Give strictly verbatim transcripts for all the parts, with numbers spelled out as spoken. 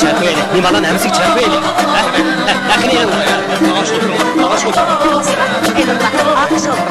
چاقىۋېلىڭ، مېھمانلارنىڭ ھەممىسىگە چاقىۋېلىڭ. ھە؟ ھە، ھەققىنى ئېلىڭلار. ئېلىڭلار، ئالقىش ئولتۇرۇڭ.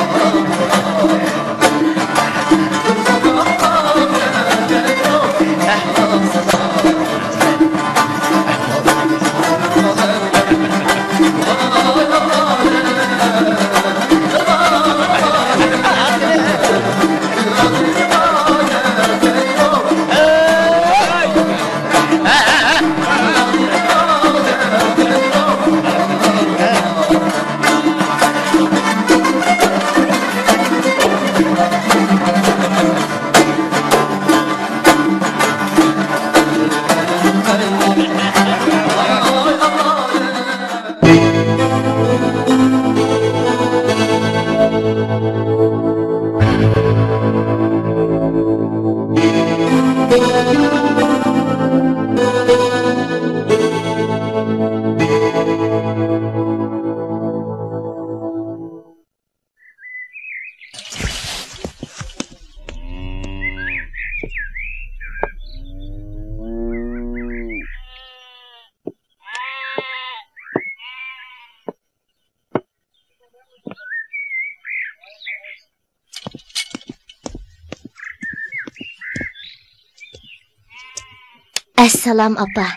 ئەسسالام، ئاپا.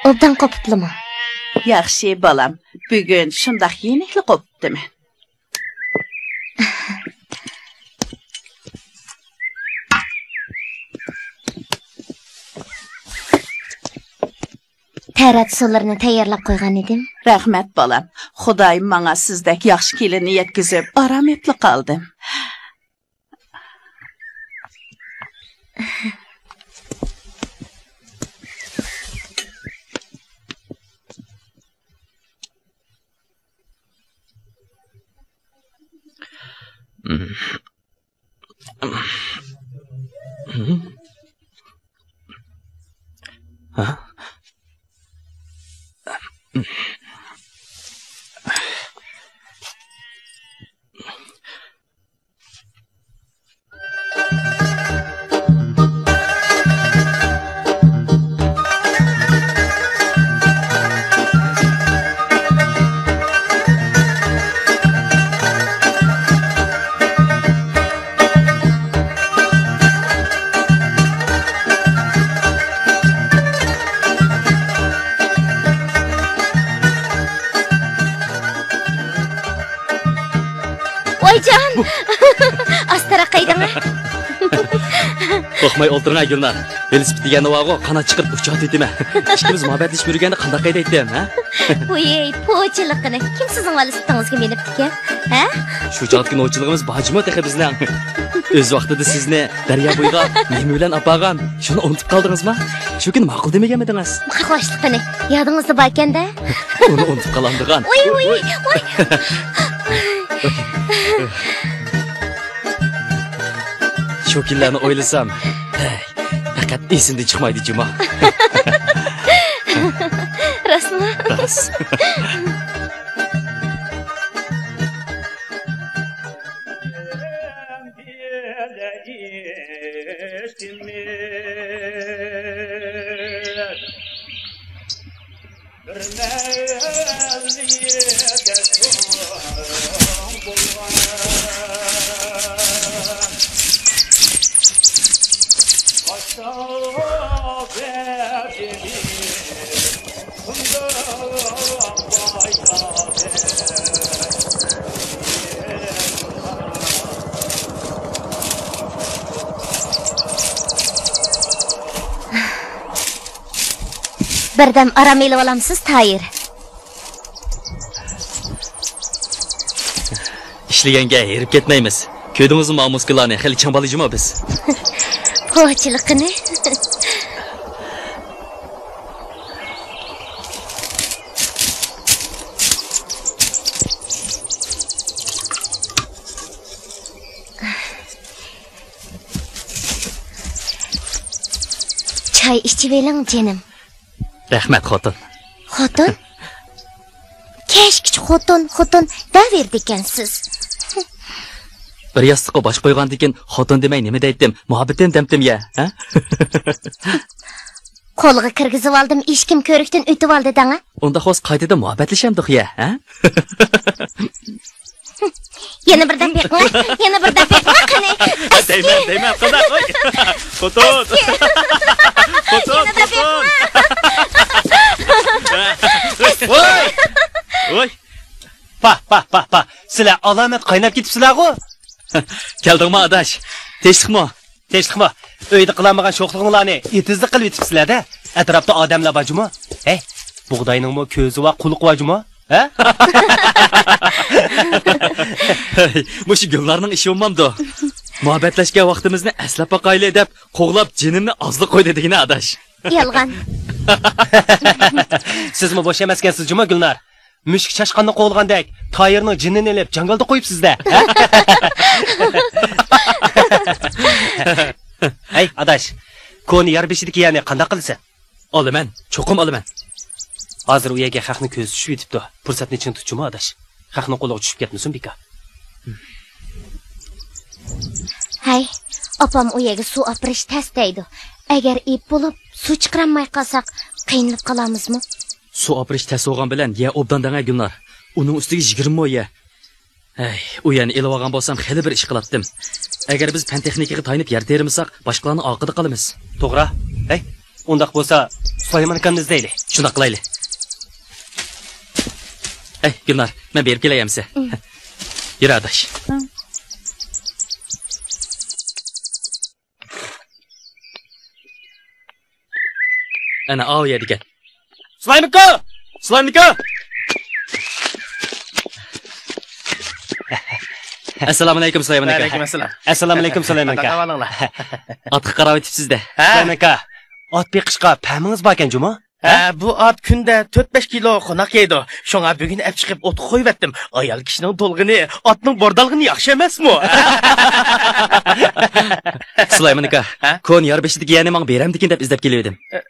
ئوبدان قوپۇپلىمۇ؟ ياخشى، بالام. بۈگۈن شۇنداق يېنىكلا قوپۇپتىمەن. تەرەت سۇلىرىنى تەييارلاپ قويغان ئىدىم. رەھمەت، بالام. خۇدايىم ماڭا سىزدەك ياخشى كېلىننى يەتكۈزۈپ، ئارام ئېپلا قالدىم. ۋايجان! ئاستىراق قايدىڭە. قورقماي ئولتۇرۇڭ، گۈلنار. ۋېلىسىپىت دېگەن ناۋاغۇ، قانات چىقىرىپ ئۇچاتىۋېتىمەن. ئىككىمىز مۇھەببەتلىشىپ يۈرگەندە قانداق قايدايتتىم، ھە؟ ۋۇي، پوچىلىق قېنى. كىم سىزنىڭ ۋېلىسىپىتىڭىزگە مىنىپتىكەن، ھە؟ شۇ چاغدىكى نوچىلىقىمىز بارچىمۇ تېخى بىزنىڭ؟ ئۆز ۋاقتىدا سىزنى دەريا بويىغا نېمە بىلەن ئاپارغان؟ شۇنى ئۇنتۇپ قالدىڭىزما؟ شۇ كۈنى ماقۇل دېمىگەنمىدىڭىز؟ قاقلاشلىق قېنى. يادىڭىزدا باركەن-دە. ئۇنى ئۇنتۇپ قالامدىغان. ۋۇي، ۋۇي، ۋۇي. شۇ كۈنلەرنى ئويلىسام، ھەي، پەقەت ئېسىمدىن چىقمايدۇ جۇما. راستمۇ؟ راست. بىر مەزگىلدە چوڭ بولغان ئاشۇ بەدىنى شۇنداق باي. بىردەم ئارام ئېلىۋالامسىز، تايىر؟ ئىشلىگەنگە ھېرىپ كەتمەيمىز. كۆردىڭىزمۇ مۇسكۇللارنى؟ خېلى چىڭ بالا جۇمۇ بىز. پوچىلىقىنى. چاي ئىچىۋېلىڭ، جېنىم. رەھمەت، خوتۇن. خوتۇن؟ كەچكىچە خوتۇن، خوتۇن دەۋېرىدىكەنسىز. بىر ياستۇققا باش قويغاندىكىن خوتۇن دېمەي نېمە دەيتتىم؟ مۇھەببىتىم دەمتىم يە، ھە؟ قولغا كىرگۈزۈۋالدىم، ئىشىكىم كۆرۈكتىن ئۆتۈۋالدى دەڭە. ئۇنداق بولسا قايتىدىن مۇھەببەتلىشەمدۇق يە، ھە؟ يەنە بىر دەپ بېقىڭە، يەنە بىر دەپ بېقىڭە قېنى. دەيمەن، دەيمەن، قانداق؟ خوتۇن! خوتۇن، يەنە دەپ خوتۇن! بېقىڭە. ۋوي! ۋوي! پا، پا، پا، پا! سىلەر ئالامەت قايناپ كېتىپسىلەرغۇ؟ كەلدىڭمۇ، ئاداش؟ تىنچلىقمۇ؟ تىنچلىقمۇ؟ ئۆيدە قىلالمىغان شوخلۇقۇڭلارنى ئېتىزدا قىلىۋېتىپسىلەر-دە. ئەتراپتا ئادەملەر بار جۇمۇ؟ ھەي، بۇغداينىڭمۇ كۆزى بار، قۇلىقى بار جۇمۇ؟ ھە؟ مۇشۇ گۈلنارنىڭ ئىشى بولمامدۇ؟ مۇھەببەتلەشكەن ۋاقتىمىزنى ئەسلەپ باقايلى دەپ قوغلاپ جېنىمنى ئازلىق قويدى دېگىنە، ئاداش. يالغان. سىزمۇ بوش ئەمەسكەنسىز جۇمۇ، گۈلنار. مۈشۈك چاشقاننى قوغلىغاندەك، تايىرنىڭ جېنىنى ئېلىپ، جاڭگالدا قويۇپسىز-دە. ھەي، ئاداش، كونا يار بېشىدىكى يەرنى قانداق قىلىسەن؟ ئالىمەن، چوقۇم ئالىمەن. ھازىر ئۇ يەرگە خەقنىڭ كۆزى چۈشۈپ كېتىپتۇ. پۇرسەتنى چىڭ تۇت جۇمۇ، ئاداش. خەقنىڭ قولىغا چۈشۈپ كەتمىسۇن بىكار. ھەي، ئاپام ئۇ يەرگە سۇ ئاپىرىش تەس دەيدۇ. ئەگەر ئېيىپ بولۇپ، سۇ چىقىرالماي قالساق، قىينىلىپ قالامىزمۇ؟ سۇ ئاپىرىش تەس بولغان بىلەن يەر ئوبدان دەڭە، گۈلنار. ئۇنىڭ ئۈستىگە يىگىرمە مو يەر. ھەي، ئۇ يەرنى ئېلىۋالغان بولسام خېلى بىر ئىش قىلاتتىم. ئەگەر بىز پەن تېخنىكىغا تايىنىپ يەر تېرىمىساق، باشقىلارنىڭ ئارقىدا قالىمىز. توغرا. ھەي، ئۇنداق بولسا سۇلايمان ئاكامنى ئىزدەيلى. شۇنداق قىلايلى. ھەي، گۈلنار، مەن بېرىپ كېلەي ئەمسە. ئۇم. يۈر، ئاداش. ئۇم. ئەنە، ئاۋۇ يەردىكەن. سۇلايمىكا! سۇلايمىكا! ئەسسالامۇئەلەيكۇم، سۇلايمىكا. ۋەئەلەيكۇم ئەسسالام. ئەسسالامۇئەلەيكۇم، سۇلايمىكا. قانداق ئەھۋالىڭلار؟ ئاتقا قاراۋېتىپسىز-دە. ھە. سۇلايمىكا، ئات بېقىشقا پەمىڭىز باركەن جۇمۇ؟ ھە، بۇ ئات كۈندە تۆت-بەش كىلو قوناق يەيدۇ. شۇڭا بۈگۈن ئەپ چىقىپ ئوتقا قويۇۋەتتىم. ئايال كىشىنىڭ تولغىنى، ئاتنىڭ بوردالغىنى ياخشى ئەمەسمۇ؟ سۇلايمان ئاكا، ھە؟ كونا يار بېشىدىكى يەرنى ماڭا بېرەمدىكىن دەپ ئىزدەپ كېلىۋىدىم. ئە،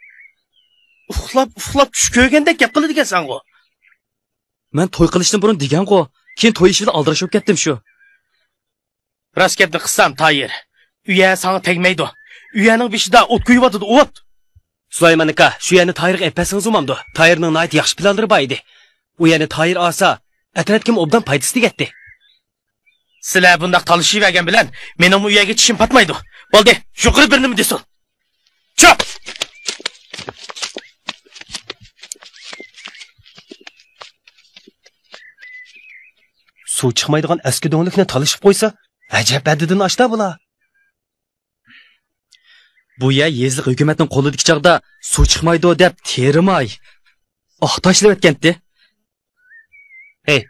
ئۇخلاپ، ئۇخلاپ چۈش كۆرگەندەك گەپ قىلىدىكەنسەنغۇ. مەن توي قىلىشتىن بۇرۇن دېگەنغۇ، كېيىن توي ئىشى بىلەن ئالدىراش بولۇپ كەتتىم شۇ. راست گەپنى قىلسام، تايىر، ئۇ يەر ساڭا تەگمەيدۇ. ئۇ يەرنىڭ بېشىدا ئوت كۆيۈۋاتىدۇ، ئوت! سۇلايمان ئاكا، شۇ يەرنى تايىرغا ئېلىپ بەرسىڭىز بولمامدۇ؟ تايىرنىڭ ناھايىتى ياخشى پىلانلىرى بار ئىدى. ئۇ يەرنى تايىر ئالسا، ئەترەتكىمۇ ئوبدان پايدىسى تېگەتتى. سىلەر بۇنداق تالىشىۋەرگەن بىلەن مېنىڭمۇ ئۇ يەرگە چىشىم پاتمايدۇ. بولدى، يۇقىرى بىر نېمە دېسۇن. چۈش! سۇ چىقمايدىغان ئەسكى دۆڭلۈكنى تالىشىپ قويسا، ئەجەب ھەددىدىن ئاشتى بۇلار. بۇ يەر يېزىلىق ھۆكۈمەتنىڭ قولىدىكى چاغدا سۇ چىقمايدۇ دەپ تېرىماي، ئاق تاشلىۋەتكەنتى. ھەي،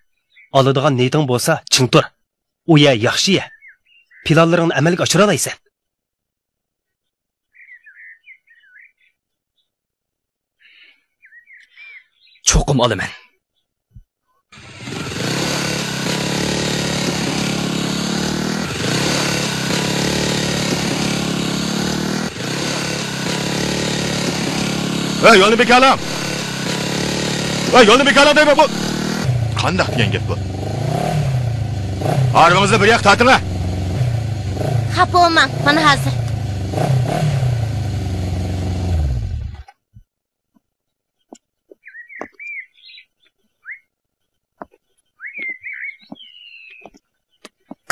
ئالىدىغان نىيىتىڭ بولسا، چىڭ تۇر. ئۇ يەر ياخشى يەر. پىلانلىرىڭنى ئەمەلگە ئاشۇرالايسەن. چوقۇم ئالىمەن. ھەي، يولنى بىكارلاڭ! ھەي، يولنى بىكارلاڭ دەيمەن، بۇ قانداق دېگەن گەپ بۇ؟ ھارۋىڭىزنى بىر ياققا تارتىڭە! خاپا بولماڭ، مانا ھازىر.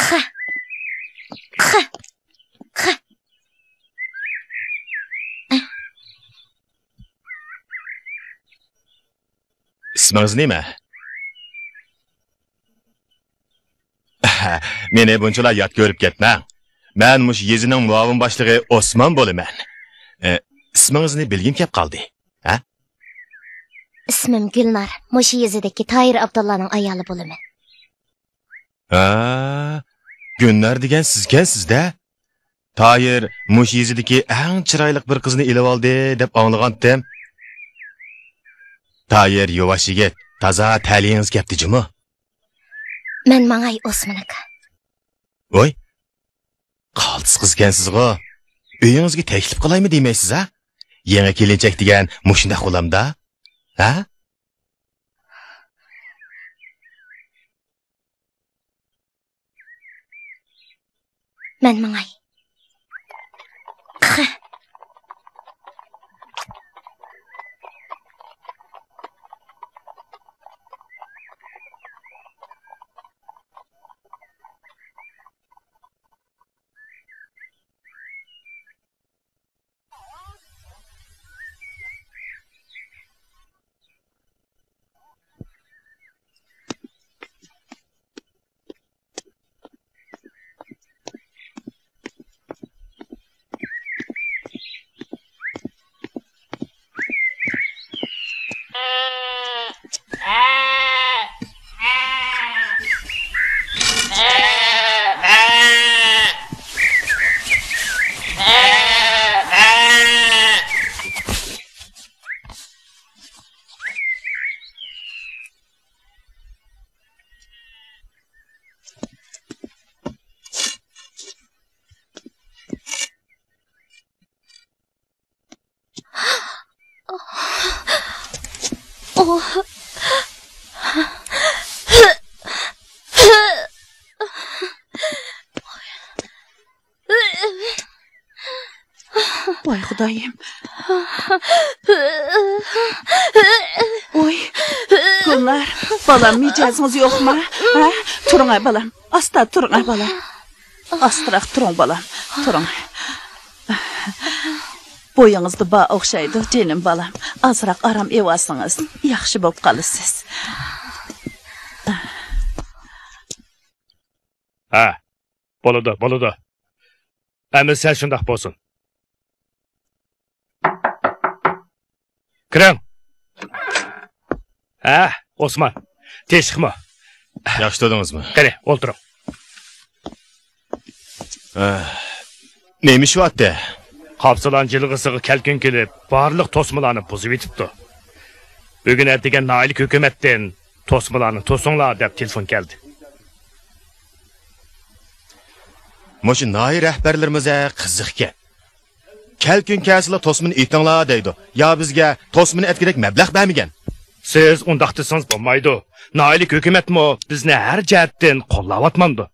خە. خە. خە. ئىسمىڭىز نېمە؟ مېنى بۇنچىلا يات كۆرۈپ كەتمەڭ. مەن مۇشۇ يېزىنىڭ مۇئاۋىن باشلىقى ئوسمان بولىمەن. ئە، ئىسمىڭىزنى بىلگۈم كەپ قالدى. ھە؟ ئىسمىم گۈلنار، مۇشۇ يېزىدىكى تاھىر ئابدۇللانىڭ ئايالى بولىمەن. ھە، گۈلنار دېگەن سىزكەنسىز-دە. تاھىر مۇشۇ يېزىدىكى ئەڭ چىرايلىق بىر قىزنى ئېلىۋالدى دەپ ئاڭلىغانتىم. تاھىر يۇۋاش يىگىت، تازا تەلىيىڭىز كەپتۇ جۇمۇ. مەن ماڭاي، ئوسمان ئاكا. ۋوي، قالتىس قىزكەنسىزغۇ. ئۆيىڭىزگە تەكلىپ قىلايمۇ دېمەيسىز ھە؟ يېڭى كېلىنچەك دېگەن مۇشۇنداق بولامدا؟ ھە؟ مەن ماڭاي. ۋاي خۇدايىم. ۋوي، گۈلنار، بالام، مىجەزىڭىز يوقما؟ ھە؟ تۇرۇڭە، بالام. ئاستا تۇرۇڭە، بالام. ئاستىراق تۇرۇڭ، بالام. تۇرۇڭ. بويىڭىزدا بار ئوخشايدۇ، جېنىم بالام. ئازراق ئارام ئېۋالسىڭىز، ياخشى بولۇپ قالىسىز. ھە، بولىدۇ، بولىدۇ. ئەمىسە شۇنداق بولسۇن. كىرىڭ. ھە، ئوسمان. تىنچلىقمۇ؟ ياخشى تۇردىڭىزمۇ؟ قېنى، ئولتۇرۇڭ. ئە، نېمە ئىش بارتتى؟ قاپسىلان جىلغىسىغا كەلكۈن كېلىپ، بارلىق توسمىلارنى بۇزۇۋېتىپتۇ. بۈگۈن ئەتىگەن ناھىيەلىك ھۆكۈمەتتىن توسمىلارنى توسۇڭلار دەپ تېلېفون كەلدى. مۇشۇ ناھىيە رەھبەرلىرىمىز ھە قىزىقكەن. كەلكۈن كەلسىلا توسمىنى ئېتىڭلار دەيدۇ. يا بىزگە توسمىنى ئەتكۈدەك مەبلەغ بەرمىگەن. سىز ئۇنداق دېسىڭىز بولمايدۇ. ناھىيەلىك ھۆكۈمەتمۇ بىزنى ھەر جەھەتتىن قوللاۋاتمامدۇ؟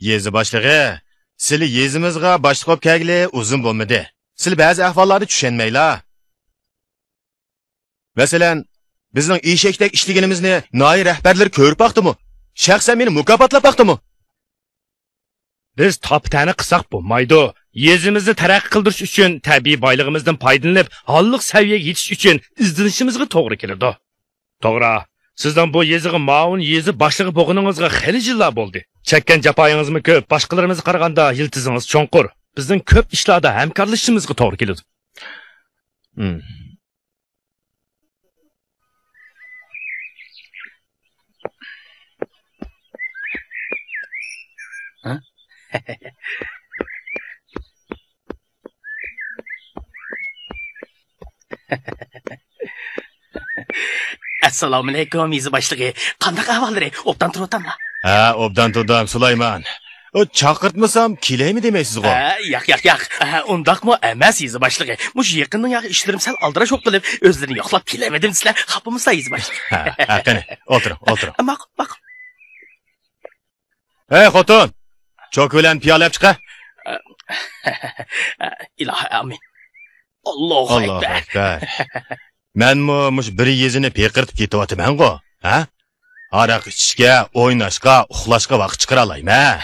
يېزا باشلىقى، سىلى يېزىمىزغا باشلىق بولۇپ كەلگىلى ئۇزۇن بولمىدى. سىلى بەزى ئەھۋاللارنى چۈشەنمەيلا. مەسىلەن، بىزنىڭ ئېشەكتەك ئىشلىگىنىمىزنى ناھىيە رەھبەرلىرى كۆرۈپ باقتىمۇ؟ شەخسەن مېنى مۇكاپاتلاپ باقتىمۇ؟ بىز تاپا-تەنە قىلساق بولمايدۇ. يېزىمىزنى تەرەققىي قىلدۇرۇش ئۈچۈن، تەبىئىي بايلىقىمىزدىن پايدىلىنىپ، ھاللىق سەۋىيەگە يېتىش ئۈچۈن ئىزدىنىشىمىزغا توغرا كېلىدۇ. توغرا، سىزنىڭ بۇ يېزىغا مۇئاۋىن يېزا باشلىقى بولغىنىڭىزغا خېلى يىللار بولدى. چەككەن جاپايىڭىزمۇ كۆپ، باشقىلىرىمىزغا قارىغاندا يىلتىزىڭىز چوڭقۇر. بىزنىڭ كۆپ ئىشلاردا ھەمكارلىشىشىمىزغا توغرا كېلىدۇ. ھىم. ئەسسالامۇئەلەيكۇم، يېزا باشلىقى. قانداق ئەھۋاللىرى؟ ئوبدان تۇرۇۋاتاملا؟ ھە، ئوبدان تۇردۇم، سۇلايمان. ئۇ، چاقىرتمىسام كېلەيمۇ دېمەيسىزغۇ؟ ھە، ياق، ياق، ياق. ھە، ئۇنداقمۇ ئەمەس، يېزا باشلىقى. مۇشۇ يېقىندىن ياقى ئىشلىرىم سەل ئالدىراش بولۇپ قېلىپ، ئۆزلىرىنى يوقلاپ كېلەلمىدىم دېسىلە، خاپا بولمىسىلا، يېزا باشلىقى. ھە، ھە، قېنى، ئولتۇرۇڭ، ئولتۇرۇڭ. ماقۇل، ماقۇل. ھەي، خوتۇن! چوكا بىلەن پىيالە ئەپ چىقە. ئىلاھى ئامىن. ئاللاھۇ ئەكبەر. مەنمۇ مۇشۇ بىر يېزىنى پىقىرتىپ كېتىۋاتىمەنغۇ، ھە؟ ھاراق ئىچىشكە، ئويناشقا، ئۇخلاشقا ۋاقىت چىقىرالايمەن.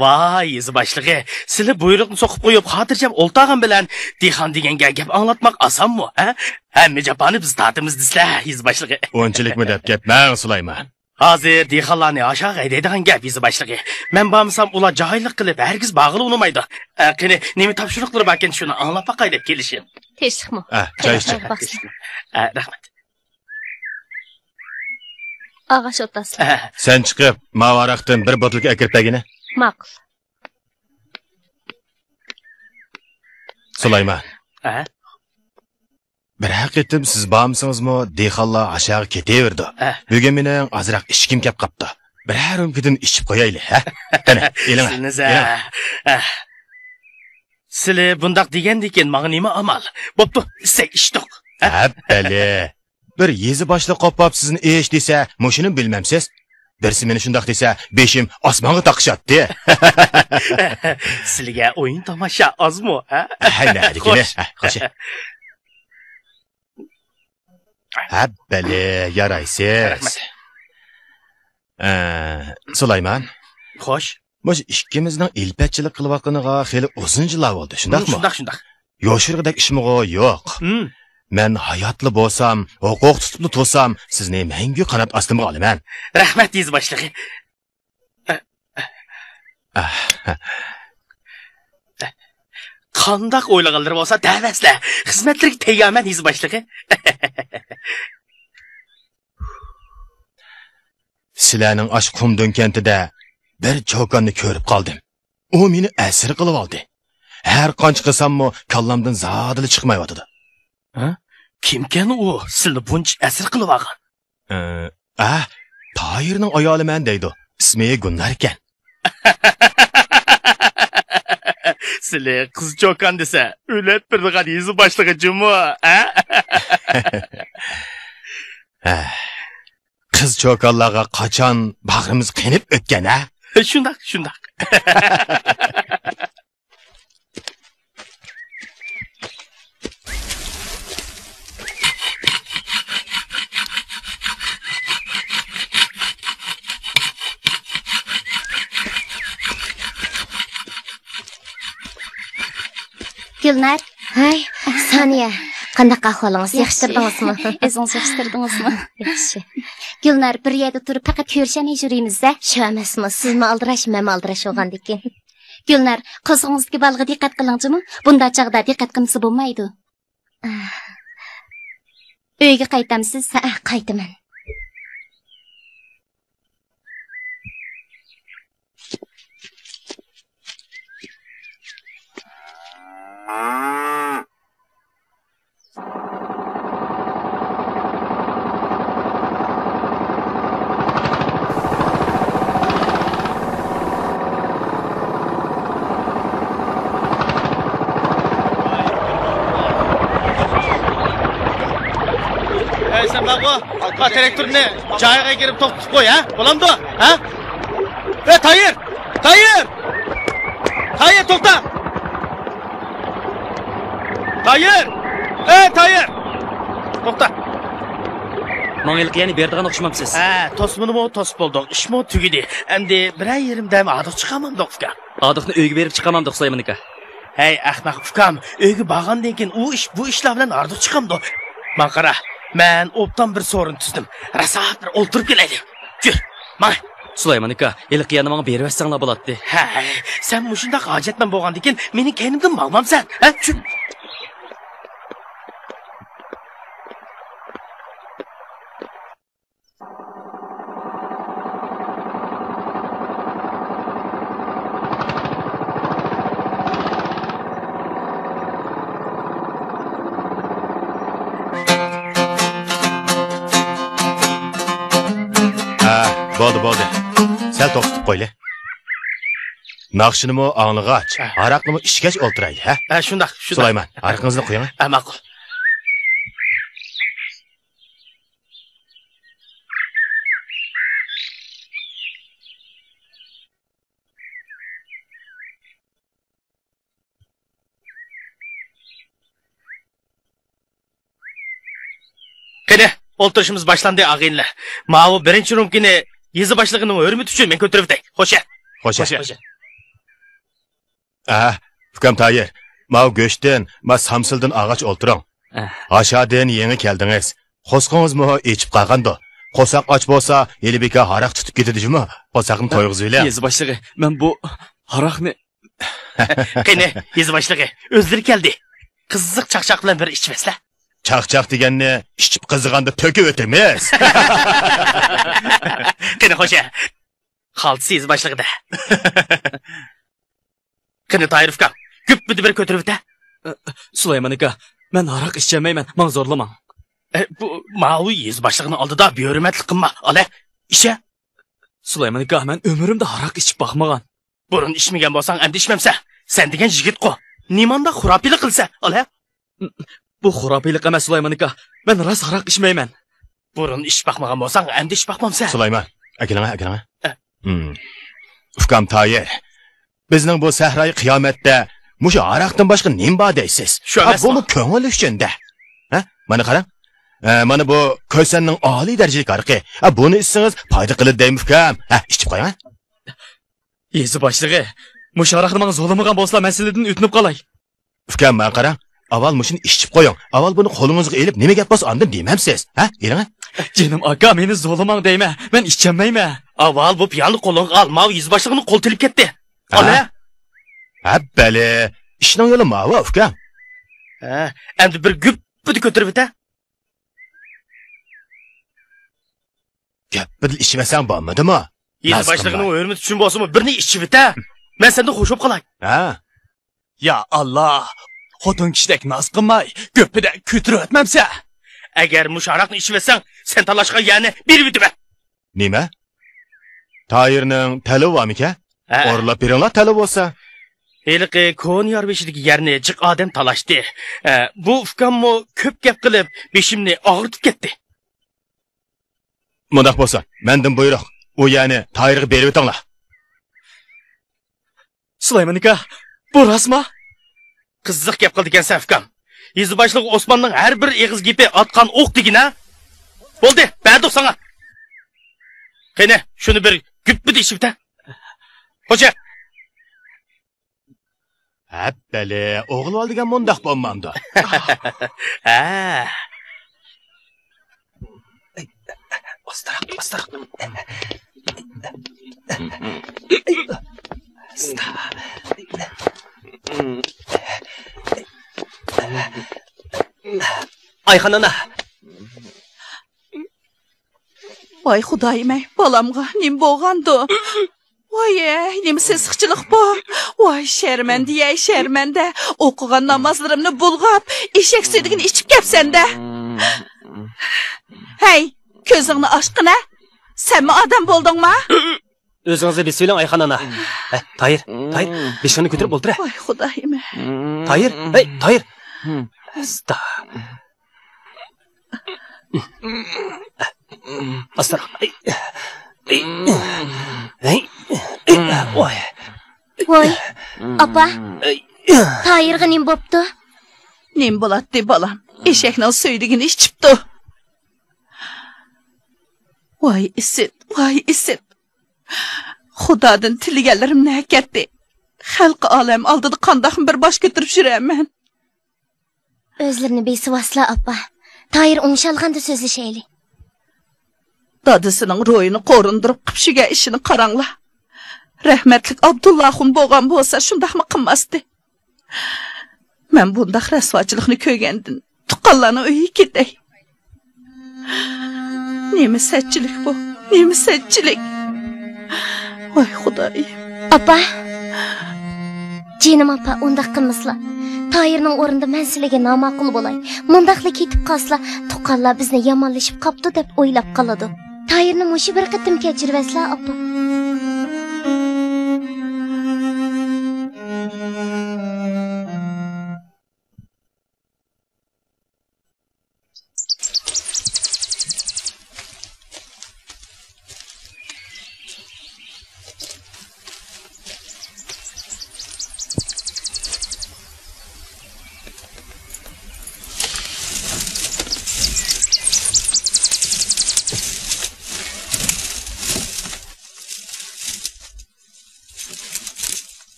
ۋاي، يېزا باشلىقى، سىلى بۇيرۇقنى سوقۇپ قويۇپ، خاتىرجەم ئولتۇرغان بىلەن دېھقان دېگەنگە گەپ ئاڭلاتماق ئاسانمۇ، ھە؟ ھەممە جاپانى بىز تارتىمىز دېسىلە، يېزا باشلىقى. ئۇنچىلىكمۇ دەپ كەتمەڭ، سۇلايمان. ھازىر دېھقانلارنى ئاشاغا ھەيدەيدىغان گەپ، يېزا باشلىقى. مەن بارمىسام، ئۇلار جاھىللىق قىلىپ، ھەرگىز بارغىلى ئۇنىمايدۇ. ئە، قېنى، نېمە تاپشۇرۇقلىرى باركەن، شۇنى ئاڭلاپ باقاي دەپ كېلىشىم. تىنچلىقمۇ؟ ئە، چاي ئىچىڭ. ئە، رەھمەت. ئاغاچ ئوتاسىلەر. ئەھە. سەن چىقىپ، ماۋۇ ھاراقتىن بىر بوتۇلكا ئەكىرىپ بەرگىنە. ماقۇل. سۇلايمان. ئەھە. بىرەر قېتىم سىز بارمىسىڭىزمۇ، دېھقانلار ئاشاغا كېتىۋېرىدۇ. ئەھ. بۈگۈن مېنىڭ ئازراق ئىچكۈم كەپ قاپتۇ. بىرەر رۆمكىدىن ئىچىپ قويايلى، ھە؟ قېنى، ئېلىڭە. سىلىنىز، ئېلىڭە. ئەھ. سىلى بۇنداق دېگەندىكىن ماڭا نېمە ئامال؟ بوپتۇ، ئىچسەك ئىچتۇق. ھە؟ ھەپپەلى. بىر يېزا باشلىقى قوپاپ سىزنى ئىچ دېسە، مۇشۇنىمۇ بىلمەمسىز؟ بىرسى مېنى شۇنداق دېسە، بېشىم ئاسمانغا تاقىشاتتى. سىلىگە ئويۇن تاماشا ئازمۇ، ھە؟ ھەي، نەدىكىنى؟ خوش. ھە، خوش. ھەببەلى، يارايسىز. رەھمەت. ئە، سۇلايمان. خوش. مۇشۇ ئىككىمىزنىڭ ئىلپەتچىلىك قىلىۋاتقىنىغا خېلى ئۇزۇن يىللار بولدى، شۇنداقمۇ؟ شۇنداق، شۇنداق. يوشۇرغۇدەك ئىشمىغۇ يوق. ھىم. مەن ھاياتلا بولسام، ھوقۇق تۇتۇپلا تۇرسام، سىزنى مەڭگۈ قانات ئاستىمغا ئالىمەن. رەھمەت، يېزا باشلىقى. قانداق ئويلىغانلىرى بولسا دەۋەرسىلە. خىزمەتلىرىگە تەييارمەن، يېزا باشلىقى. سىلەرنىڭ ئاشۇ قۇمدۆڭ كەنتىدە بىر چوكاننى كۆرۈپ قالدىم. ئۇ مېنى ئەسىر قىلىۋالدى. ھەر قانچە قىلساممۇ كاللامدىن زادىلا چىقمايۋاتىدۇ. ھە؟ كىمكەن ئۇ سىلنى بۇنچە ئەسىر قىلىۋالغان؟ ئە، ئە، تاھىرنىڭ ئايالىمەن دەيدۇ. ئىسمى گۈلنار ئىكەن. سىلى قىز چوكان دېسە، ئۆلۈپ بېرىدىغان يېزا باشلىقى جۇمۇ، ھە؟ ھە. قىز چوكانلارغا قاچان باغرىمىز قېنىپ ئۆتكەن، ھە؟ شۇنداق، شۇنداق. گۈلنار. ھەي، سانىيە. قانداق ئەھۋالىڭىز؟ ياخشى. ياخشى تۇردىڭىزمۇ؟ ئۆزىڭىز ياخشى تۇردىڭىزمۇ؟ ياخشى. گۈلنار، بىر يەردە تۇرۇپ پەقەت كۆرۈشەلمەي يۈرىمىز-دە. شۇ ئەمەسمۇ، سىزمۇ ئالدىراش، مەنمۇ ئالدىراش بولغاندىكىن. گۈلنار، قورسىقىڭىزدىكى بالىغا دىققەت قىلىڭ جۇمۇ. بۇنداق چاغدا دىققەت قىلمىسا بولمايدۇ. ئۆيگە قايتامسىز؟ ھەئە، قايتىمەن. ئەي، سەن بارغۇ، ھا، تىراكتورنى جايىغا كىرىپ توختىتىپ قوي، ھە؟ بولامدۇ؟ ھە؟ ئەي، تايىر! تايىر! تايىر، توختا! تايىر! ئەي، تايىر! توختا! ماڭا ھېلىقى يەرنى بېرىدىغان ئوخشىمامسىز؟ ھە، توسمىنىمۇ توسۇپ بولدۇق، ئىشمۇ تۈگىدى. ئەمدى بىرەر يېرىمدەم ھاردۇق چىقارمامدۇق، ئۇكام؟ ھاردۇقنى ئۆيگە بېرىپ چىقارمامدۇق، سۇلايمان ئاكا؟ ھەي، ئەخمەق ئۇكام، ئۆيگە بارغاندىن كېيىن ئۇ ئىش، بۇ ئىشلار بىلەن ھاردۇق چىقامدۇ؟ ماڭا قارا، مەن ئوبدان بىر سورۇن تۈزدۈم. راسا بىر ئولتۇرۇپ كېلەيلى. يۈر، ماڭ. سۇلايمان ئاكا، ھېلىقى يەرنى ماڭا بېرىۋەتسەڭلار بولاتتى. ھەي، سەن مۇشۇنداق ھاجەتمەن بولغاندىكىن مېنىڭ كەينىمدىن ماڭمامسەن، ھە؟ چۈ- ھە، بولدى، بولدى. سەل توختىتىپ قويلى. ناخشىنىمۇ ئاڭلىغاچ، ھە، ھاراقنىمۇ ئىچكەچ ئولتۇرايلى، ھە؟ ھە، شۇنداق، شۇنداق. سۇلايمان، ھاراقىڭىزنى قۇيۇڭ. ھە، ماقۇل. قېنى، ئولتۇرۇشىمىز باشلاندى، ئاغىنىلەر. ماۋۇ بىرىنچى رومكىنى يېزا باشلىقىنىڭ ھۆرمىتى ئۈچۈن مەن كۆتۈرۈۋېتەي. خوشە. خوشە. خوشە. ئە، ئۇكام تايىر، ماۋۇ گۆشتىن، ما سامسىلدىن ئالغاچ ئولتۇرۇڭ. ئە. ئاشادىن يېڭى كەلدىڭىز. قورسىقىڭىزمۇ ئېچىپ قالغاندۇ؟ قورساق ئاچ بولسا، ھېلى بىكار ھاراق تۇتۇپ كېتىدۇ جۇمۇ. قورساقنى تويغۇزۇۋېلىڭ. يېزا باشلىقى، مەن بۇ ھاراقنى. قېنى، يېزا باشلىقى، ئۆزلىرى كەلدى. قىزىق چاقچاق بىلەن بىر ئىچىۋەتسىلە. چاقچاق دېگەننى ئىچىپ قىزىغاندا تۆكۈۋېتىمىز. قېنى خوجا، خالتىسى يېزا باشلىقىدا. قېنى تايىر ئۇكام، گۈپپىدە بىر كۆتۈرۈۋېتە. ئە، سۇلايمان ئاكا، مەن ھاراق ئىچەلمەيمەن، ماڭا زورلىماڭ. ئە، بۇ ماۋۇ يېزا باشلىقىنىڭ ئالدىدا بىھۆرمەتلىك قىلما، ئالە، ئىچە. سۇلايمان ئاكا، مەن ئۆمرۈمدە ھاراق ئىچىپ باقمىغان. بۇرۇن ئىچمىگەن بولساڭ، ئەمدى ئىچمەمسە؟ سەن دېگەن يىگىتقۇ. نېمانداق خۇراپىيلىق قىلسا، ئالە؟ بۇ خۇراپىيلىق ئەمەس، سۇلايمان ئاكا. مەن راست ھاراق ئىچمەيمەن. بۇرۇن ئىچىپ باقمىغان بولساڭ، ئەمدى ئىچىپ باقمامسەن؟ سۇلايمان، ئەكېلىڭە، ئەكېلىڭە. ئە. ھىم. ئۇكام تايىر، بىزنىڭ بۇ سەھرايى قىيامەتتە مۇشۇ ھاراقتىن باشقا نېمە بار دەيسىز؟ شۇ ئا، ئەمەسمۇ؟ بۇمۇ كۆڭۈل ئۈچۈن-دە. ھە؟ مانا قاراڭ. ئە، مانا بۇ كۆسەننىڭ ئالىي دەرىجىلىك ھارىقى. ئە، بۇنى ئىچسىڭىز پايدا قىلىدۇ دەيمەن ئۇكام. ھە، ئىچىپ قويۇڭ. يېزا باشلىقى، مۇشۇ ھاراقنى ماڭا زورلىمىغان بولسىلا، مەسىلىدىن ئۆتۈنۈپ قالاي. ئۇكام، ماڭا قاراڭ. ئاۋۋال مۇشۇنى ئىچىپ قويۇڭ. ئاۋۋال بۇنى قولىڭىزغا ئېلىپ، نېمە گەپ بولسا ئاندىن دېمەمسىز. ھە؟ ئېلىڭە. جېنىم ئاكا، مېنى زورلىماڭ دەيمەن. مەن ئىچەلمەيمەن. ئاۋۋال بۇ پىيالىنى قولۇڭغا ئال، ماۋۇ يېزا باشلىقىنىڭ قولى تېلىپ كەتتى. ھە؟ ئالە. ھەببەلى. ئىشنىڭ يولى ماۋۇ، ئۇكام. ھە، ئەمدى بىر گۈپپىدە كۆتۈرۈۋېتە. گەپپىدە ئىچىۋەتسەڭ بولمىدىمۇ؟ يېزا باشلىقىنىڭ ھۆرمىتى ئۈچۈن بولسىمۇ، بىرنى ئىچىۋېتە. مەن سەندىن خوش بولۇپ قالاي. ھە؟ يا ئاللا، خوتۇن كىشىدەك ناز قىلماي، گۈپپىدە كۆتۈرۈۋەتمەمسە؟ ئەگەر مۇشۇ ھاراقنى ئىچىۋەتسەڭ، سەن تالاشقان يەرنى بېرىۋېتىمەن. نېمە؟ تايىرنىڭ تەلىپى بارمىكەن؟ ھە. ئورۇنلاپ بېرىڭلار، تەلىپى بولسا. ھېلىقى كونا يار بېشىدىكى يەرنى جىق ئادەم تالاشتى. ئە، بۇ ئۇكاممۇ كۆپ گەپ قىلىپ، بېشىمنى ئاغرىتىپ كەتتى. مۇنداق بولسۇن، مەندىن بۇيرۇق، ئۇ يەرنى تايىرغا بېرىۋېتىڭلار. سۇلايمان ئاكا، بۇ راستمۇ؟ قىزىق گەپ قىلىدىكەنسەن، ئۇكام. يېزا باشلىقى ئوسماننىڭ ھەر بىر ئېغىز گېپى ئاتقان ئوق دېگىنە. بولدى، بەردۇق ساڭا. قېنى، شۇنى بىر گۈپپىدە ئىچىۋېتە. خوجا. ھەپپەلى، ئوغۇل بالا دېگەن مۇنداق بولمامدۇ؟ ھە. ئاستىراق، ئاستىراق. ئايخان ئانا. ۋاي خۇدايىم-ئەي، بالامغا نېمە بولغاندۇ؟ ۋاي-ئەي، نېمە سېسىقچىلىق بۇ؟ ۋاي شەرمەندە-يەي، شەرمەندە! ئوقۇغان نامازلىرىمنى بۇلغاپ، ئېشەك سۈيدۈكىنى ئىچىپ كەپسەن-دە! ھەي، كۆزۈڭنى ئاچقىنە! سەنمۇ ئادەم بولدۇڭما؟ ئۆزىڭىزنى بېسىۋېلىڭ، ئايخان ئانا. ھە، تايىر، تايىر، بېشىڭنى كۆتۈرۈپ ئولتۇر، ھە. ۋاي خۇدايىم. تايىر، ھەي، تايىر. ئاستا. ئاستىراق. ھەي. ھەي. ۋاي. ۋاي، ئاپا. تايىرغا نېمە بوپتۇ؟ نېمە بولاتتى، بالام؟ ئېشەكنىڭ سۈيدۈكىنى ئىچىپتۇ. ۋاي ئىسىت، ۋاي ئىسىت! خۇدادىن تىلىگەنلىرىم نەگە كەتتى؟ خەلقى ئالەم ئالدىدا قانداقمۇ بىر باش كۆتۈرۈپ يۈرەمەن؟ ئۆزلىرىنى بېسىۋالسىلا، ئاپا. تايىر ئوڭشالغاندا سۆزلىشەيلى. دادىسىنىڭ روھىنى قورۇندۇرۇپ قىپشىگەن ئىشىنى قاراڭلار. رەھمەتلىك ئابدۇللاخۇن بولغان بولسا شۇنداقمۇ قىلماستى. مەن بۇنداق رەسۋاچىلىقنى كۆرگەندىن تۇغقانلارنىڭ ئۆيىگە كېتەي. نېمە سەتچىلىك بۇ؟ نېمە سەتچىلىك؟ ۋاي خۇدايىم. ئاپا! جېنىم ئاپا، ئۇنداق قىلمىسىلا. تايىرنىڭ ئورنىدا مەن سىلىگە ناماقۇل بولاي. مۇنداقلا كېتىپ قالسىلا، تۇغقانلار بىزنى يامانلىشىپ قاپتۇ دەپ ئويلاپ قالىدۇ. تايىرنى مۇشۇ بىر قېتىم كەچۈرۈۋەتسىلا، ئاپا.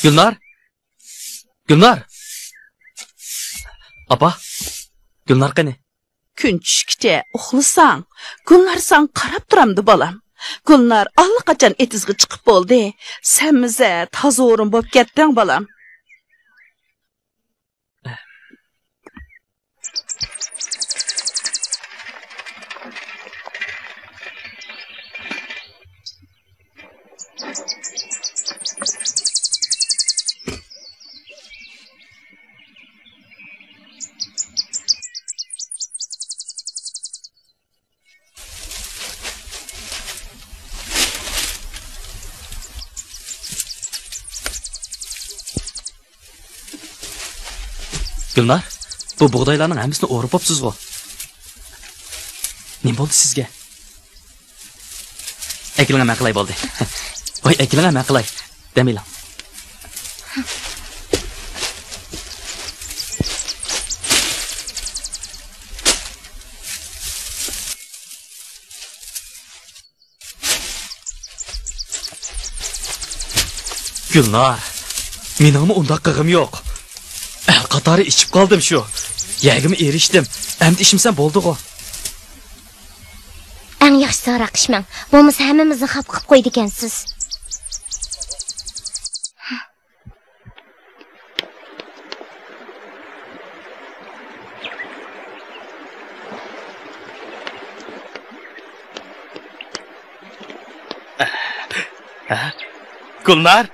گۈلنار؟ گۈلنار؟ ئاپا، گۈلنار قېنى؟ كۈن چۈشكىچە ئۇخلىساڭ، گۈلنار ساڭا قاراپ تۇرامدۇ، بالام؟ گۈلنار ئاللىقاچان ئېتىزغا چىقىپ بولدى. سەن مىزە تازا ئورۇن بوپ كەتتىڭ، بالام. گۈلنار، بۇ بۇغدايلارنىڭ ھەممىسىنى ئورۇپ بوپسىزغۇ؟ نېمە بولدى سىزگە؟ ئەكېلىڭە، مەن قىلاي، بولدى. ۋاي، ئەكېلىڭە، مەن قىلاي. دەم ئېلىڭ. گۈلنار، مېنىڭمۇ ئۇنداق قىلغۇم يوق. ئەل قاتارى ئىچىپ قالدىم شۇ. يەرگىمۇ ئېرىشتىم. ئەمدى ئىچمىسەم بولدىغۇ. ئەڭ ياخشىسى ھاراق ئىچمەڭ. بولمىسا ھەممىمىزنى خاپا قىلىپ قويىدىكەنسىز. ھە؟ گۈلنار؟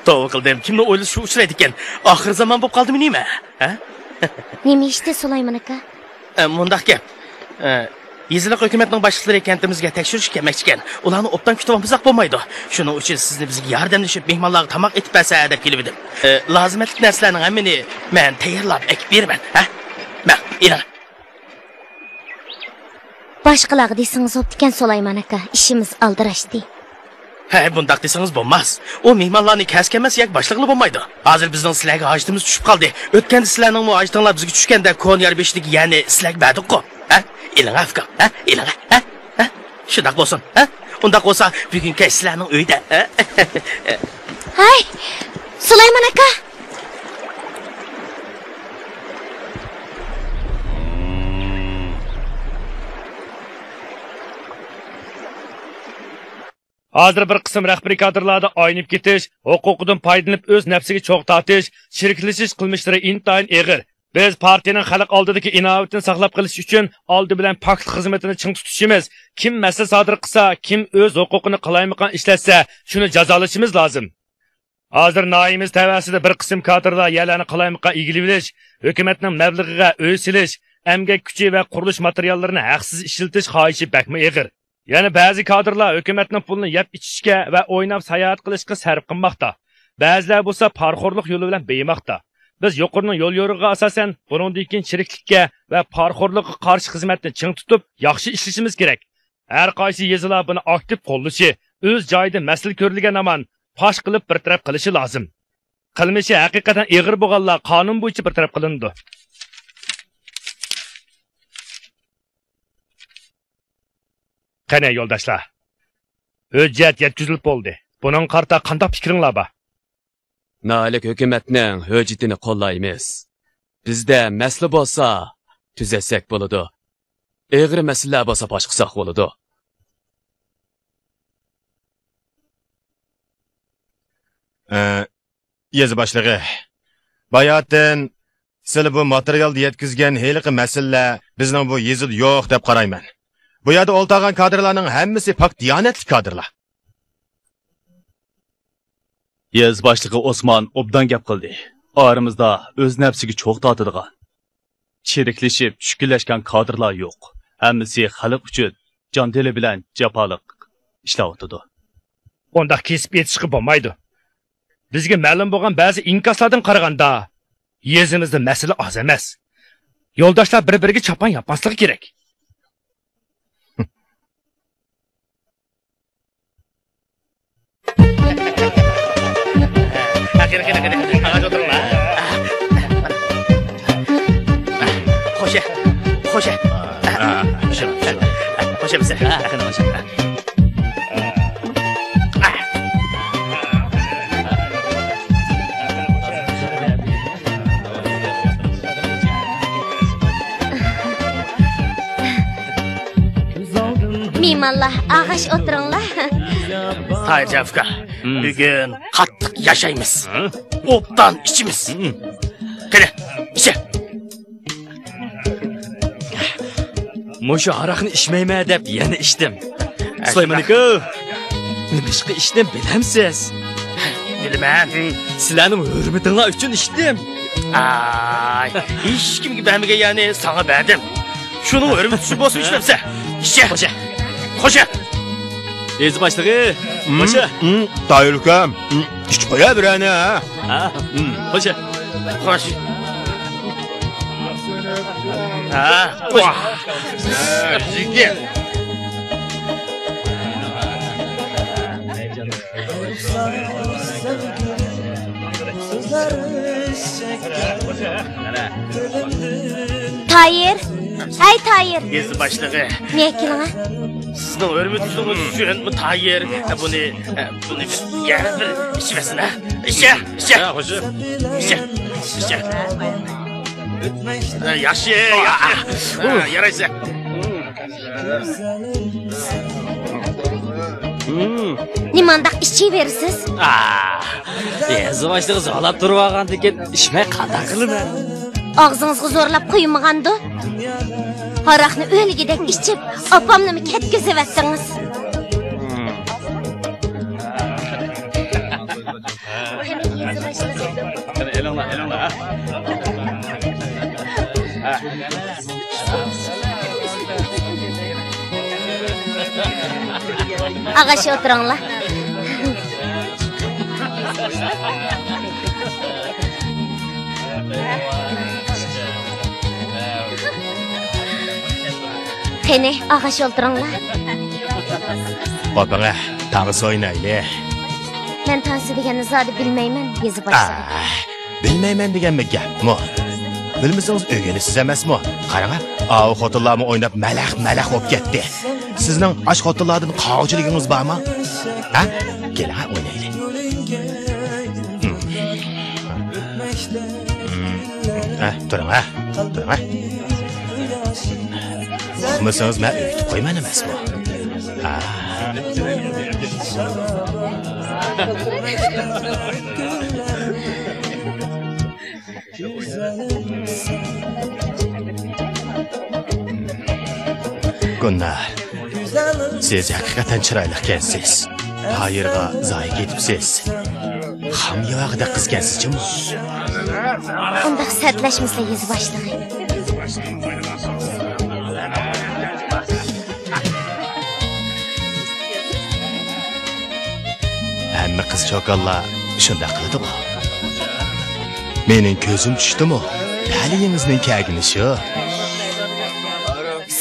توۋا قىلدىم، كىمنىڭ ئويلىشىشىغا ئۇچرايدىكەن؟ ئاخىر زامان بولۇپ قالدىمۇ نېمە؟ ھە؟ نېمە ئىشتى، سۇلايمان ئاكا؟ ئە، مۇنداق گەپ. ئە، يېزىلىق ھۆكۈمەتنىڭ باشلىقلىرى كەنتىمىزگە تەكشۈرۈشكە كەلمەكچىكەن. ئۇلارنى ئوبدان كۈتۈۋالمىساق بولمايدۇ. شۇنىڭ ئۈچۈن سىزنى بىزگە ياردەملىشىپ، مېھمانلارغا تاماق ئېتىپ بەرسە دەپ كېلىۋىدىم. ئە، لازىمەتلىك نەرسىلەرنىڭ ھەممىنى مەن تەييارلاپ ئەكىپ بېرىمەن. ھە؟ مەن، ئېلىڭ. باشقىلارغا دېسىڭىز بوپتىكەن، سۇلايمان ئاكا، ئىشىمىز ئالدىراشتى. ھە، بۇنداق دېسىڭىز بولماس. ئۇ مېھمانلارنى كەلسە كەلمەس ياكى باشلىغىلى بولمايدۇ. ھازىر بىزنىڭ سىلەرگە ھاجىتىمىز چۈشۈپ قالدى. ئۆتكەندە سىلەرنىڭمۇ ھاجىتىڭلار بىزگە چۈشكەندە كونا يار بېشىدىكى يەرنى سىلەرگە بەردۇققۇ. ھە؟ ئېلىڭ، ئۇكام. ھە؟ ئېلىڭ. ھە؟ ھە؟ شۇنداق بولسۇن. ھە؟ ئۇنداق بولسا بۈگۈن كەچ سىلەرنىڭ ئۆيدە. ھە؟ ھاي، سۇلايمان ئاكا! ھازىر بىر قىسىم رەھبىرىي كادىرلاردا ئاينىپ كېتىش، ھوقۇقىدىن پايدىلىنىپ ئۆز نەپسىگە چوغ تارتىش، چىرىكلىشىش قىلمىشلىرى ئىنتايىن ئېغىر. بىز پارتىيەنىڭ خەلق ئالدىدىكى ئىناۋىتىنى ساقلاپ قېلىش ئۈچۈن ئالدى بىلەن پاكلىق خىزمىتىنى چىڭ تۇتۇشىمىز، كىم مەسىلە سادىر قىلسا، كىم ئۆز ھوقۇقىنى قالايمىقان ئىشلەتسە، شۇنى جازالىشىمىز لازىم. ھازىر ناھىيىمىز تەۋەسىدە بىر قىسىم كادىرلار يەرلەرنى قالايمىقان ئىگىلىۋېلىش، ھۆكۈمەتنىڭ مەبلىغىگە ئۆي سېلىش، ئەمگەك كۈچى ۋە قۇرۇلۇش ماتېرىياللىرىنى ھەقسىز ئىشلىتىش خاھىشى بەكمۇ ئېغىر. يەنە بەزى كادىرلار ھۆكۈمەتنىڭ پۇلىنى يەپ ئىچىشكە ۋە ئويناپ ساياھەت قىلىشقا سەرپ قىلماقتا. بەزىلەر بولسا پارىخورلۇق يولى بىلەن بېيىماقتا. بىز يۇقىرىنىڭ يول يورۇقىغا ئاساسەن، بۇنىڭدىن كېيىن چىرىكلىككە ۋە پارىخورلۇققا قارشى خىزمەتنى چىڭ تۇتۇپ، ياخشى ئىشلىشىمىز كېرەك. ھەر قايسى يېزىلار بۇنى ئاكتىپ قوللىشى، ئۆز جايىدا مەسىلە كۆرۈلگەن ھامان پاش قىلىپ بىر تەرەپ قىلىشى لازىم. قىلمىشى ھەقىقەتەن ئېغىر بولغانلار قانۇن بويىچە بىر تەرەپ قىلىنىدۇ. قېنى، يولداشلار، ھۆججەت يەتكۈزۈلۈپ بولدى. بۇنىڭغا قارىتا قانداق پىكرىڭلار بار؟ ناھىيەلىك ھۆكۈمەتنىڭ ھۆججىتىنى قوللايمىز. بىزدە مەسىلە بولسا، تۈزەتسەك بولىدۇ. ئېغىر مەسىلىلەر بولسا، باش قىلساق بولىدۇ. ئە، يېزا باشلىقى، باياتىن سىلى بۇ ماتېرىيالدا يەتكۈزگەن ھېلىقى مەسىلىلەر بىزنىڭ بۇ يېزىدا يوق دەپ قارايمەن. بۇ يەردە ئولتۇرغان كادىرلارنىڭ ھەممىسى پاك دىيانەتلىك كادىرلار. يېزا باشلىقى ئوسمان ئوبدان گەپ قىلدى. ئارىمىزدا ئۆز نەپسىگە چوغ تارتىدىغان، چىرىكلىشىپ چۈشكۈنلەشكەن كادىرلار يوق. ھەممىسى خەلق ئۈچۈن جان-دىلى بىلەن جاپالىق ئىشلەۋاتىدۇ. ئۇنداق كېسىپ ئېيتىشقا بولمايدۇ. بىزگە مەلۇم بولغان بەزى ئىنكاسلاردىن قارىغاندا، يېزىمىزدا مەسىلە ئاز ئەمەس. يولداشلار بىر-بىرىگە چاپان ياپماسلىقى كېرەك. قېنى، قېنى، قېنى، ئاغاچ ئولتۇرۇڭلار. خوشە، خوشە. خوشە بىسە. قېنى، خوشە. ئاللا، ئاغاش ئولتۇرۇڭلار. تايىرجان ئۇكا، بۈگۈن قاتتىق ياشايمىز. ئوبدان ئىچىمىز. قېنى، ئىچە. مۇشۇ ھاراقنى ئىچمەيمەن دەپ يەنە ئىچتىم. سۇلايمان ئاكا، نېمىشقا ئىچتىم بىلەمسىز؟ بىلىمەن. سىلەرنىڭ ھۆرمىتىڭلار ئۈچۈن ئىچتىم. ئاي، ھېچكىمگە بەرمىگەن يەرنى ساڭا بەردىم. شۇنىڭ ھۆرمىتى ئۈچۈن بولسۇن ئىچمەمسەن. ئىچە. خوشە. خوشە. يېزا باشلىقى. خوشە. تايىر ئۇكام، ئىچىپ قويە بىرەرنى، ھە؟ ھە. خوشە. خوش. ھە. خوش. يىگىت. تايىر، ھەي تايىر. يېزا باشلىقى. نېگە كېلىڭە؟ سىزنىڭ ھۆرمىتىڭىز ئۈچۈن بۇ تايىر، بۇنى، بۇنى بىر يەر بىر ئىچىۋەرسىن، ھە؟ ئىچە، ئىچە. ھە، خوشە. ئىچە، ئىچە. ياخشى، ياخشى. يارايسەن. نېمانداق ئىچىۋېرىسىز؟ ئاھ، يېزا باشلىقى زورلاپ تۇرۇۋالغاندىكىن ئىچمەي قانداق قىلىمەن؟ ئاغزىڭىزغا زورلاپ قۇيمىغاندۇ؟ ھاراقنى ئۆلگۈدەك ئىچىپ، ئاپامنىمۇ كەتكۈزۈۋەتتىڭىز. قېنى، ئېلىڭلار، ئېلىڭلار، ھە. ھە. ئاغاش ئولتۇرۇڭلار. قېنى، ئاغاش ئولتۇرۇڭلار. قوپۇڭە، تانسا ئوينايلى. مەن تانسا دېگەننى زادى بىلمەيمەن، يېزا باشلىقى. ئاھ، بىلمەيمەن دېگەنمۇ گەپمۇ؟ بىلمىسىڭىز ئۆگىنىسىز ئەمەسمۇ؟ قاراڭا، ئاۋۇ خوتۇنلارمۇ ئويناپ مەلەخ-مەلەخ بولۇپ كەتتى. سىزنىڭ ئاش خوتۇنلاردىن قاغۇچىلىكىڭىز بارمۇ؟ ھە؟ كېلىڭە ئوينايلى. ھە، تۇرۇڭ، ھە. تۇرۇڭ، ھە. ئۇقمىسىڭىز مەن ئۆگىتىپ قويىمەن ئەمەسمۇ؟ ھە. گۈلنار، سىز ھەقىقەتەن چىرايلىقكەنسىز. تايىرغا زايى كېتىپسىز. خام ياۋاغىدەك قىزكەنسىز جۇمۇ. ئۇنداق سەتلەشمىسە، يېزا باشلىقى. ھەممە قىز چوكانلار شۇنداق قىلىدىغۇ. مېنىڭ كۆزۈم چۈشتىمۇ، تەلىيىڭىزنىڭ كەلگىنى شۇ.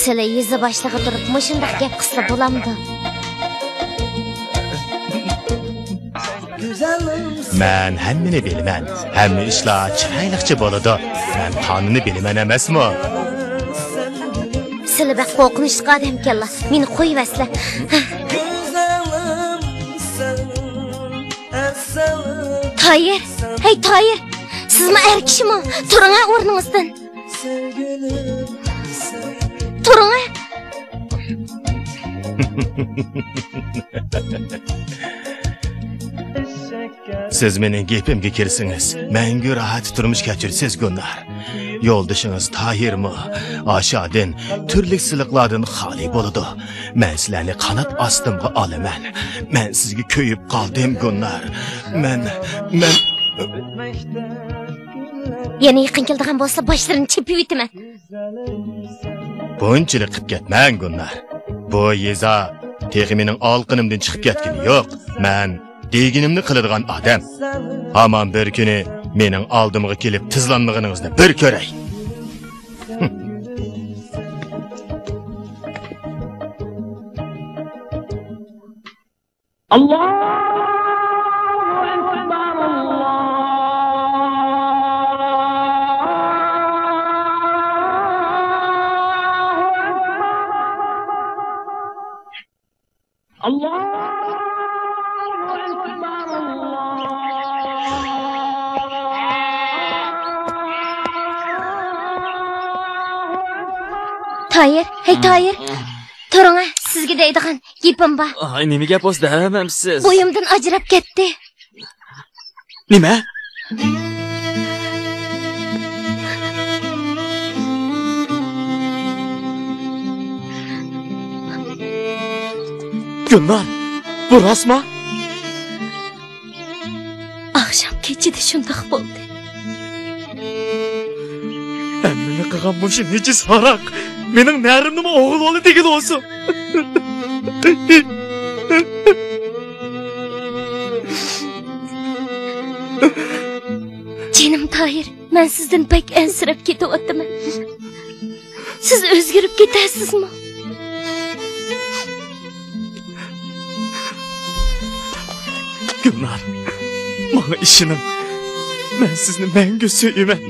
سىلى يېزا باشلىقى تۇرۇپ مۇشۇنداق گەپ قىلسا بولامدۇ؟ مەن ھەممىنى بىلىمەن. ھەممە ئىشلار چىرايلىقچە بولىدۇ. مەن قانۇننى بىلىمەن ئەمەسمۇ؟ سىلى بەك قورقۇنچلۇق ئادەمكەنلا. مېنى قويۇۋەتسىلە. تايىر، ھەي تايىر، سىزمۇ ئەر كىشىمۇ؟ تۇرۇڭە ئورنىڭىزدىن. تۇرۇڭە. سىز مېنىڭ گېپىمگە كىرسىڭىز، مەڭگۈ راھەت تۇرمۇش كەچۈرىسىز، گۈلنار. يولدىشىڭىز تاھىرمۇ ئاشادىن، تۈرلۈك سىلىقلاردىن خالىي بولىدۇ. مەن سىلەرنى قانات ئاستىمغا ئالىمەن. مەن سىزگە كۆيۈپ قالدىم، گۈلنار. مەن، مەن يەنە يېقىن كېلىدىغان بولسا، باشلىرىنى چېپىۋېتىمەن. بۇنچىلىك قىپ كەتمەڭ، گۈلنار. بۇ يېزا تېخى مېنىڭ ئالىقىنىمدىن چىقىپ كەتكىنى يوق. مەن دېگىنىمنى قىلىدىغان ئادەم. ھامان بىر كۈنى مېنىڭ ئالدىمغا كېلىپ تىزلانمىغىنىڭىزنى بىر كۆرەي. الله أكبر، الله أكبر، الله أكبر، الله أكبر. تايىر، ھەي تايىر، تۇرۇڭە، سىزگە دەيدىغان گېپىم بار. ئاي، نېمە گەپ بولسا دەۋەرمەمسىز؟ بويۇمدىن ئاجراپ كەتتى. نېمە؟ گۈلنار، بۇ راستما؟ ئاخشام كېچىدە شۇنداق بولدى. ھەممىنى قىلغان مۇشۇ نىجىس ھاراق مېنىڭ نەرىمنىمۇ ئوغرىلىۋالدى دېگىلى بولسۇن. جېنىم تاھىر، مەن سىزدىن بەك ئەنسىرەپ كېتىۋاتىمەن. سىز ئۆزگىرىپ كېتەرسىزمۇ؟ گۈلنار، ماڭا ئىشىنىڭ. مەن سىزنى مەڭگۈ سۆيىمەن.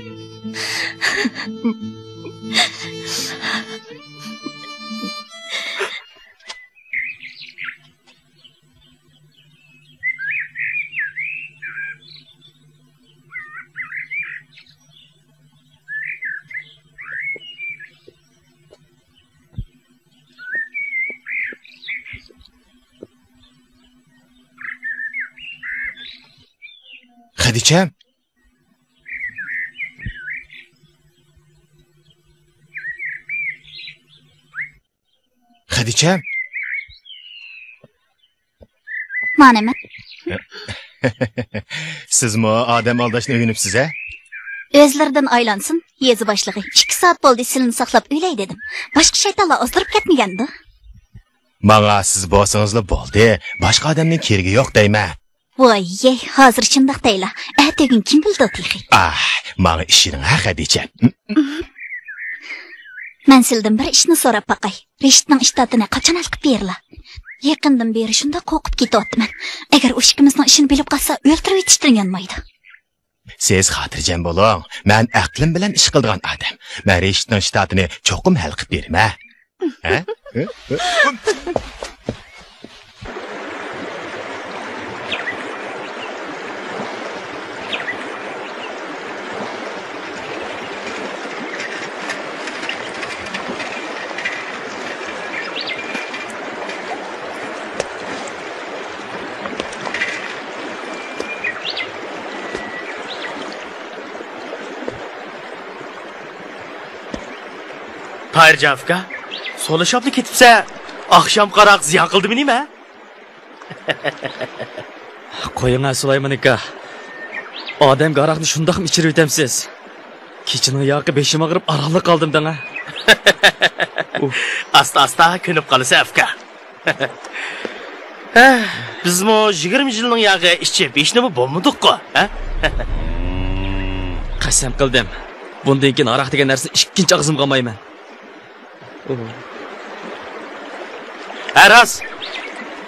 خەدىچەم. خەدىچەم. مانا مەن. سىزمۇ ئادەم ئالداشنى ئۆگىنىپسىز ھە؟ ئۆزلىرىدىن ئايلانسۇن، يېزا باشلىقى. ئىككى سائەت بولدى سىلىنى ساقلاپ ئۆلەي دېدىم. باشقا شەيتانلار ئازدۇرۇپ كەتمىگەندۇ؟ ماڭا سىز بولسىڭىزلا بولدى. باشقا ئادەمنىڭ كېرىكى يوق دەيمەن. ۋاي يەي، ھازىر شۇنداق دەيلا. ئەتىگۈن كىم بىلىدۇ تېخى؟ ئاھ، ماڭا ئىشىنىڭ ھە، خەدىچە. مەن سىلىدىن بىر ئىشنى سوراپ باقاي. رىشىتنىڭ ئىشتاتىنى قاچان ھەل قىلىپ بېرىلا؟ يېقىندىن بېرى شۇنداق قورقۇپ كېتىۋاتىمەن. ئەگەر ئۇ ئىككىمىزنىڭ ئىشىنى بىلىپ قالسا، ئۆلتۈرۈۋېتىشتىن يانمايدۇ. سىز خاتىرجەم بولۇڭ، مەن ئەقلىم بىلەن ئىش قىلىدىغان ئادەم. مەن رىشىتنىڭ ئىشتاتىنى چوقۇم ھەل قىلىپ بېرىمەن. ھە؟ تاھىرجان ئۇكا، سولىشىپلا كېتىپسە، ئاخشام قاراق زىيان قىلدىمۇ نېمە؟ قويۇڭ ھە، سۇلايمان ئاكا. ئادەمگە ھاراقنى شۇنداقمۇ ئىچۈرۈۋېتەمسىز؟ كېچىنىڭ ياقى بېشىم ئاغرىپ، ئارانلا قالدىم دەڭە. ئۇھ. ئاستا-ئاستا كۆنۈپ قالىسەن، ئۇكا. ھە، بىزمۇ يىگىرمە يىلنىڭ ياقى ئىچىپ، ھېچنېمە بولمىدۇققۇ، ھە؟ قەسەم قىلدىم، بۇندىن كېيىن ھاراق دېگەن نەرسىنى ئىككىنچى ئاغزىمغا ئالمايمەن. ھە، راست.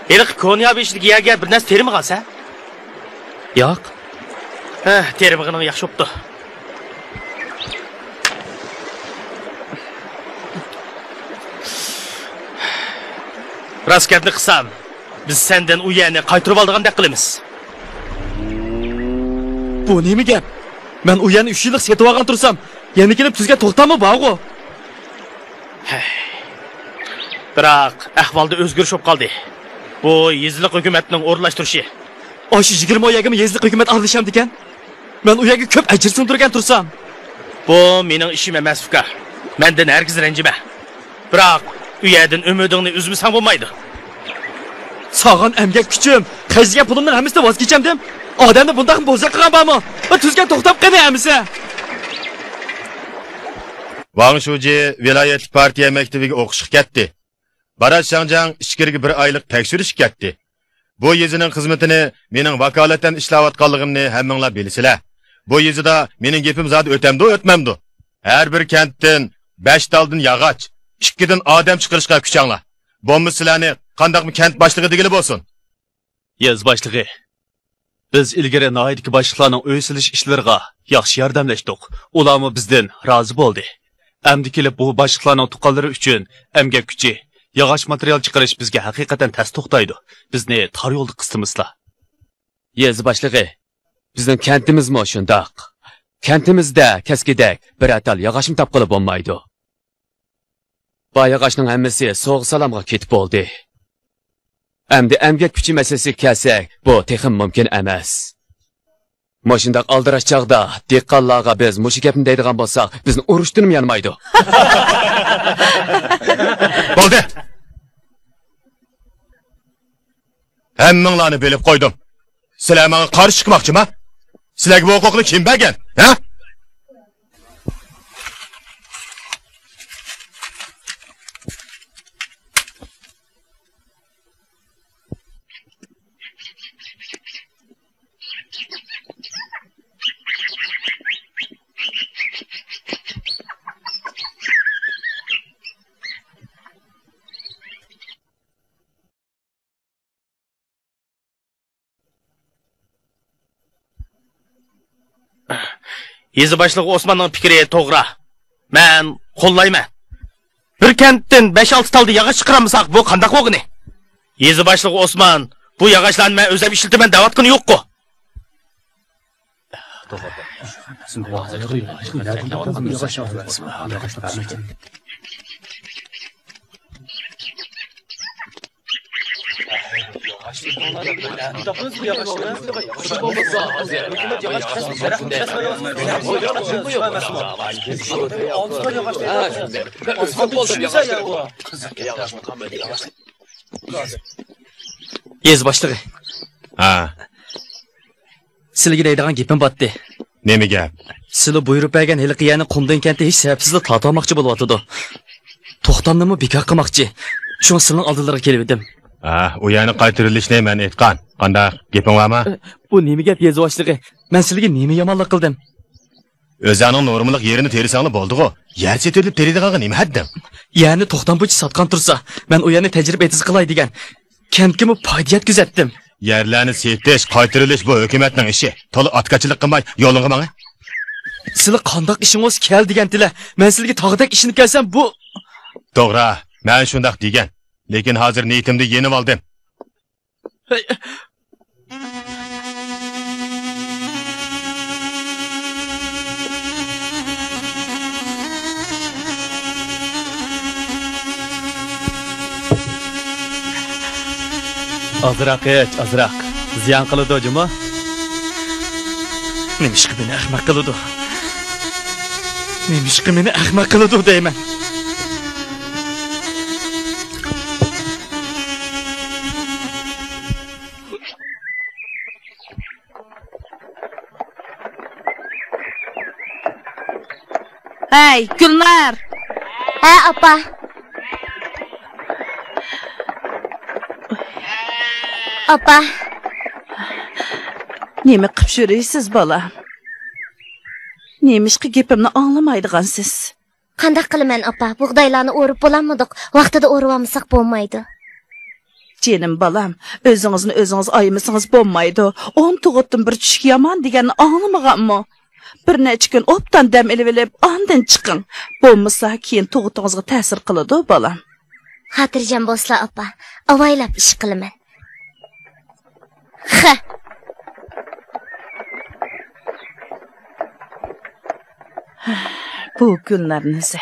ھېلىقى كونيا بېشىدىكى يەرگە بىر نەرسە تېرىمىغانسەن؟ ياق. ھە، تېرىمىغىنىڭ ياخشى بوپتۇ. راست گەپنى قىلسام، بىز سەندىن ئۇ يەرنى قايتۇرۇۋالىدىغاندەك قىلىمىز. بۇ نېمە گەپ؟ مەن ئۇ يەرنى ئۈچ يىللىق سېتىۋالغان تۇرسام، يەنە كېلىپ تۈزگەن توختاممۇ بارغۇ؟ ھەي. بىراق، ئەھۋالدا ئۆزگىرىش بولۇپ قالدى. بۇ يېزىلىق ھۆكۈمەتنىڭ ئورۇنلاشتۇرۇشى. ئاشۇ يىگىرمە يەرگىمۇ يېزىلىق ھۆكۈمەت ئارىلىشامدىكەن؟ مەن ئۇ يەرگە كۆپ ئەجىر سىڭدۈرگەن تۇرسام. بۇ مېنىڭ ئىشىم ئەمەس، ئۇكا. مەندىن ھەرگىز رەنجىمە. بىراق، ئۇ يەردىن ئۈمىدىڭنى ئۈزمىسەڭ بولمايدۇ. سالغان ئەمگەك كۈچۈم، خەجلىگەن پۇلۇمنىڭ ھەممىسىنى ۋاز كېچەمدىم. ئادەمنى بۇنداقمۇ بوزەك قىلغان بارمۇ؟ تۈزگەن توختام قېنى ھەممىسى؟ ۋاڭ شۇجى ۋىلايەتلىك پارتىيە مەكتىۋىگە ئوقۇشقا كەتتى. باراش شاڭجاڭ ئىچكىرىگە بىر ئايلىق تەكشۈرۈشكە كەتتى. بۇ يېزىنىڭ خىزمىتىنى مېنىڭ ۋاكالىتەن ئىشلەۋاتقانلىقىمنى ھەممىڭلار بىلىسىلەر. بۇ يېزىدا مېنىڭ گېپىم زادى ئۆتەمدۇ، ئۆتمەمدۇ؟ ھەر بىر كەنتتىن بەش تالدىن ياغاچ، ئىككىدىن ئادەم چىقىرىشقا كۈچەڭلار. بولمىسا سىلەرنى قانداقمۇ كەنت باشلىقى دېگىلى بولسۇن. يېزا باشلىقى، بىز ئىلگىرى ناھىيەدىكى باشلىقلارنىڭ ئۆي سېلىش ئىشلىرىغا ياخشى ياردەملەشتۇق. ئۇلارمۇ بىزدىن رازى بولدى. ئەمدى كېلىپ بۇ باشلىقلارنىڭ تۇغقانلىرى ئۈچۈن ئەمگەك كۈچى، ياغاچ ماتېرىيال چىقىرىش بىزگە ھەقىقەتەن تەس توختايدۇ. بىزنى تار يولدا قىستىمىسىلا. يېزا باشلىقى، بىزنىڭ كەنتىمىزمۇ شۇنداق. كەنتىمىزدە كەسكىدەك بىرەر تال ياغاچمۇ تاپقىلى بولمايدۇ. باي ياغاچنىڭ ھەممىسى سوغا سالامغا كېتىپ بولدى. ئەمدى ئەمگەك كۈچى مەسىلىسىگە كەلسەك، بۇ تېخىمۇ مۇمكىن ئەمەس. مۇشۇنداق ئالدىراش چاغدا دېھقانلارغا بىز مۇشۇ گەپنى دەيدىغان بولساق، بىزنى ئۇرۇشتىنمۇ يانمايدۇ. بولدى! ھەممىڭلارنى بىلىپ قويدۇم. سىلەر ماڭا قارشى چىقماقچىما؟ سىلەرگە بۇ ھوقۇقنى كىم بەرگەن؟ ھە؟ يېزا باشلىقى ئوسماننىڭ پىكرى توغرا. مەن قوللايمەن. بىر كەنتتىن بەش-ئالتە تالدا ياغاچ چىقىرالمىساق، بۇ قانداق بولغىنى؟ يېزا باشلىقى ئوسمان، بۇ ياغاچلارنى مەن ئۆزۈم ئىشلىتىمەن دەۋاتقىنى يوققۇ. يېزا باشلىقى. ھە. سىلىگە دەيدىغان گېپىم باتتى. نېمە گەپ؟ سىلى بۇيرۇپ بەرگەن ھېلىقى يەرنى قۇمدىن كەنتى ھېچ سەۋەبسىزلا تارتىۋالماقچى بولۇۋاتىدۇ. توختامنىمۇ بىكار قىلماقچى. شۇڭا سىلىنىڭ ئالدىلىرىغا كېلىۋىدىم. ھە، ئۇ يەرنى قايتۇرۇۋېلىشنى مەن ئېيتقان. قانداق، گېپىڭ بارمۇ؟ بۇ نېمە گەپ، يېزا باشلىقى؟ مەن سىلىگە نېمە يامانلىق قىلدىم؟ ئۆزۈڭنىڭ نورمىلىق يېرىنى تېرىسەڭلا بولدىغۇ. يەر سېتىۋېلىپ تېرىيدىغانغا نېمە ھەددىڭ؟ يەرنى توختام بويىچە ساتقان تۇرسا، مەن ئۇ يەرنى تەجرىبە ئېتىزى قىلاي دېگەن. كەنتكىمۇ پايدا يەتكۈزەتتىم. يەرلەرنى سېتىش، قايتۇرۇۋېلىش بۇ ھۆكۈمەتنىڭ ئىشى. تولا ئاتكاچىلىق قىلماي يولۇڭغا ماڭە. سىلى قانداق ئىشىڭ بولسا كەل دېگەنتىلە. مەن سىلىگە تاغدەك ئىشىنىپ كەلسەم بۇ. توغرا، مەن شۇنداق دېگەن. لېكىن ھازىر نىيىتىمدىن يېنىۋالدىم. ئازراق ئىچ، ئازراق. زىيان قىلىدۇ جۇمۇ. نېمىشقا مېنى ئەخمەق قىلىدۇ؟ نېمىشقا مېنى ئەخمەق قىلىدۇ دەيمەن. ھەي، گۈلنار! ھە، ئاپا. ئاپا. نېمە قىپ يۈرىسىز، بالام؟ نېمىشقا گېپىمنى ئاڭلىمايدىغانسىز؟ قانداق قىلىمەن، ئاپا؟ بۇغدايلارنى ئورۇپ بولالمىدۇق. ۋاقتىدا ئورۇۋالمىساق بولمايدۇ. جېنىم بالام، ئۆزىڭىزنى ئۆزىڭىز ئايىمىسىڭىز بولمايدۇ. ئون تۇغۇتتىن بىر چۈشۈك يامان دېگەننى ئاڭلىمىغانمۇ؟ بىر نەچچە كۈن ئوبدان دەم ئېلىۋېلىپ، ئاندىن چىقىڭ. بولمىسا، كېيىن تۇغۇتىڭىزغا تەسىر قىلىدۇ، بالام. خاتىرجەم بولسىلا، ئاپا. ئاۋايلاپ ئىش قىلىمەن. خە. بۇ گۈلنار نېسى.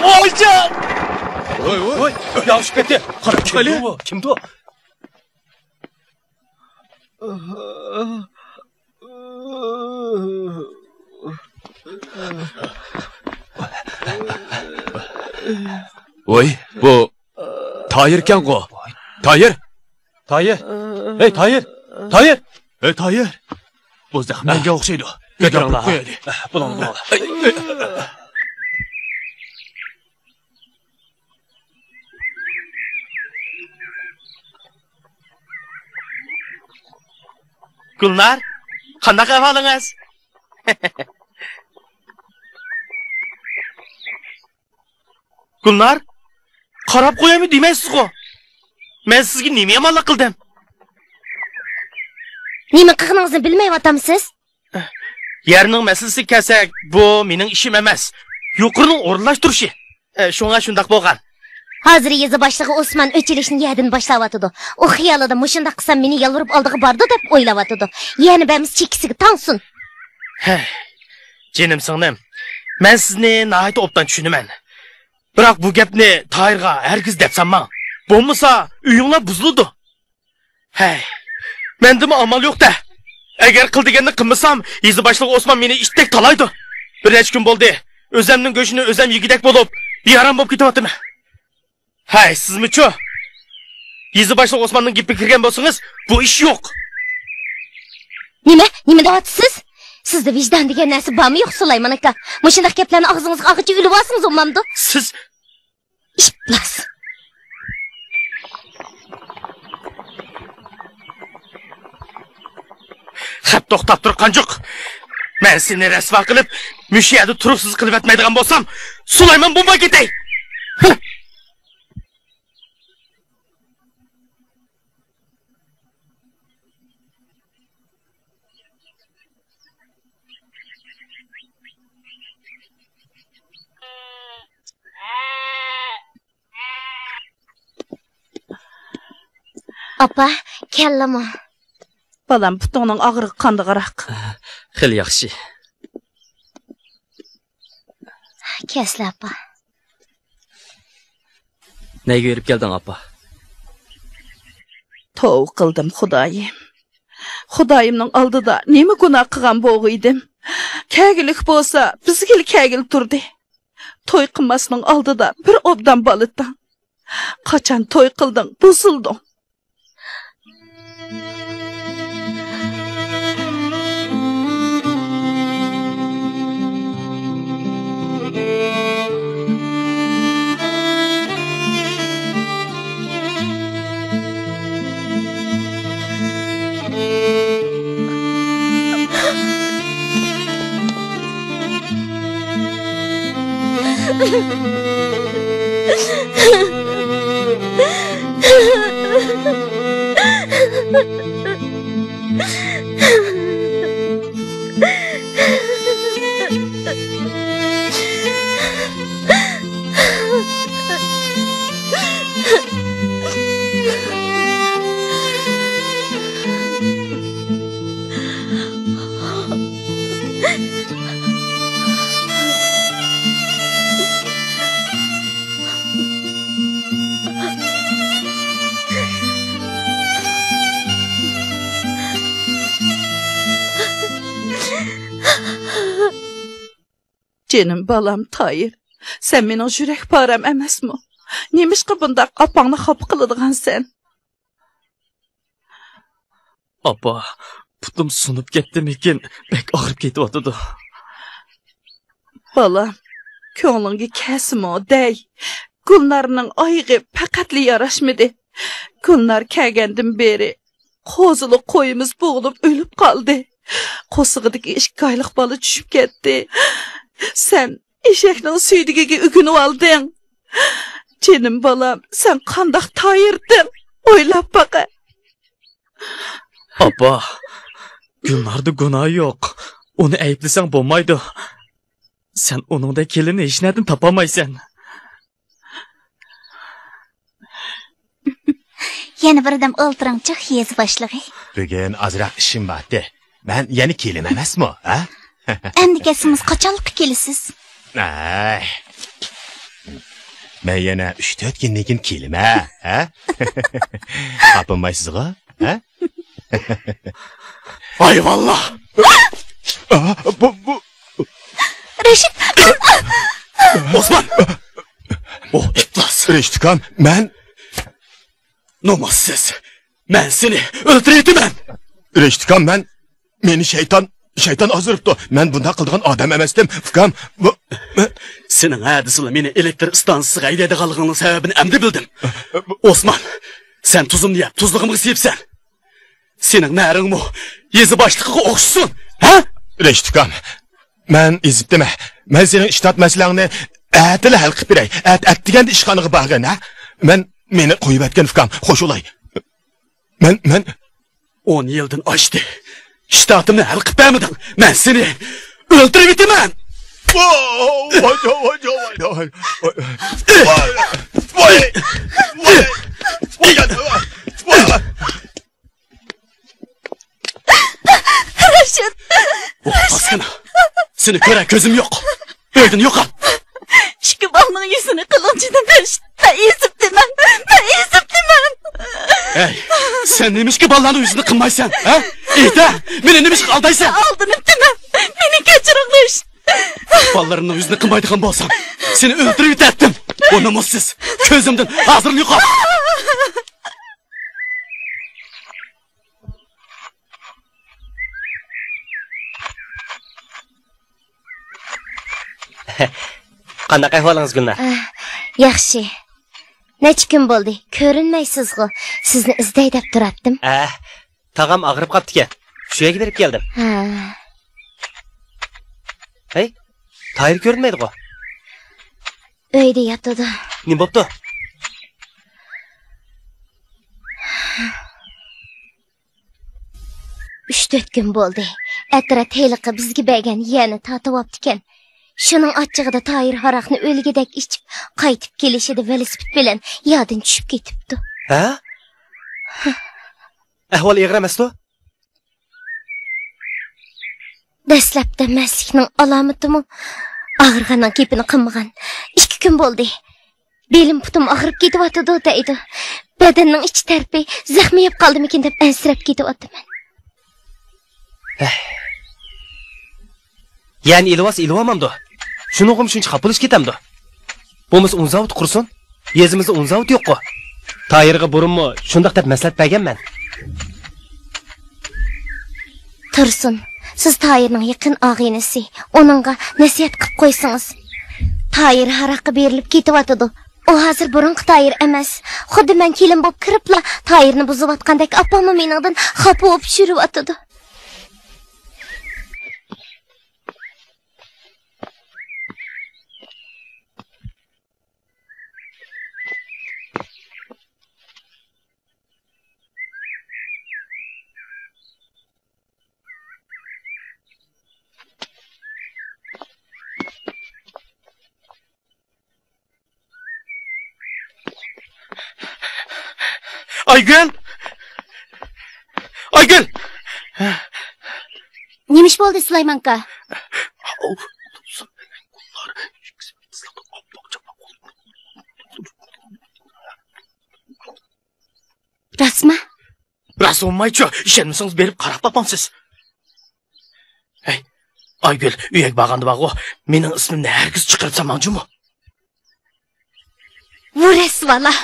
ۋايجان! ۋاي، ۋاي. ياخشى كەتتى. قاراپ كىمدۇ؟ كىمدۇ؟ ۋاي، بۇ تايىركەنغۇ. تايىر! تايىر! ھەي، تايىر! تايىر! ھەي، تايىر! بۇ زەخىملەنگەن ئوخشايدۇ. گىداپ قويايلى. بۇلۇڭ، بۇلۇڭ. گۈلنار، قانداق ئەھۋالىڭىز؟ گۈلنار، قاراپ قويايمۇ دېمەيسىزغۇ؟ مەن سىزگە نېمە يامانلىق قىلدىم؟ نېمە قىلغىنىڭىزنى بىلمەيۋاتامسىز؟ يەرنىڭ مەسىلىسىگە كەلسەك، بۇ مېنىڭ ئىشىم ئەمەس. يۇقىرىنىڭ ئورۇنلاشتۇرۇشى. ئە، شۇڭا شۇنداق بولغان. ھازىر يېزا باشلىقى ئوسمان ئۆچ ئېلىشنى يەدىن باشلاۋاتىدۇ. ئۇ خىيالىدا مۇشۇنداق قىلسام مېنى يالۋۇرۇپ ئالدىغا بارىدۇ دەپ ئويلاۋاتىدۇ. يەنە بەرمىسە چېكىسىگە تاڭسۇن. ھەي، جېنىم سىڭلىم، مەن سىزنى ناھايىتى ئوبدان چۈشىنىمەن. بىراق بۇ گەپنى تاھىرغا ھەرگىز دەپ سالماڭ. بولمىسا ئۆيۈڭلار بۇزۇلىدۇ. ھەي، مەندىمۇ ئامال يوق-دە. ئەگەر قىل دېگەننى قىلمىسام، يېزا باشلىقى ئوسمان مېنى ئىتتەك تالايدۇ. بىر نەچچە كۈن بولدى، ئۆزەمنىڭ گۆشىنى ئۆزەم يېگۈدەك بولۇپ، بىئارام بولۇپ كېتىۋاتىمەن. ھەي، سىزمۇچۇ؟ يېزا باشلىقى ئوسماننىڭ گېپىگە كىرگەن بولسىڭىز، بۇ ئىش يوق. نېمە؟ نېمە دەۋاتىسىز؟ سىزدە ۋىجدان دېگەن نەرسە بارمۇ يوق، سۇلايمان ئاكا؟ مۇشۇنداق گەپلەرنى ئاغزىڭىزغا ئالغىچە ئۆلۈۋالسىڭىز بولمامدۇ؟ سىز ئىپلاس! خەپ توختاپ تۇر، قانجۇق! مەن سېنى رەسۋا قىلىپ، مۇشۇ يەردە تۇرۇقسىز قىلىۋەتمەيدىغان بولسام، سۇلايمان بولماي كېتەي! ئاپا، كەلدىمۇ؟ بالام، پۇتۇڭنىڭ ئاغرىقى قاندىغىراق؟ خېلى ياخشى. كەلسىلە، ئاپا. نەگە بېرىپ كەلدىڭ، ئاپا؟ توۋا قىلدىم، خۇدايىم. خۇدايىمنىڭ ئالدىدا نېمە گۇناھ قىلغان بولغىيدىم؟ كەلگۈلۈك بولسا، بىزگىلا كەلگىلى تۇردى. توي قىلماسنىڭ ئالدىدا بىر ئوبدان بالىتىڭ. قاچان توي قىلدىڭ، بۇزۇلدۇڭ. جېنىم بالام تايىر، سەن مېنىڭ يۈرەك پارەم ئەمەسمۇ؟ نېمىشقا بۇنداق ئاپاڭنى خاپا قىلىدىغانسەن؟ ئاپا، پۇتۇم سۇنۇپ كەتتىمىكىن، بەك ئاغرىپ كېتىۋاتىدۇ. بالام، كۆڭلۈڭگە كەلسىمۇ دەي، گۈلنارنىڭ ئايىغى پەقەتلا ياراشمىدى. گۈلنار كەلگەندىن بېرى قوزىلىق قويىمىز بوغۇلۇپ ئۆلۈپ قالدى. قورسىقىدىكى ئىككى ئايلىق بالا چۈشۈپ كەتتى. سەن ئېشەكنىڭ سۈيدۈكىگە ئۆگىنىۋالدىڭ. جېنىم بالام، سەن قانداق تايىردىڭ؟ ئويلاپ باقە. ئاپا، گۈلناردا گۇناھى يوق. ئۇنى ئەيىبلىسەڭ بولمايدۇ. سەن ئۇنىڭدەك كېلىننى ھېچنەدىن تاپالمايسەن. يەنە بىردەم ئولتۇرۇڭچۇ، يېزا باشلىقى. بۈگۈن ئازراق ئىشىم بارتى. مەن يەنە كېلىمەن ئەمەسمۇ، ھە؟ ئەمدى كەلسىڭىز قاچانلىققا كېلىسىز؟ ئەي. مەن يەنە ئۈچ تۆت كۈندىن كېيىن كېلىمەن، ھە؟ خاپىمايسىزغۇ، ھە؟ ھايۋانلار! ئا، بۇ، بۇ. رەشىت! ئوسمان! ئۇ ئىپلاس! رەشىت ئۇكام، مەن. نومۇسسىز! مەن سېنى ئۆلتۈرۈۋېتىمەن! رەشىت ئۇكام، مەن، مېنى شەيتان، شەيتان ئازدۇرۇپتۇ. مەن بۇنداق قىلىدىغان ئادەم ئەمەستىم، ئۇكام. بۇ، سېنىڭ ھە دېسىلا مېنى ئېلېكتر ئىستانسىسىغا ھەيدەيدىغانلىقىڭنىڭ سەۋەبىنى ئەمدى بىلدىم. ئوسمان، سەن تۇزۇمنى يەپ، تۇزلۇقۇمغا سىيىپسەن. سېنىڭ نەرىڭمۇ يېزا باشلىقىغا ئوخشىسۇن، ھە؟ رەشىت ئۇكام، مەن ئېزىپتىمەن. مەن سېنىڭ ئىشتات مەسىلەڭنى ئەتىلا ھەل قىلىپ بېرەي. ئەت-، ئەتىگەندە ئىشخانىغا بارغىن، ھە؟ مەن، مېنى قويۇۋەتكىن، ئۇكام، خوش بولاي. مەن، مەن. ئون يىلدىن ئاشتى. ئىشتاتىمنى ھەل قىلىپ بەرمىدىڭ. مەن سېنى ئۆلتۈرۈۋېتىمەن! ۋاي، ۋاي، ۋاي، ۋاي، ۋاي. رەشىت! ئوقۇپ قالسىنا. سېنى كۆرەر كۆزۈم يوق. ئۆيدىن يوقال. ئىككى بالىنىڭ يۈزىنى قىلىڭ جېنىم رەشىت. مەن ئېزىپتىمەن. مەن ئېزىپتىمەن. ھەي، سەن نېمىشقا بالىلارنىڭ يۈزىنى قىلمايسەن، ھە؟ ئېيت-ھە، مېنى نېمىشقا ئالدايسەن؟ ئالدىنىپتىمەن. مېنى كەچۈرۈڭ رەشىت. بالىلىرىمنىڭ يۈزىنى قىلمايدىغان بولسام، سېنى ئۆلتۈرۈۋېتەتتىم. بۇ نومۇسسىز. كۆزۈمدىن ھازىرلا يوقال. قانداق ئەھۋالىڭىز، گۈلنار؟ ئە، ياخشى. نەچچە كۈن بولدى، كۆرۈنمەيسىزغۇ. سىزنى ئىزدەي دەپ تۇراتتىم. ئە، تاغام ئاغرىپ قاپتىكەن. شۇ يەرگە بېرىپ كەلدىم. ھە. ھەي، تاھىر كۆرۈنمەيدىغۇ. ئۆيدە ياتىدۇ. نېمە بوپتۇ؟ ئۈچ تۆت كۈن بولدى. ئەترەت ھېلىقى بىزگە بەرگەن يەرنى تارتىۋاپتىكەن. شۇنىڭ ئاچچىقىدا تاھىر ھاراقنى ئۆلگۈدەك ئىچىپ، قايتىپ كېلىشىدە ۋېلىسىپىت بىلەن ياردىن چۈشۈپ كېتىپتۇ. ھە؟ ئەھۋال ئېغىر ئەمەستۇ؟ دەسلەپتە مەستلىكنىڭ ئالامىتىمۇ، ئاغرىغاننىڭ گېپىنى قىلمىغان. ئىككى كۈن بولدى. بېلىم پۇتۇم ئاغرىپ كېتىۋاتىدۇ دەيدۇ. بەدەننىڭ ئىچ تەرىپى زەخمىي يەپ قالدىمىكىن دەپ ئەنسىرەپ كېتىۋاتىمەن. ھەي. يەنى ئېلىۋالسا ئېلىۋالمامدۇ؟ شۇنىڭغىمۇ شۇنچە خاپا بولۇش كېتەمدۇ؟ بولمىسا ئۇن زاۋۇتى قۇرسۇن. يېزىمىزدا ئۇن زاۋۇتى يوققۇ. تاھىرغا بۇرۇنمۇ شۇنداق دەپ مەسلىھەت بەرگەنمەن. تۇرسۇن، سىز تاھىرنىڭ يېقىن ئاغىنىسى. ئۇنىڭغا نەسىھەت قىلىپ قويسىڭىز. تاھىر ھاراققا بېرىلىپ كېتىۋاتىدۇ. ئۇ ھازىر بۇرۇنقى تاھىر ئەمەس. خۇددى مەن كېلىن بولۇپ كىرىپلا تاھىرنى بۇزۇۋاتقاندەك ئاپاممۇ مېنىڭدىن خاپا بولۇپ يۈرۈۋاتىدۇ. ئايگۈل! ئايگۈل! نېمە ئىش بولدى، سۇلايمانكا؟ راستمۇ؟ راست بولمايچۇ، ئىشەنمىسىڭىز بېرىپ قاراپ باقمامسىز؟ ھەي، ئايگۈل، ئۆيگە بارغاندا بارغۇ، مېنىڭ ئىسمىمنى ھەرگىز چىقىرىپ سالماڭ جۇمۇ. ۋۇ رەسۋالا!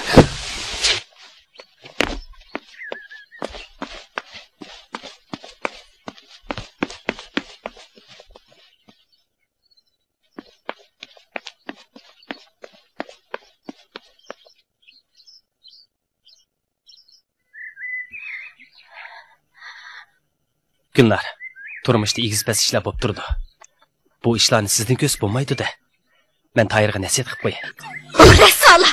گۈلنار، تۇرمۇشتا ئېگىز-پەس ئىشلار بولۇپ تۇرىدۇ. بۇ ئىشلارنى سىزدىن كۆرسە بولمايدۇ-دە. مەن تاھىرغا نەسىھەت قىلىپ قوياي. رەسۋالا!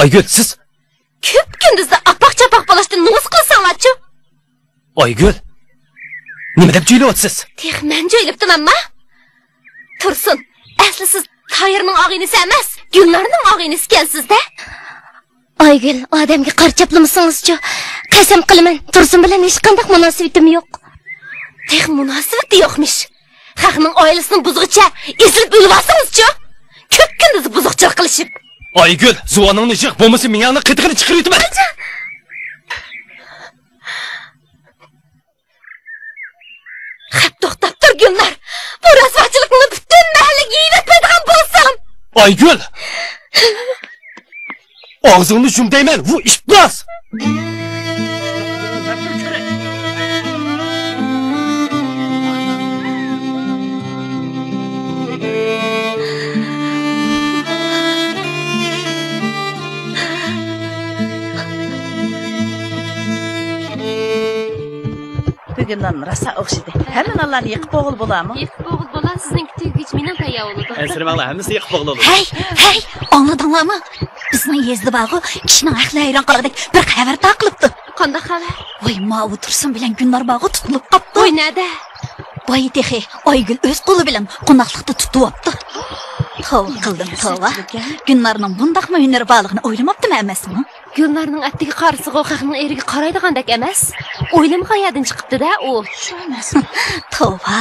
ئايگۈل، سىز! كۈپ-كۈندۈزدە ئاپاق-چاپاق بولۇشتىن نومۇس قىلساڭلارچۇ! ئايگۈل! نېمە دەپ جۆيلۈۋاتىسىز؟ تېخى مەن جۆيلۈپتىمەنما؟ تۇرسۇن، ئەسلى سىز تاھىرنىڭ ئاغىنىسى ئەمەس، گۈلنارنىڭ ئاغىنىسىكەنسىز-دە! ئايگۈل، ئادەمگە قارا چاپلىمىسىڭىزچۇ؟ قەسەم قىلىمەن، تۇرسۇن بىلەن ھېچقانداق مۇناسىۋىتىم يوق. تېخى مۇناسىۋىتى يوقمىش. خەقنىڭ ئائىلىسىنىڭ بۇزىغىچە ئېزىلىپ ئۆلۈۋالسىڭىزچۇ؟ كۈپ-كۈندۈز بۇزۇقچىلىق قىلىشىپ. ئايگۈل، زۇۋانىڭنى يىغ، بولمىسا مېڭەڭنىڭ قېتىقىنى چىقىرىۋېتىمەن. خەپ توختاپ تۇر، گۈلنار! بۇ رەسۋاچىلىقىڭنى پۈتۈن مەھەللىگە يېيىۋەتمەيدىغان بولسام! ئايگۈل! ئاغزىڭنى يۇم دەيمەن، ۋۇ ئىپلاس! بۈگۈن نان راسا ئوخشىدى. ھەممە نانلارنى يېقىپ بولغىلى بولارمۇ؟ يېقىپ بولغىلى بولار، سىزنىڭكى تۈگىگىچە مېنىڭ تەييار بولىدۇ. ئەنسىرىمەڭلار، ھەممىسىنى يېقىپ بولغىلى بولىدۇ. ھەي، ھەي، ئاڭلىدىڭلارمۇ؟ بىزنىڭ يېزىدا بارغۇ، كىشىنىڭ ئەقلى ھەيران قالغۇدەك بىر خەۋەر تارقىلىپتۇ. قانداق خەۋەر؟ ۋاي، ماۋۇ تۇرسۇن بىلەن گۈلنار بارغۇ تۇتۇلۇپ قاپتۇ. ۋاي، نەدە؟ ۋاي، تېخى ئايگۈل ئۆز قولى بىلەن قوناقلىقتا تۇتۇۋاپتۇ. توۋا قىلدىم، توۋا. گۈلنارنىڭ بۇنداقمۇ ھۈنىرى بارلىقىنى ئويلىماپتىمەن ئەمەسمۇ؟ گۈلنارنىڭ ئەتىگە قارىسىغۇ خەقنىڭ ئېرىگە قارايدىغاندەك ئەمەس. ئويلىمىغان يەردىن چىقىپتۇ-دە ئۇ. شۇ ئەمەسمۇ؟ توۋا.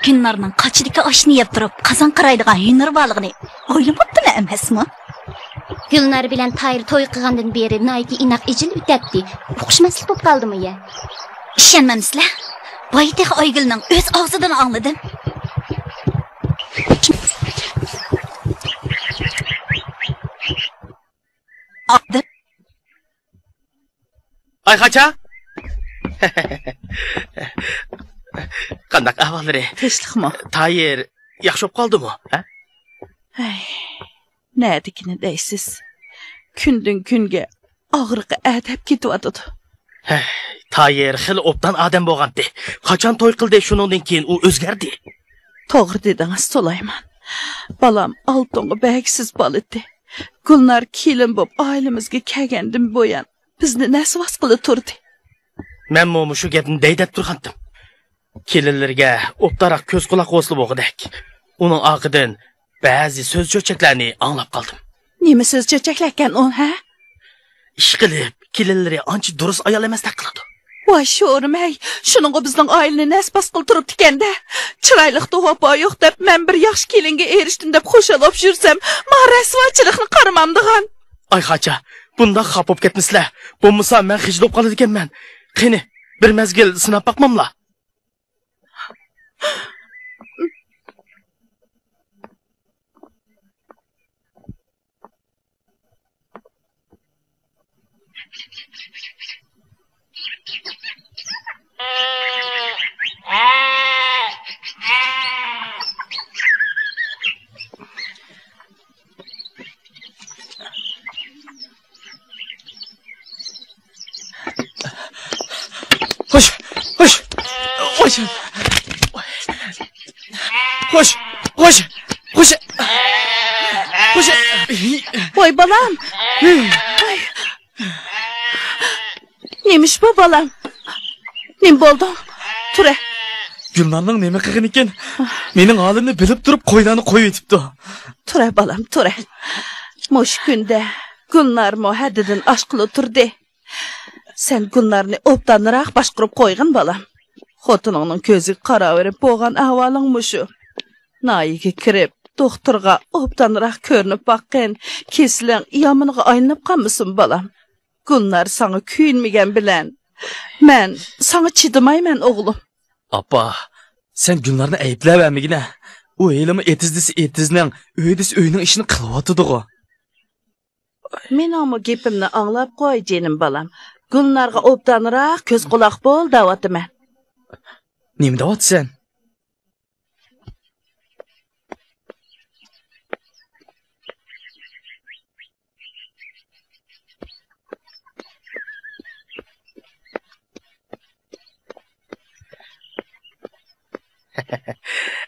گۈلنارنىڭ قاچىدىكى ئاشنى يەپ تۇرۇپ، قازان قارايدىغان ھۈنىرى بارلىقىنى ئويلىماپتىمەن ئەمەسمۇ؟ گۈلنار بىلەن تايىر توي قىلغاندىن بېرى ناھايىتى ئىناق ئىجىل ئۆتەتتى. ئۇقۇشماسلىق بولۇپ قالدىمۇ يا؟ ئىشەنمەمسىلەر؟ بايا تېخى ئايگۈلنىڭ ئۆز ئاغزىدىن ئاڭلىدىم. ئاغزىدىن. ئايخاچا! قانداق ئەھۋاللىرى؟ تىنچلىقمۇ؟ تايىر ياخشى بولۇپ قالدىمۇ؟ ھە؟ ھەي، نەدىكىنى دەيسىز. كۈندىن كۈنگە ئاغرىقى ئەدەپ كېتىۋاتىدۇ. ھەي، تايىر خېلى ئوبدان ئادەم بولغانتى. قاچان توي قىلدى، شۇنىڭدىن كېيىن ئۇ ئۆزگەردى. توغرا دېدىڭىز، سۇلايمان. بالام ئالتۇنغا بەرگۈسىز بالىدى. گۈلنار كېلىن بولۇپ ئائىلىمىزگە كەلگەندىن بۇيان، بىزنى نەس-ۋاس قىلا تۇردى. مەنمۇ مۇشۇ گەپنى دەي دەپ تۇرغانتىم. كېلىنلىرىگە ئوبدانراق كۆز-قۇلاق بولسىلا بولغۇدەك. ئۇنىڭ ئارقىدىن بەزى سۆز-چۆچەكلەرنى ئاڭلاپ قالدىم. نېمە سۆز-چۆچەكلەركەن ئۇ، ھە؟ ئىشقىلىپ، كېلىنلىرى ئانچە دۇرۇس ئايال ئەمەستەك قىلىدۇ. ۋاي شورۇم-ھەي، شۇنىڭغا بىزنىڭ ئائىلىنى نەس-ۋاس قىلا تۇرۇپتىكەن-دە. چىرايلىقتا ۋاپا يوق دەپ، مەن بىر ياخشى كېلىنگە ئېرىشتىم دەپ خۇشال بولۇپ يۈرسەم، ما رەسۋاچىلىقنى قارىمامدىغان. ئايخاچا، بۇنداق خاپا بولۇپ كەتمىسىلە. بولمىسا مەن خىجىل بولۇپ قالىدىكەنمەن. قېنى، بىر مەزگىل سىناپ باقماملا؟ خوش، خوش، خوش، خوش، خوش، خوش. ۋاي بالام. ۋاي. نېمىش بۇ بالام؟ نېمە بولدۇڭ؟ تۇرە. گۈلنارنىڭ نېمە قىلغىنىكىن؟ مېنىڭ ھالىمنى بىلىپ تۇرۇپ قويلارنى قويۇۋېتىپتۇ. تۇرە بالام، تۇرە. مۇشۇ كۈندە گۈلنارمۇ ھەددىدىن ئاشقىلى تۇردى. سەن گۈلنارنى ئوبدانراق باشقۇرۇپ قويغىن، بالام. خوتۇنۇڭنىڭ كۆزىگە قاراۋېرىپ بولغان ئەھۋالىڭ مۇشۇ. ناھىيىگە كىرىپ، دوختۇرغا ئوبدانراق كۆرۈنۈپ باققىن، كېسىلىڭ يامىنىغا ئايلىنىپ قالمىسۇن، بالام. گۈلنار ساڭا كۆيۈنمىگەن بىلەن، مەن ساڭا چىدىمايمەن، ئوغلۇم. ئاپا، سەن گۈلنارنى ئەيىبلەۋەرمىگىنە. ئۇ ھېلىمۇ ئېتىز دېسە ئېتىزنىڭ، ئۆي دېسە ئۆينىڭ ئىشىنى قىلىۋاتىدىغۇ. مېنىڭمۇ گېپىمنى ئاڭلاپ قوي، جېنىم بالام. گۈلنارغا ئوبدانراق كۆز-قۇلاق بول دەۋاتىمەن. نېمە دەۋاتىسەن؟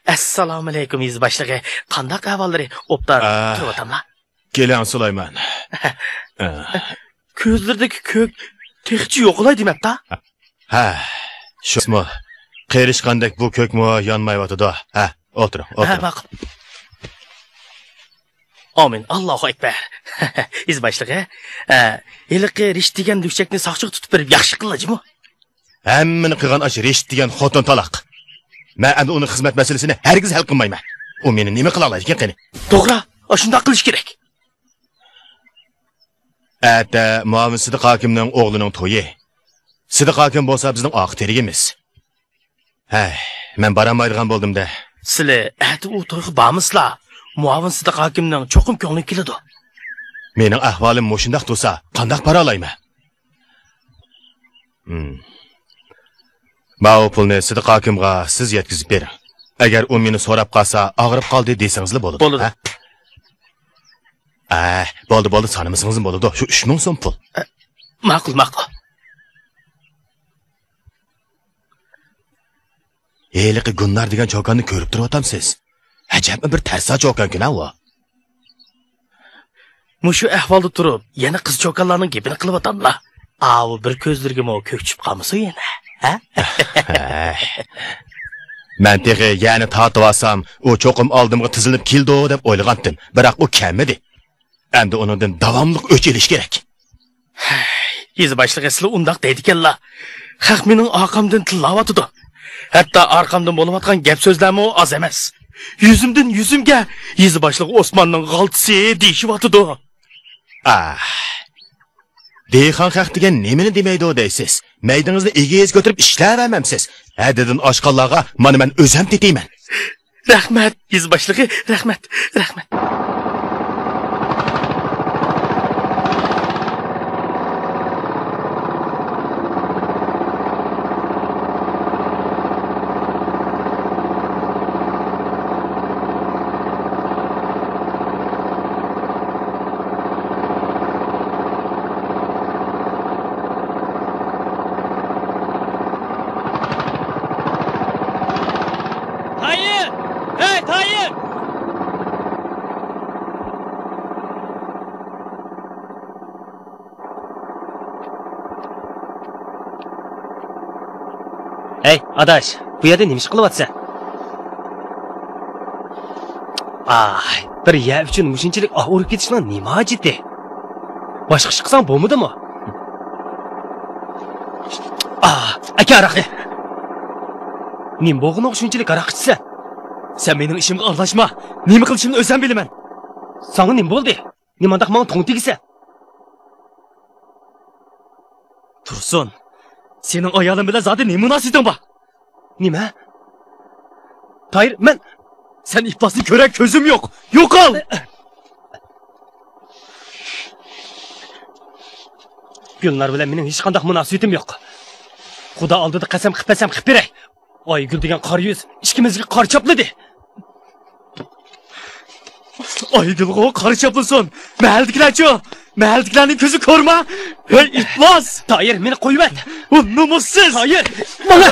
ئەسسالامۇئەلەيكۇم، يېزا باشلىقى. قانداق ئەھۋاللىرى؟ ئوبدان ئاھ، تۇرۇۋاتاملا؟ كېلىڭ، سۇلايمان. ئاھ. كۆزلىرىدىكى كۆك تېخىچە يوقىلاي دېمەپتا؟ ھە، شۇمۇ؟ قېرىشقاندەك بۇ كۆكمۇ يانمايۋاتىدۇ. ھە، ئولتۇرۇڭ، ھە، ئولتۇرۇڭ. ماقۇل. ئامىن، ئاللاھۇ ئەكبەر. يېزا باشلىقى، ئە، ھېلىقى رىشىت دېگەن لۈكچەكنى ساقچىغا تۇتۇپ بېرىپ ياخشى قىلغىلى جۇمۇ. ھەممىنى قىلغان ئاشۇ رىشىت دېگەن خوتۇن تالاق. مەن ئەمدى ئۇنىڭ خىزمەت مەسىلىسىنى ھەرگىز ھەل قىلمايمەن. ئۇ مېنى نېمە قىلالايدىكىن قېنى؟ توغرا، ئاشۇنداق قىلىش كېرەك. ئەتە مۇئاۋىن سىدىق ھاكىمنىڭ ئوغلىنىڭ تويى. سىدىق ھاكىم بولسا بىزنىڭ ئارقا تىرىكىمىز. ھەي، مەن بارالمايدىغان بولدۇم-دە. سىلى ئەتە ئۇ تويغا بارمىسىلا، مۇئاۋىن سىدىق ھاكىمنىڭ چوقۇم كۆڭلىگە كېلىدۇ. مېنىڭ ئەھۋالىم مۇشۇنداق تۇرسا، قانداق بارالايمەن؟ ھىم. ماۋۇ پۇلنى سىدىق ھاكىمغا سىز يەتكۈزۈپ بېرىڭ. ئەگەر ئۇ مېنى سوراپ قالسا، ئاغرىپ قالدى دېسىڭىزلا بولىدۇ. بولىدۇ. ھە؟ ئە، بولدى، بولدى، سانىمىسىڭىزمۇ بولىدۇ. شۇ ئۈچ مىڭ سوم پۇل. ئە، ماقۇل، ماقۇل. ھېلىقى گۈلنار دېگەن چوكاننى كۆرۈپ تۇرۇۋاتامسىز؟ ئەجەبمۇ بىر تەرسا چوكانكەن-ھە ئۇ. مۇشۇ ئەھۋالدا تۇرۇپ، يەنە قىز چوكانلارنىڭ گېپىنى قىلىۋاتاملا. ئاۋۇ بىر كۆزلىرىگىمۇ كۆك چۈشۈپ قالمىسۇن يەنە، ھە؟ ھەي. مەن تېخى يەنى تارتىۋالسام، ئۇ چوقۇم ئالدىمغا تىزلىنىپ كېلىدۇ دەپ ئويلىغانتىم، بىراق ئۇ كەلمىدى. ئەمدى ئۇنىڭدىن داۋاملىق ئۆچ ئېلىش كېرەك. يېزا باشلىقى سىلى ئۇنداق دەيدىكەنلا. خەق مېنىڭ ئارقامدىن تىللاۋاتىدۇ. ھەتتا ئارقامدىن بولۇۋاتقان گەپ سۆزلەرمۇ ئاز ئەمەس. يۈزۈمدىن يۈزۈمگە يېزا باشلىقى ئوسماننىڭ غالتىسى دېيىشىۋاتىدۇ. ئاھ. دېھقان خەق دېگەن نېمىنى دېمەيدۇ دەيسىز؟ مەيدىڭىزنى ئېگىز كۆتۈرۈپ ئىشلەۋەرمەمسىز؟ ھەددىدىن ئاشقانلارغا مانا مەن ئۆزۈم تېتىيمەن. رەھمەت، يېزا باشلىقى، رەھمەت، رەھمەت. تايىر! ھەي، تايىر! ھەي، ئاداش، بۇ يەردە نېمە ئىش قىلىۋاتىسەن؟ ئاھ، بىر يەر ئۈچۈن مۇشۇنچىلىك ئاھ ئۇرۇپ كېتىشنىڭ نېمە ھاجىتى؟ باشقا ئىش قىلساڭ بولمىدىمۇ؟ ئاھ، ئەكە ھاراقنى! نېمە بولغىنىغا شۇنچىلىك ھاراق ئىچىسەن؟ سەن مېنىڭ ئىشىمغا ئارىلاشما! نېمە قىلىشىمنى ئۆزۈم بىلىمەن! ساڭا نېمە بولدى؟ نېمانداق ماڭا توڭ تېگىسەن؟ تۇرسۇن، سېنىڭ ئايالىم بىلەن زادى نېمە مۇناسىۋىتىڭ بار؟ نېمە؟ تايىر، مەن... سەن ئىپلاسنى كۆرەر كۆزۈم يوق. يوقال! گۈلنار بىلەن مېنىڭ ھېچقانداق مۇناسىۋىتىم يوق. خۇدا ئالدىدا قەسەم قىلىپ بەرسەم قىلىپ بېرەي. ئايگۈل دېگەن قارا يۈز ئىككىمىزگە قارا چاپلىدى. ئايگۈلغۇ قارا چاپلىسۇن. مەھەللىدىكىلەرچۇ؟ مەھەللىدىكىلەرنىڭ كۆزى كورما؟ ھەي، ئىپلاس! تايىر، مېنى قويۇۋەت! ئۇ نومۇسسىز! تايىر، مانا!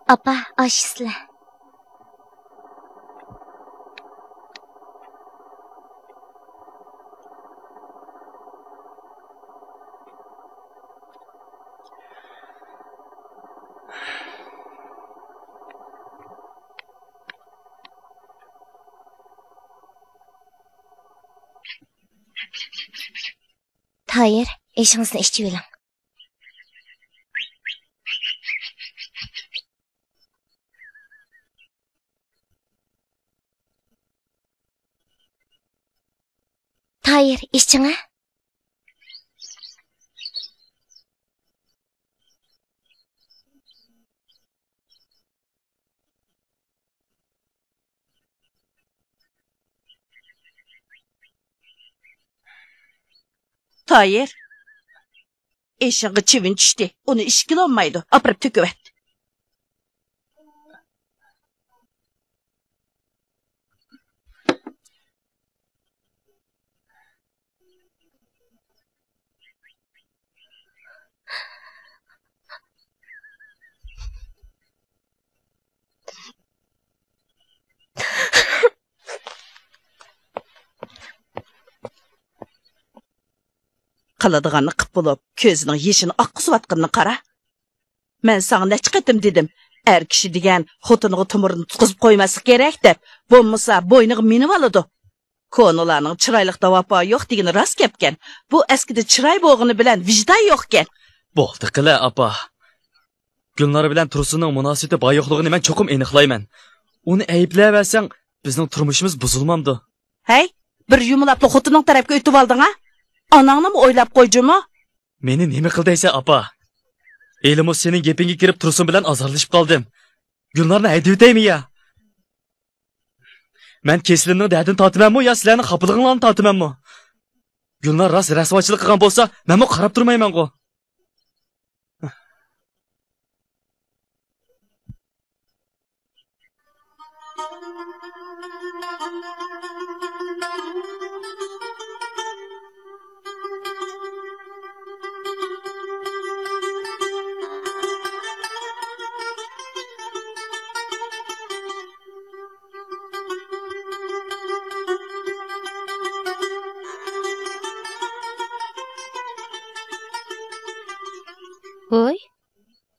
ئاپا، ئاشۇ سىلە. تايىر، ئېشىڭىزنى ئىچىۋېلىڭ. تايىر، ئىچىڭە. تايىر، ئېشىڭغا چىۋىن چۈشتى. ئۇنى ئىچكىلى بولمايدۇ. ئاپىرىپ تۆكۈۋەت. قىلىدىغاننى قىپ بولۇپ، كۆزىنىڭ يېشىنى ئاققۇزۇۋاتقىنىنى قارا. مەن ساڭا نەچچە قېتىم دېدىم، ئەر كىشى دېگەن خوتۇنىغا تومۇرىنى تۇتقۇزۇپ قويماسلىق كېرەك دەپ، بولمىسا بوينىغا مىنىۋالىدۇ. كونىلارنىڭ چىرايلىقتا ۋاپا يوق دېگىنى راست گەپكەن. بۇ ئەسكىدە چىراي بولغىنى بىلەن ۋىجدان يوقكەن. بولدى قىلە، ئاپا. گۈلنار بىلەن تۇرسۇننىڭ مۇناسىۋىتى بار يوقلۇقىنى مەن چوقۇم ئېنىقلايمەن. ئۇنى ئەيىبلەۋەرسەڭ، بىزنىڭ تۇرمۇشىمىز بۇزۇلمامدۇ؟ ھەي، بىر يۇمىلاپلا خوتۇنۇڭ تەرەپكە ئۆتۈۋالدىڭ ھە؟ ئاناڭنىمۇ ئويلاپ قوي جۇمۇ. مېنى نېمە قىل دەيسەن، ئاپا؟ ھېلىمۇ سېنىڭ گېپىڭگە كىرىپ تۇرسۇن بىلەن ئازارلىشىپ قالدىم. گۈلنارنى ھەيدىۋېتەيمۇ يا؟ مەن كېسىلىمنىڭ دەردىنى تارتىمەنمۇ يا سىلەرنىڭ خاپىلىقىڭلارنى تارتىمەنمۇ؟ گۈلنار راست رەسۋاچىلىق قىلغان بولسا، مەنمۇ قاراپ تۇرمايمەنغۇ.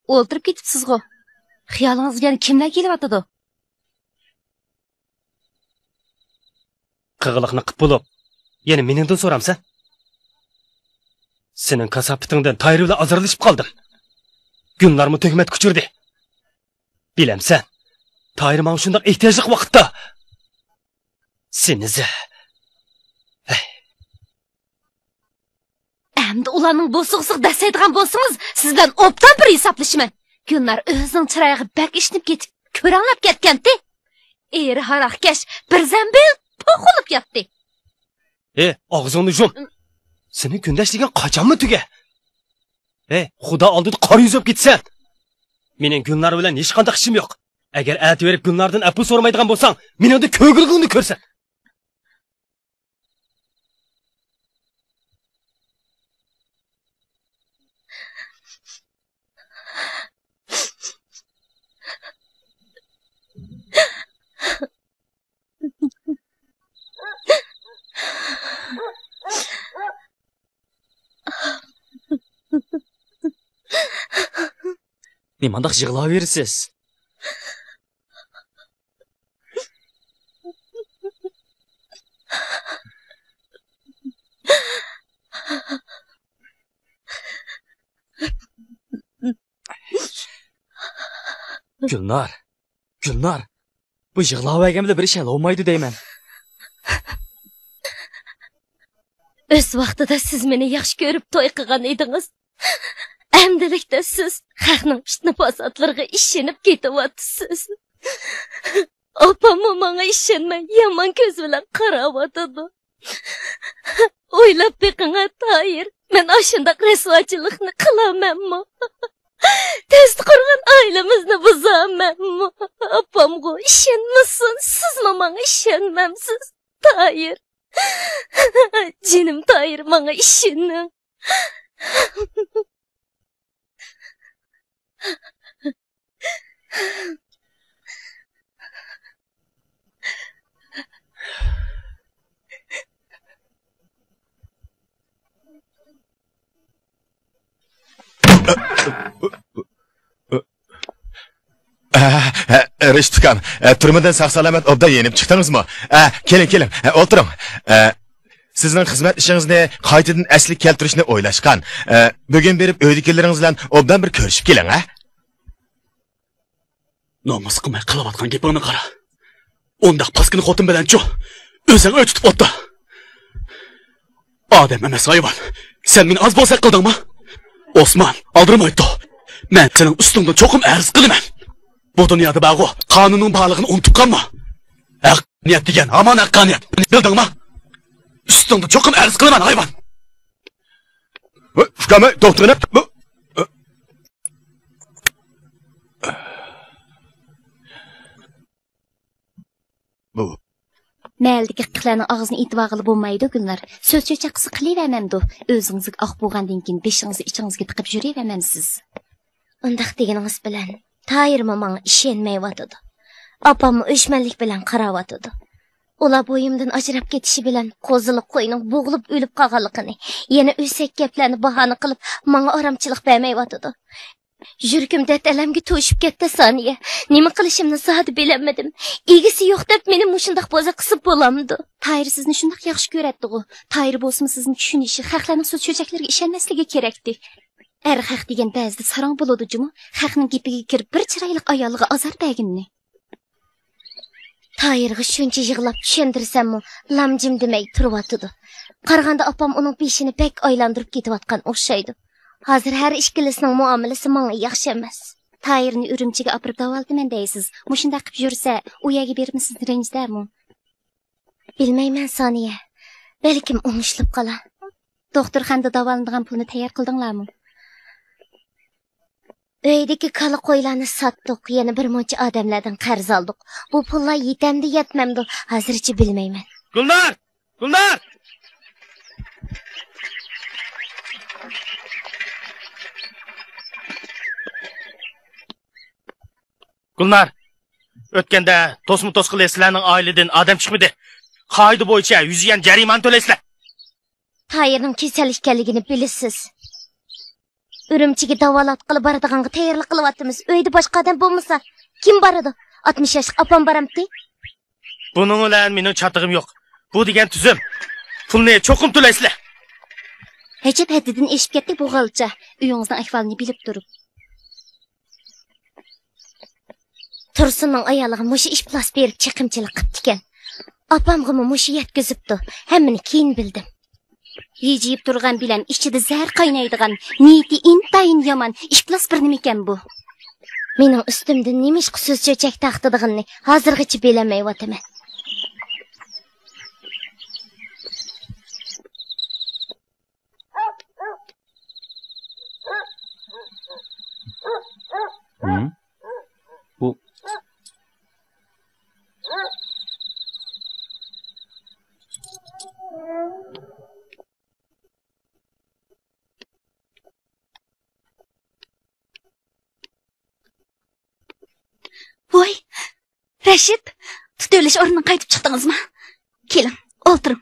ئولتۇرۇپ كېتىپسىزغۇ. خىيالىڭىزغا يەنە كىملەر كېلىۋاتىدۇ؟ قىغلىقنى قىپ بولۇپ، يەنە مېنىڭدىن سورامسەن؟ سېنىڭ كاساپىتىڭدىن تايىر بىلەن ئازارلىشىپ قالدىم. گۈلنارمۇ تۆھمەتكە ئۇچرىدى. بىلەمسەن، تايىر ماڭا شۇنداق ئېھتىياجلىق ۋاقىتتا سېنى زە-، ھەي. ئەمدى ئۇلارنىڭ بوسۇغىسىغا دەسسەيدىغان بولسىڭىز، سىز بىلەن ئوبدان بىر ھېسابلىشىمەن. گۈلنار ئۆزىنىڭ چىرايىغا بەك ئىشىنىپ كېتىپ، كۆرەڭلەپ كەتكەنتى. ئېرى ھاراقكەش بىر زەمبىل توقۇلۇپ ياتتى. ھې، ئاغزىڭنى يۇم! سېنى كۈندەش دېگەن قاچانمۇ تۈگە؟ ھەي، خۇدا ئالدىدا قارا يۈز بولۇپ كېتىسەن! مېنىڭ گۈلنار بىلەن ھېچقانداق ئىشىم يوق. ئەگەر ئەتىۋېرىپ گۈلناردىن ئەپۇ سورىمايدىغان بولساڭ، مېنىڭدە كۆرگۈلۈكۈڭنى كۆرسەت! نېمانداق يىغلاۋېرىسىز؟ گۈلنار، گۈلنار، بۇ يىغلاۋەرگەن بىلەن بىر ئىش ھەل بولمايدۇ دەيمەن. ئۆز ۋاقتىدا سىز مېنى ياخشى كۆرۈپ توي قىلغان ئىدىڭىز. ئەمدىلىكتە سىز خەقنىڭ پىتنە-پاساتلىرىغا ئىشىنىپ كېتىۋاتىسىز. ئاپاممۇ ماڭا ئىشەنمەي، يامان كۆز بىلەن قاراۋاتىدۇ. ئويلاپ بېقىڭا، تاھىر، مەن ئاشۇنداق رەسۋاچىلىقنى قىلامەنمۇ؟ تەستە قۇرغان ئائىلىمىزنى بۇزامەنمۇ؟ ئاپامغۇ ئىشەنمىسۇن، سىزمۇ ماڭا ئىشەنمەمسىز، تاھىر. جېنىم تاھىر، ماڭا ئىشىنىڭ. ئە، ئە، رىشىت ئۇكام، ئە، تۈرمىدىن ساق-سالامەت ئوبدان يېنىپ چىقتىڭىزمۇ؟ ئە، كېلىڭ، كېلىڭ، ئە، ئولتۇرۇڭ. ئە، سىزنىڭ خىزمەت ئىشىڭىزنى قايتىدىن ئەسلىگە كەلتۈرۈشنى ئويلاشقان. ئە، بۈگۈن بېرىپ ئۆيدىكىلىرىڭىز بىلەن ئوبدان بىر كۆرۈشۈپ كېلىڭ، ھە؟ نومۇس قىلماي قىلىۋاتقان گېپىڭنى قارا. ئۇنداق پاسكىنا خوتۇن بىلەنچۇ؟ ئۆزۈڭ ئۆي تۇتۇپ ئولتۇر. ئادەم ئەمەس ھايۋان. سەن مېنى ئاز بولسا قىلدىڭمۇ؟ ئوسمان ئالدىرىمايتتۇ. مەن سېنىڭ ئۈستۈڭدىن چوقۇم ئەرز قىلىمەن. بۇ دۇنيادا بارغۇ، قانۇننىڭ بارلىقىنى ئۇنتۇپ قالما. ھەققانىيەت دېگەن ھامان ھەققانىيەت. بىلدىڭمۇ؟ ئۈستۈڭدىن چوقۇم ئەرز قىلىمەن، ھايۋان. ۋاي، ئۇكام، توختىغىنە. بۇ، بۇ. مەھەللىدىكى خەقلەرنىڭ ئاغزىنى ئېتىۋالغىلى بولمايدۇ، گۈلنار. سۆز چۆچەك قىلسا قىلىۋەرمەمدۇ؟ ئۆزىڭىزگە ئاق بولغاندىن كېيىن بېشىڭىزنى ئىچىڭىزگە تىقىپ يۈرۈۋەرمەمسىز؟ ئۇنداق دېگىنىڭىز بىلەن تاھىرمۇ ماڭا ئىشەنمەيۋاتىدۇ. ئاپاممۇ ئۆچمەنلىك بىلەن قاراۋاتىدۇ. ئۇلار بويۇمدىن ئاجراپ كېتىشى بىلەن قوزىلىق قوينىڭ بوغۇلۇپ ئۆلۈپ قالغانلىقىنى، يەنە ئۆسەك گەپلەرنى باھانە قىلىپ، ماڭا ئارامچىلىق بەرمەيۋاتىدۇ. يۈرىكىم دەرد-ئەلەمگە توشۇپ كەتتى، سانىيە. نېمە قىلىشىمنى زادى بىلەلمىدىم. ئىگىسى يوق دەپ مېنى مۇشۇنداق بوزەك قىسىپ بولامدۇ؟ تاھىر سىزنى شۇنداق ياخشى كۆرەتتىغۇ. تاھىر بولسىمۇ سىزنى چۈشىنىشى، خەقلەرنىڭ سۆز چۆچەكلىرىگە ئىشەنمەسلىكى كېرەكتى. ئەر خەق دېگەن بەزىدە ساراڭ بولىدۇ جۇمۇ. خەقنىڭ گېپىگە كىرىپ، بىر چىرايلىق ئايالىغا ئازار بەرگىنىنى. تاھىرغا شۇنچە يىغلاپ چۈشەندۈرسەممۇ، لام-جىم دېمەي تۇرۇۋاتىدۇ. قارىغاندا ئاپام ئۇنىڭ بېشىنى بەك ئايلاندۇرۇپ كېتىۋاتقان ئوخشايدۇ. ھازىر ھەر ئىككىلىسىنىڭ مۇئامىلىسى ماڭا ياخشى ئەمەس. تاھىرنى ئۈرۈمچىگە ئاپىرىپ داۋالىتىمەن دەيسىز. مۇشۇنداق قىپ يۈرسە، ئۇ يەرگە بېرىپمۇ سىزنى رەنجىتەرمۇ؟ بىلمەيمەن، سانىيە. بەلكىم ئوڭشىلىپ قالار. دوختۇرخانىدا داۋالىنىدىغان پۇلنى تەييار قىلدىڭلارمۇ؟ ئۆيدىكى كالا قويلارنى ساتتۇق، يەنە بىر مۇنچە ئادەملەردىن قەرز ئالدۇق. بۇ پۇللار يېتەمدۇ، يەتمەمدۇ، ھازىرچە بىلمەيمەن. گۈلنار! گۈلنار! گۈلنار! ئۆتكەندە توسما توسقىلى سىلەرنىڭ ئائىلىدىن ئادەم چىقمىدى. قائىدە بويىچە يۈز يۈەن جەرىمانە تۆلەيسىلەر. تايىرنىڭ كېسەل ئىكەنلىكىنى بىلىسىز. ئۈرۈمچىگە داۋالاتقىلى بارىدىغانغا تەييارلىق قىلىۋاتىمىز. ئۆيدە باشقا ئادەم بولمىسا، كىم بارىدۇ؟ ئاتمىش ياشلىق ئاپام بارامتى؟ بۇنىڭ بىلەن مېنىڭ چاتىقىم يوق. بۇ دېگەن تۈزۈم. پۇلنى چوقۇم تۆلەيسىلەر. ھاجەت ھەددىدىن ئېشىپ كەتتى بۇ غالچا. ئۆيىڭىزنىڭ ئەھۋالىنى بىلىپ تۇرۇپ. تۇرسۇننىڭ ئايالىغا مۇشۇ ئىپلاس بېرىپ چېقىمچىلىق قىپتىكەن. ئاپامغىمۇ مۇشۇ يەتكۈزۈپتۇ. ھەممىنى كېيىن بىلدىم. ھىجىيىپ تۇرغان بىلەم ئىچىدە زەھەر قاينايدىغان، نىيىتى ئىنتايىن يامان، ئىپلاس بىر نېمىكەن بۇ. مېنىڭ ئۈستۈمدىن نېمىشقا سۈز چۆچەك تارقىتىدىغىنىنى ھازىرغىچە بىلەلمەيۋاتىمەن. ھىم؟ بۇ. ۋوي، رەشىت، تۇتۇۋېلىش ئورنىدىن قايتىپ چىقتىڭىزمۇ؟ كېلىڭ، ئولتۇرۇڭ.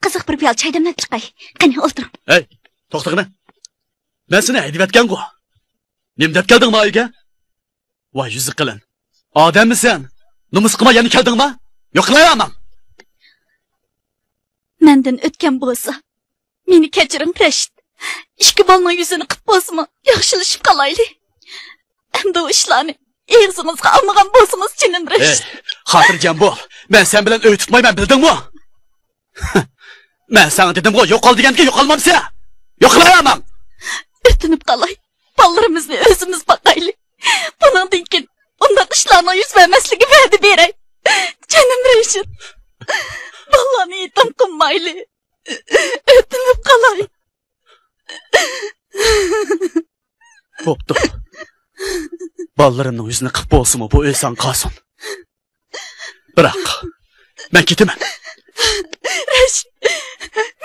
قىزىق بىر پىيالە چاي دەملەپ چىقاي. قېنى، ئولتۇرۇڭ. ھەي، توختىغىنە. مەن سېنى ھەيدىۋەتكەنغۇ. نېمە دەپ كەلدىڭ ما ئۆيگە؟ ۋاي يۈزى قېلىن. ئادەممىسەن؟ نومۇس قىلماي يەنە كەلدىڭما؟ يوقلايامەن. مەندىن ئۆتكەن بولسا، مېنى كەچۈرۈڭ، رەشىت. ئىككى بالىنىڭ يۈزىنى قىپ بولسىمۇ ياخشىلىشىپ قالايلى. ئەمدى ئۇ ئىشلارنى ئېغىزىڭىزغا ئالمىغان بولسىڭىز، جېنىم رەشىت. ئېي، خاتىرجەم بول. مەن سەن بىلەن ئۆي تۇتمايمەن، بىلدىڭمۇ؟ مەن ساڭا دېدىمغۇ، يوقال دېگەندىكىن يوقالمامسەن؟ يوقلايامەن. ئۆتۈنۈپ قالاي. بالىلىرىمىزنى ئۆزىمىز باقايلى. بۇنىڭدىن كېيىن ئۇنداق ئىشلارنىڭ يۈز بەرمەسلىكىگە ۋەدە بېرەي. جېنىم رەشىت. بالىلارنى يېتىم قىلمايلى. ئۆتۈنۈپ قالاي. بوپتۇ. بالىلىرىمنىڭ يۈزىنى قىپ بولسىمۇ، بۇ ئۆي ساڭا قالسۇن. بىراق، مەن كېتىمەن. رەشىت،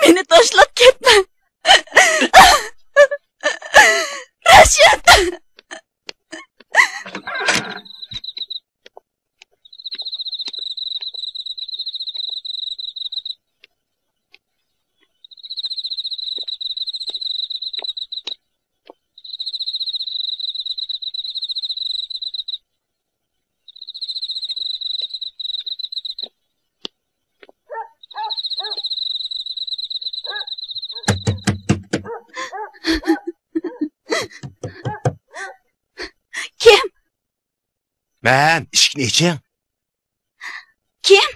مېنى تاشلاپ كەتمە. رەشىت! كىم؟ مەن، ئىشىكنى ئېچىڭ. كىم؟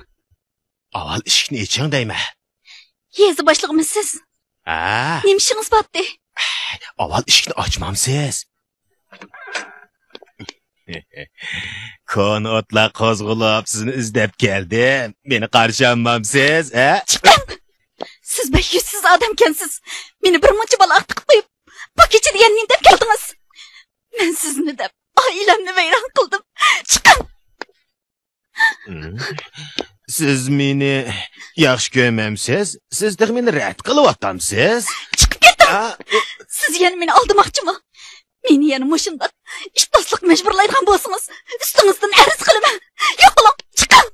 ئاۋۋال ئىشىكنى ئېچىڭ دەيمەن. يېزا باشلىقىمۇ سىز؟ ھە. نېمە ئىشىڭىز بارتى؟ ئاۋۋال ئىشىكنى ئاچمامسىز؟ كونا ئوتلار قوزغىلىپ، سىزنى ئىزدەپ كەلدىم. مېنى قارشى ئالمامسىز، ھە؟ چىقىڭ! سىز بەك يۈزسىز ئادەمكەنسىز. مېنى بىر مۇنچە بالا ئاقتىقىپ قويۇپ، بۇ كېچىدە يەنە نېمە دەپ كەلدىڭىز؟ مەن سىزنى دەپ ئائىلەمنى ۋەيران قىلدىم. چىقىڭ! سىز مېنى ياخشى كۆرمەمسىز؟ سىز تېخى مېنى رەت قىلىۋاتامسىز؟ چىقىپ كېتىڭ! ئا، ئۇ سىز يەنە مېنى ئالدىماقچىمۇ؟ مېنى يەنە مۇشۇنداق ئىپلاسلىققا مەجبۇرلايدىغان بولسىڭىز، ئۈستىڭىزدىن ئەرز قىلىمەن. يوقىلىڭ، چىقىڭ!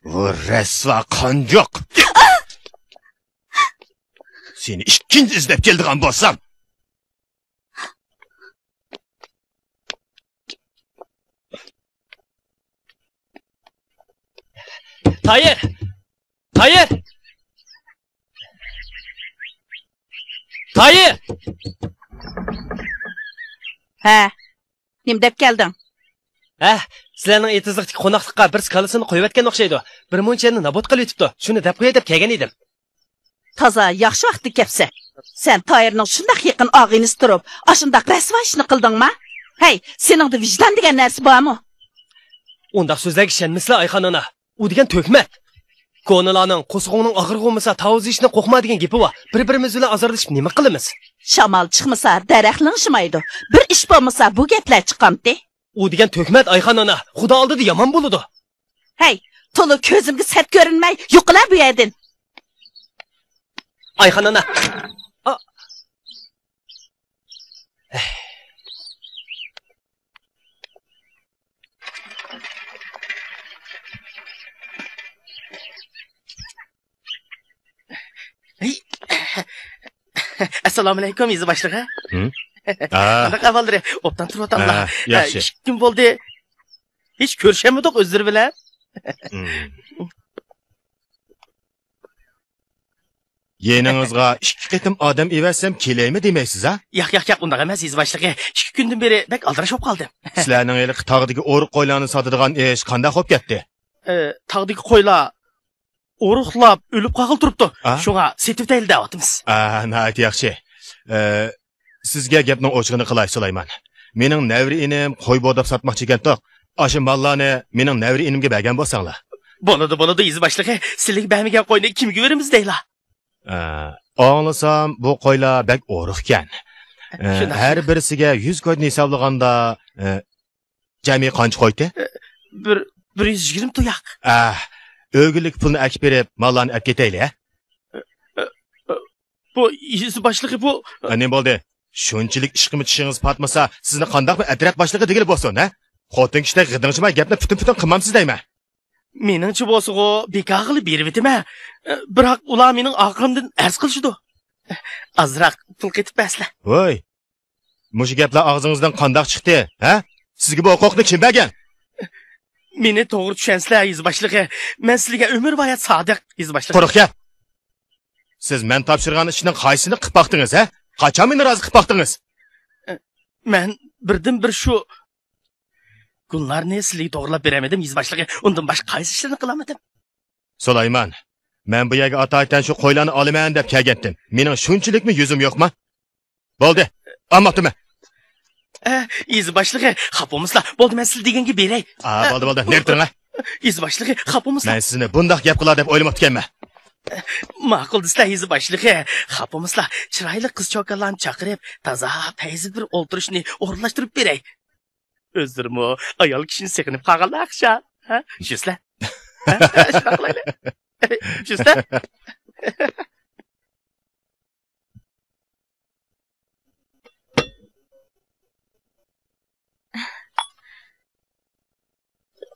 بۇ رەسۋا قانجۇق! سېنى ئىككىنچى ئىزدەپ كېلىدىغان بولسام! تايىر! تايىر! تايىر! ھە، نېمە دەپ كەلدىڭ؟ ھە، سىلەرنىڭ ئېتىزلىقتىكى قوناقلىققا بىرسى كاللىسىنى قويۇۋەتكەن ئوخشايدۇ. بىر مۇنچە يەرنى نابۇت قىلىۋېتىپتۇ. شۇنى دەپ قوياي دەپ كەلگەن ئىدىم. تازا ياخشى ۋاقىتتا كەپسەن. سەن تايىرنىڭ شۇنداق يېقىن ئاغىنىسى تۇرۇپ، ئاشۇنداق رەسۋا ئىشنى قىلدىڭما؟ ھەي، سېنىڭدە ۋىجدان دېگەن نەرسە بارمۇ؟ ئۇنداق سۆزلەرگە ئىشەنمىسىلە، ئايخان ئانا. ئۇ دېگەن تۆھمەت. كونىلارنىڭ «قورسىقىڭنىڭ ئاغرىغۇ بولمىسا، تاۋۇز يېيىشنى قورقما» دېگەن گېپى بار. بىر-بىرىمىز بىلەن ئازارلىشىپ نېمە قىلىمىز؟ شامال چىقمىسا، دەرەخ لىڭشىمايدۇ. بىر ئىش بولمىسا، بۇ گەپلەر چىقامتى؟ ئۇ دېگەن تۆھمەت، ئايخان ئانا، خۇدا ئالدىدا يامان بولىدۇ. ھەي، تولا كۆزۈمگە سەت كۆرۈنمەي، يوقىلا بۇ يەردىن. ئايخان ئانا. ئا. ھەي، ئەسسالامۇئەلەيكۇم، يېزا باشلىقى. ھە؟ قانداق ئەھۋاللىرى؟ ئوبدان تۇرۇۋاتاملا؟ ھە، ياخشى. ئىككى كۈن بولدى. ھېچ كۆرۈشەلمىدۇق ئۆزلىرى بىلەن. يېنىڭىزغا ئىككى قېتىم ئادەم ئېۋەتسەم كېلەيمۇ دېمەيسىز ھە؟ ياق، ياق، ياق، ئۇنداق ئەمەس، يېزا باشلىقى. ئىككى كۈندىن بېرى بەك ئالدىراش بولۇپ قالدىم. سىلەرنىڭ ھېلىقى تاغدىكى ئورۇق قويلارنى ساتىدىغان ئىش قانداق بولۇپ كەتتى؟ ئە، تاغدىكى قويلار ئورۇقلاپ، ئۆلۈپ قالغىلى تۇرۇپتۇ. ئا؟ شۇڭا سېتىۋېتەيلى دەۋاتىمىز. ئا، ناھايىتى ياخشى. ئە، سىزگە گەپنىڭ ئوچۇقىنى قىلاي، سۇلايمان. مېنىڭ نەۋرە ئىنىم قوي بورداپ ساتماقچى ئىكەنتۇق. ئاشۇ ماللارنى مېنىڭ نەۋرە ئىنىمگە بەرگەن بولساڭلار. بولىدۇ، بولىدۇ، يېزا باشلىقى. سىلىگە بەرمىگەن قوينى كىمگە بېرىمىز دەيلا؟ ئە، ئاڭلىسام، بۇ قويلار بەك ئورۇق ئىكەن. ئە، شۇنداق، ھەر شۇنداق. بىرسىگە يۈز كويدىن ھېسابلىغاندا، ئە، جەمئىي قانچە قويتى؟ بىر، بىر يۈز يىگىرمە تۇياق. ئەھ، ئۆگۈنلۈك پۇلنى ئەكىپ بېرىپ، ماللارنى ئەپ كېتەيلى، ھە؟ بۇ يېزا باشلىقى بۇ. ئە، نېمە بولدى؟ شۇنچىلىك ئىشقىمۇ چىشىڭىز پاتمىسا، سىزنى قانداقمۇ ئەترەت باشلىقى دېگىلى بولسۇن، ھە؟ خوتۇن كىشىدەك غىدىڭشىماي گەپنى پۈتۈن-پۈتۈن قىلمامسىز دەيمەن. مېنىڭچە بولسىغۇ، بىكارغىلا بېرىۋېتىمەن. بىراق ئۇلار مېنىڭ ئارقامدىن ئەرز قىلىشىدۇ. ئازراق پۇل قېتىپ بەرسىلە. ۋوي، مۇشۇ گەپلەر ئاغزىڭىزدىن قانداق چىقتى، ھە؟ سىزگە بۇ ھوقۇقنى كىم بەرگەن؟ مېنى توغرا چۈشەنسىلە، يېزا باشلىقى. مەن سىزگە ئۆمۈر بايا سادىق، يېزا باشلىقى. قۇرۇق گەپ. سىز مەن تاپشۇرغان ئىشنىڭ قايسىسىنى قىلىپ باقتىڭىز، ھە؟ قاچان مېنى رازى قىلىپ باقتىڭىز؟ مەن بىردىنبىر شۇ گۈلنارنى سىلىگە توغرىلاپ بېرەلمىدىم، يېزا باشلىقى. ئۇندىن باشقا قايسى ئىشلارنى قىلالمىدىم؟ سۇلايمان، مەن بۇ يەرگە ئاتايىتەن شۇ قويلارنى ئالىمەن دەپ كەلگەنتىم. مېنىڭ شۇنچىلىكمۇ يۈزۈم يوقما؟ بولدى، ئالماپتىمەن. ئە، يېزا باشلىقى، خاپا بولمىسىلا. بولدى، مەن سىلە دېگەنگە بېرەي. ئا، بولدى، بولدى. نېرى تۇرۇڭ، ھە؟ يېزا باشلىقى، خاپا بولمىسىلا. مەن سىزنى بۇنداق گەپ قىلار دەپ ئويلىماپتىكەنمەن. ماقۇل دېسىلە، يېزا باشلىقى. خاپا بولمىسىلا، چىرايلىق قىز-چوكانلارنى چاقىرىپ، تازا پەيزى بىر ئولتۇرۇشنى ئورۇنلاشتۇرۇپ بېرەي. ئۆزلىرىمۇ ئايال كىشىنى سېغىنىپ قالغانلار ئوخشاش. ھە؟ چۈشىسىلە. ھە؟ شۇنداق قىلايلى. چۈشىسىلە.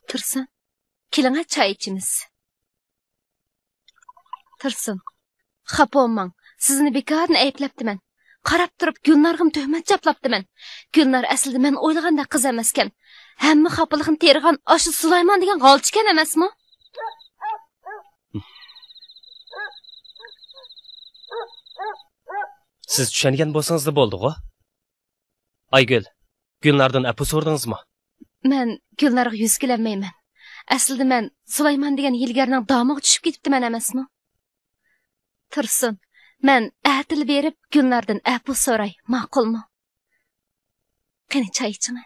تۇرسۇن، كېلىڭە، چاي ئىچىمىز. تۇرسۇن، خاپا بولماڭ. سىزنى بىكاردىن ئەيىبلەپتىمەن. قاراپ تۇرۇپ گۈلنارغىمۇ تۆھمەت چاپلاپتىمەن. گۈلنار ئەسلىدە مەن ئويلىغاندەك قىز ئەمەسكەن. ھەممە خاپىلىقنى تېرىغان ئاشۇ سۇلايمان دېگەن غالچىكەن ئەمەسمۇ؟ سىز چۈشەنگەن بولسىڭىزلا بولدىغۇ. ئايگۈل، گۈلناردىن ئەپۇ سورىدىڭىزمۇ؟ مەن گۈلنارغا يۈز كېلەلمەيمەن. ئەسلىدە مەن سۇلايمان دېگەن ھىيلىگەرنىڭ دامىغا چۈشۈپ كېتىپتىمەن ئەمەسمۇ؟ تۇرسۇن، مەن ئەتىلا بېرىپ گۈلناردىن ئەپۇ سوراي، ماقۇلمۇ؟ قېنى، چاي ئىچىڭە.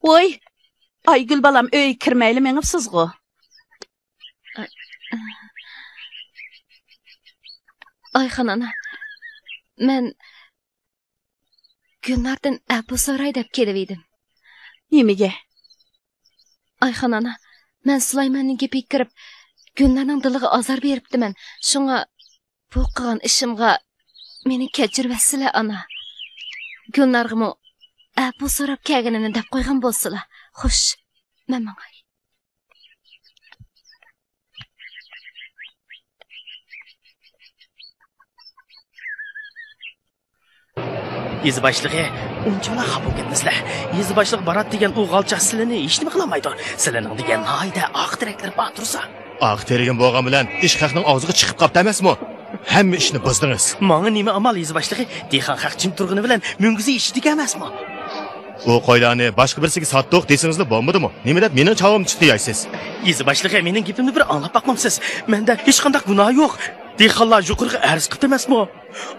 ۋوي، ئايگۈل بالام، ئۆيگە كىرمەيلا مېڭىپسىزغۇ؟ ئايخان ئانا، مەن گۈلناردىن ئەپۇ سوراي دەپ كېلىۋىدىم. نېمىگە؟ ئايخان ئانا، مەن سۇلايماننىڭ گېپىگە كىرىپ، گۈلنارنىڭ دىلىغا ئازار بېرىپتىمەن. شۇڭا بۇ قىلغان ئىشىمغا مېنى كەچۈرۈۋەتسىلە، ئانا. گۈلنارغىمۇ ئەپۇ سوراپ كەلگىنىمنى دەپ قويغان بولسىلا. خوش، مەن ماڭاي. يېزا باشلىقى، ئۇنچىۋالا خاپا بولۇپ كەتمەسلە. يېزا باشلىقى بارات دېگەن ئۇ غالچاق سىلىنى ھېچنېمە قىلالمايدۇ. سىلىنىڭ دېگەن ناھايىتى ئاق تىرەكلىرى بار تۇرسا. ئاق تىرىكىم بولغان بىلەن ئىش خەقنىڭ ئاغزىغا چىقىپ قاپتۇ ئەمەسمۇ؟ ھەممە ئىشنى بۇزدىڭىز. ماڭا نېمە ئامال، يېزا باشلىقى؟ دېھقان خەق جىم تۇرغىنى بىلەن مۈڭگۈزى ئېشىدىكەن ئەمەسمۇ؟ ئۇ قويلارنى باشقا بىرسىگە ساتتۇق دېسىڭىزلا بولمىدىمۇ؟ نېمە دەپ مېنىڭ چاۋامنى تۇتۇۋايسىز؟ يېزا باشلىقى، مېنىڭ گېپىمنى بىر ئاڭلاپ باقمامسىز؟ مەندە ھېچقانداق گۇناھ يوق. دېھقانلار يۇقىرىغا ئەرز قىپتۇ ئەمەسمۇ؟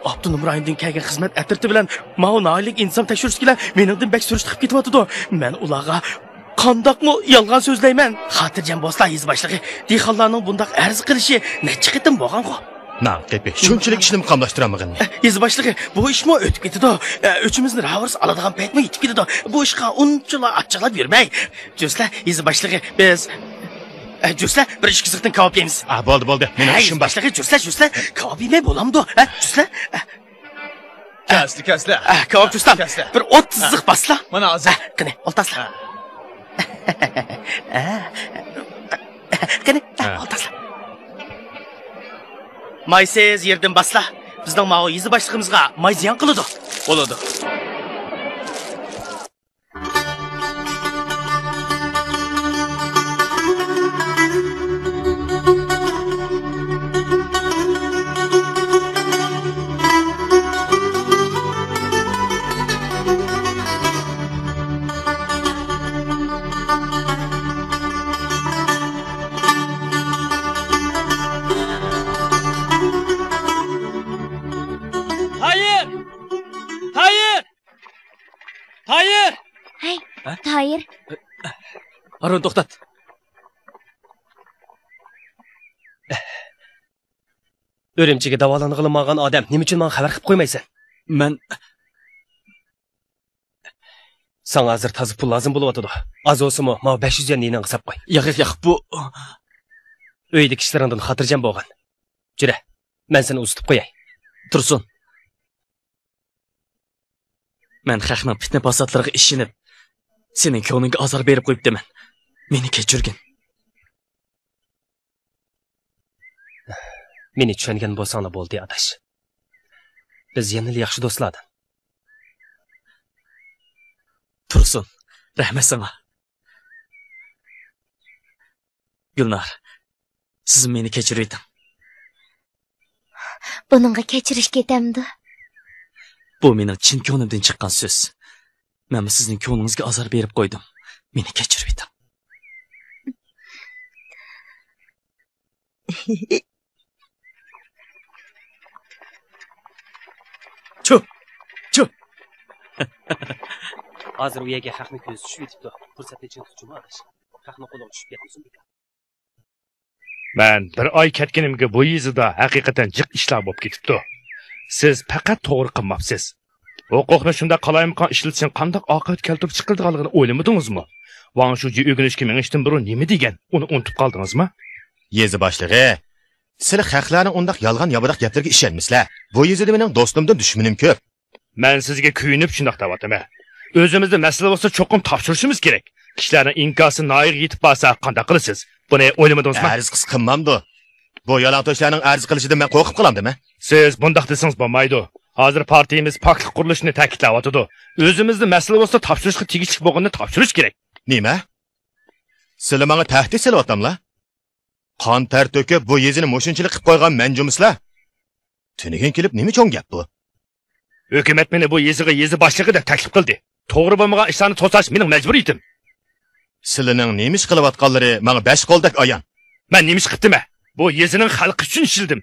ئاپتونوم رايوندىن كەلگەن خىزمەت ئەترىتى بىلەن ماۋۇ ناھىيەلىك ئىنتىزام تەكشۈرۈشتىكىلەر مېنىڭدىن بەك سۈرۈشتە قىپ كېتىۋاتىدۇ. مەن ئۇلارغا قانداقمۇ يالغان سۆزلەيمەن؟ خاتىرجەم بولسىلا، يېزا باشلىقى، دېھقانلارنىڭ بۇنداق ئەرز قىلىشى نەچچە قېتىم بولغانغۇ؟ نان قېپى شۇنچىلىك ئىشنىمۇ قاملاشتۇرالمىغىنى. ئە، يېزا باشلىقى، بۇ ئىشمۇ ئۆتۈپ كېتىدۇ. ئە، ئۆچىمىزنى راۋۇرۇس ئالىدىغان پەيتمۇ يېتىپ كېلىدۇ. بۇ ئىشقا ئۇنچىلا ئاچچىقلاپ يۈرمەي. جۈسلە، يېزا باشلىقى، بىز، ئە، جۈسلە، بىر ئىككى زىقتىن كاۋاپ يەيمىز. ئا، بولدى، بولدى. مېنىڭ ئە، ئىشىم يېزا بار. باشلىقى، جۈسلە، جۈسلە، كاۋاپ يېمەي بولامدۇ؟ ھە، جۈسلە؟ ئە، كەسلى، كەسلى. ئە، كاۋاپ جۈسلە. كەسلى. بىر ئوتتۇز زىق باسلا. مانا ھازىر. ئە، قېنى، ئولتۇرسىلا. ئە. ئە. قېنى، ھە. ئولتۇرسىلا. مايسىز يېرىدىن باسلا. بىزنىڭ ماۋۇ يېزا باشلىقىمىزغا ماي زىيان قىلىدۇ. بولىدۇ. تايىر! تايىر! تايىر! ھەي، ھە؟ تايىر. ھارۇن، توختات. ئۈرۈمچىگە داۋالانغىلى ماڭغان ئادەم نېمە ئۈچۈن ماڭا خەۋەر قىلىپ قويمايسەن؟ مەن ساڭا ھازىر تازا پۇل لازىم بولۇۋاتىدۇ. ئاز بولسىمۇ، ماۋۇ بەش يۈز يۈەننى يېنىڭغا ساپ قوي. ياق، ياق، ياق، بۇ ئۆيدىكى ئىشلىرىڭدىن خاتىرجەم بولغىن. جۈرە، مەن سېنى ئۇزىتىپ قوياي. تۇرسۇن. مەن خەقنىڭ پىتنە-پاساتلىرىغا ئىشىنىپ، سېنىڭ كۆڭلۈڭگە ئازار بېرىپ قويۇپتىمەن. مېنى كەچۈرگىن. مېنى چۈشەنگەن بولساڭلا بولدى، ئاداش. بىز يەنىلا ياخشى دوستلاردىن. تۇرسۇن، رەھمەت ساڭا. گۈلنار، سىز مېنى كەچۈرۈۋېتىڭ. بۇنىڭغا كەچۈرۈش كېتەمدۇ؟ بۇ مېنىڭ چىن كۆڭلۈمدىن چىققان سۆز. مەنمۇ سىزنىڭ كۆڭلىڭىزگە ئازار بېرىپ قويدۇم. مېنى كەچۈرۈۋېتىڭ. چۇ! چۇ! ھازىر ئۇ يەرگە خەقنىڭ كۆزى چۈشۈۋېتىپتۇ. پۇرسەتنى چىڭ تۇت جۇمۇ ئاداش. خەقنىڭ قولىغا چۈشۈپ كەتمىسۇن بىكار. مەن بىر ئاي كەتكىنىمگە بۇ يېزىدا ھەقىقەتەن جىق ئىشلار بولۇپ كېتىپتۇ. سىز پەقەت توغرا قىلماپسىز. ھوقۇقنى شۇنداق قالايمىقان ئىشلىتىشنىڭ قانداق ئاقىۋەت كەلتۈرۈپ چىقىرىدىغانلىقىنى ئويلىمىدىڭىزمۇ؟ ۋاڭ شۇجى ئۆگىنىشكە مېڭىشتىن بۇرۇن نېمە دېگەن؟ ئۇنى ئۇنتۇپ قالدىڭىزمۇ؟ يېزا باشلىقى، سىلى خەقلەرنىڭ ئۇنداق يالغان-ياپىداق گەپلىرىگە ئىشەنمىسىلە. بۇ يېزىدا مېنىڭ دوستۇمدىن دۈشمىنىم كۆپ. مەن سىزگە كۆيۈنۈپ شۇنداق دەۋاتىمەن. ئۆزىمىزدە مەسىلە بولسا، چوقۇم تاپشۇرۇشىمىز كېرەك. كىشىلەرنىڭ ئىنكاسى ناھىيىگە يېتىپ بارسا، قانداق قىلىسىز؟ بۇنى ئويلىمىدىڭىزمۇ؟ ئەرز قىلسا قىلمامدۇ؟ بۇ يالاڭتۆشلەرنىڭ ئەرز قىلىشىدىن مەن قورقۇپ قالامدىمەن؟ سىز بۇنداق دېسىڭىز بولمايدۇ. ھازىر پارتىيىمىز پاكلىق قۇرۇلۇشىنى تەكىتلەۋاتىدۇ. ئۆزىمىزدە مەسىلە بولسا، تاپشۇرۇشقا تېگىشلىك بولغىنىنى تاپشۇرۇش كېرەك. نېمە؟ سىلى ماڭا تەھدىت سېلىۋاتاملا؟ قان تەر تۆكۈپ، بۇ يېزىنى مۇشۇنچىلىك قىلىپ قويغان مەن جۇمۇسىلا؟ تۈنۈگۈن كېلىپ نېمە چوڭ گەپ بۇ؟ ھۆكۈمەت مېنى بۇ يېزىغا يېزا باشلىقى دەپ تەكلىپ قىلدى. توغرا بولمىغان ئىشلارنى توساش مېنىڭ مەجبۇرىيىتىم. سىلىنىڭ نېمە ئىش قىلىۋاتقانلىرى ماڭا بەش قولدەك ئايان. مەن نېمە ئىش قىپتىمەن؟ بۇ يېزىنىڭ خەلقى ئۈچۈن ئىشلىدىم.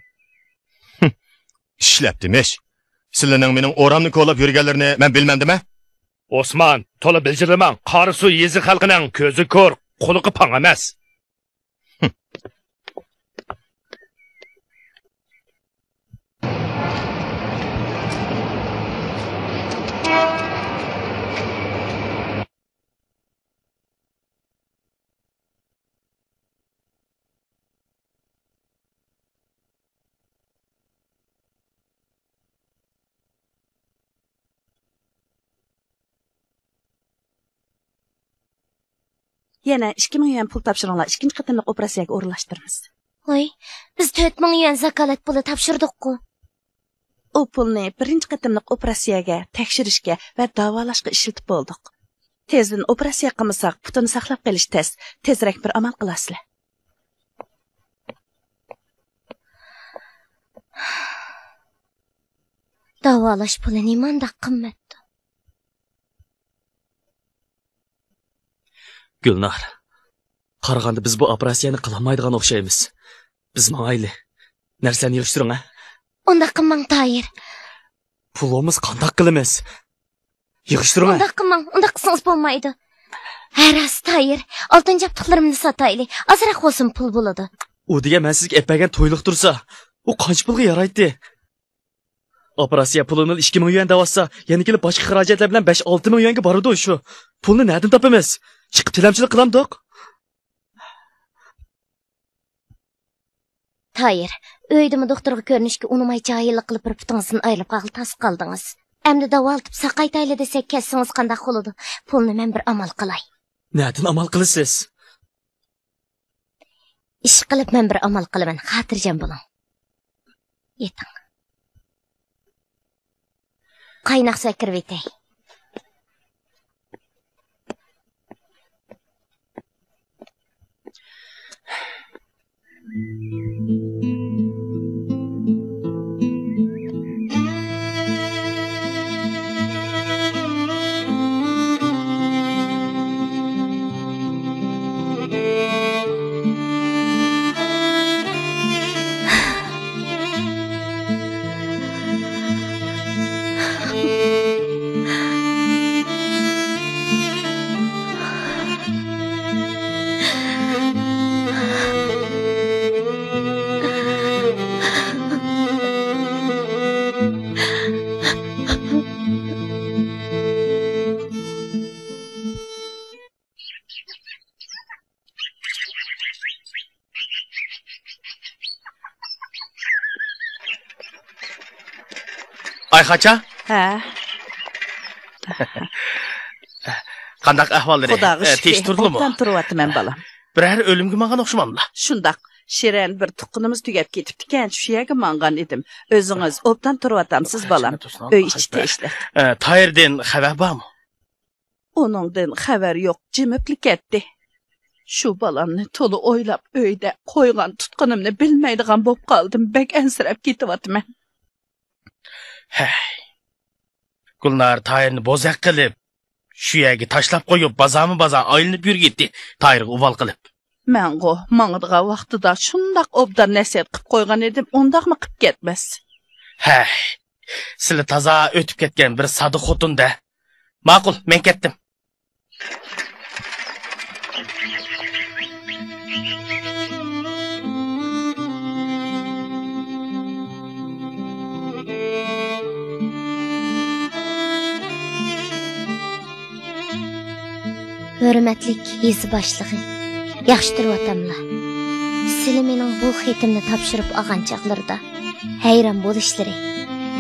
ئىشلەپتىمىش. سىلىنىڭ مېنىڭ ئورامنى كولاپ يۈرگەنلىرىنى مەن بىلمەمدىمەن؟ ئوسمان، تولا بىلجىرلىماڭ. قاراسۇ يېزا خەلقىنىڭ كۆزى كور، قۇلىقى پاڭ ئەمەس. يەنە ئىككى مىڭ يۈەن پۇل تاپشۇرۇڭلار، ئىككىنچى قېتىملىق ئوپېراتسىيەگە ئورۇنلاشتۇرىمىز. ۋاي، بىز تۆت مىڭ يۈەن زاكالەت پۇلى تاپشۇردۇققۇ. ئۇ پۇلنى بىرىنچى قېتىملىق ئوپېراتسىيەگە، تەكشۈرۈشكە ۋە داۋالاشقا ئىشلىتىپ بولدۇق. تېزدىن ئوپېراتسىيە قىلمىساق، پۇتىنى ساقلاپ قېلىش تەس. تېزرەك بىر ئامال قىلارسىلەر. داۋالاش پۇلى نېمانداق قىممەتتۇ؟ گۈلنار، قارىغاندا بىز بۇ ئوپېراتسىيەنى قىلالمايدىغان ئوخشايمىز. بىز ماڭايلى. نەرسىلەرنى يىغىشتۇرۇڭ، ھە؟ ئۇنداق قىلماڭ، تايىر. پۇل بولمىسا قانداق قىلىمىز؟ يىغىشتۇرۇڭ، ھە؟ ئۇنداق قىلماڭ، ئۇنداق قىلسىڭىز بولمايدۇ. ھە، راست، تايىر. ئالتۇن جابدۇقلىرىمنى ساتايلى. ئازراق بولسىمۇ پۇل بولىدۇ. ئۇ دېگەن مەن سىزگە ئەپ بەرگەن تويلۇق تۇرسا. ئۇ قانچە پۇلغا يارايتتى؟ ئوپېراتسىيە پۇلىنى ئىككى مىڭ يۈەن دەۋاتسا، يەنە كېلىپ باشقا خىراجەتلەر بىلەن بەش-ئالتە مىڭ يۈەنگە بارىدۇ شۇ. پۇلنى نەدىن تاپىمىز؟ ئىشقا تىلەمچىلىك قىلامدۇق؟ تايىر، ئۆيدىمۇ دوختۇرغا كۆرۈنۈشكە ئۇنىماي جاھىللىق قىلىپ بىر پۇتىڭىزدىن ئايرىلىپ قالغىلى تاس قالدىڭىز. ئەمدى داۋالىتىپ ساقايتايلى دېسەك كەتسىڭىز قانداق بولىدۇ؟ پۇلنى مەن بىر ئامال قىلاي. نەدىن ئامال قىلىسىز؟ ئىشقىلىپ مەن بىر ئامال قىلىمەن، خاتىرجەم بولۇڭ. يېتىڭ. قايناق سۇ ئەكىرىۋېتەي. ئايخاچا؟ ھە. قانداق ئەھۋاللىرى؟ خۇداغا ئە، شۈكرى. تىنچ تۇردىلىمۇ؟ ئوبدان تۇرۇۋاتىمەن، بالام. بىرەر ئۆلۈمگە ماڭغان ئوخشىماملا؟ شۇنداق. شىرەن بىر تۇغقىنىمىز تۈگەپ كېتىپتىكەن، شۇ يەرگە ماڭغان ئىدىم. ئۆزىڭىز ئوبدان تۇرۇۋاتامسىز، بالام؟ ئۆي ئىچى تىنچلىق. ئە، تايىردىن خەۋەر بارمۇ؟ ئۇنىڭدىن خەۋەر يوق، جىمىپلا كەتتى. شۇ بالامنى تولا ئويلاپ، ئۆيدە قويغان تۇتقىنىمنى بىلمەيدىغان بولۇپ قالدىم، بەك ئەنسىرەپ كېتىۋاتىمەن. ھەي. گۈلنار تايىرنى بوزەك قىلىپ، شۇ يەرگە تاشلاپ قويۇپ، بازارمۇ بازار ئايلىنىپ يۈرگىتى. تايىرغا ئۇۋال قىلىپ. مەنغۇ ماڭىدىغان ۋاقتىدا شۇنداق ئوبدان نەسىھەت قىلىپ قويغان ئىدىم، ئۇنداقمۇ قىلىپ كەتمەس. ھەي، سىلى تازا ئۆتۈپ كەتكەن بىر ساددا خوتۇن-دە. ماقۇل، مەن كەتتىم. ھۆرمەتلىك يېزا باشلىقى، ياخشى تۇرۇۋاتاملا؟ سىلى مېنىڭ بۇ خېتىمنى تاپشۇرۇپ ئالغان چاغلىرىدا ھەيران بولۇشلىرى،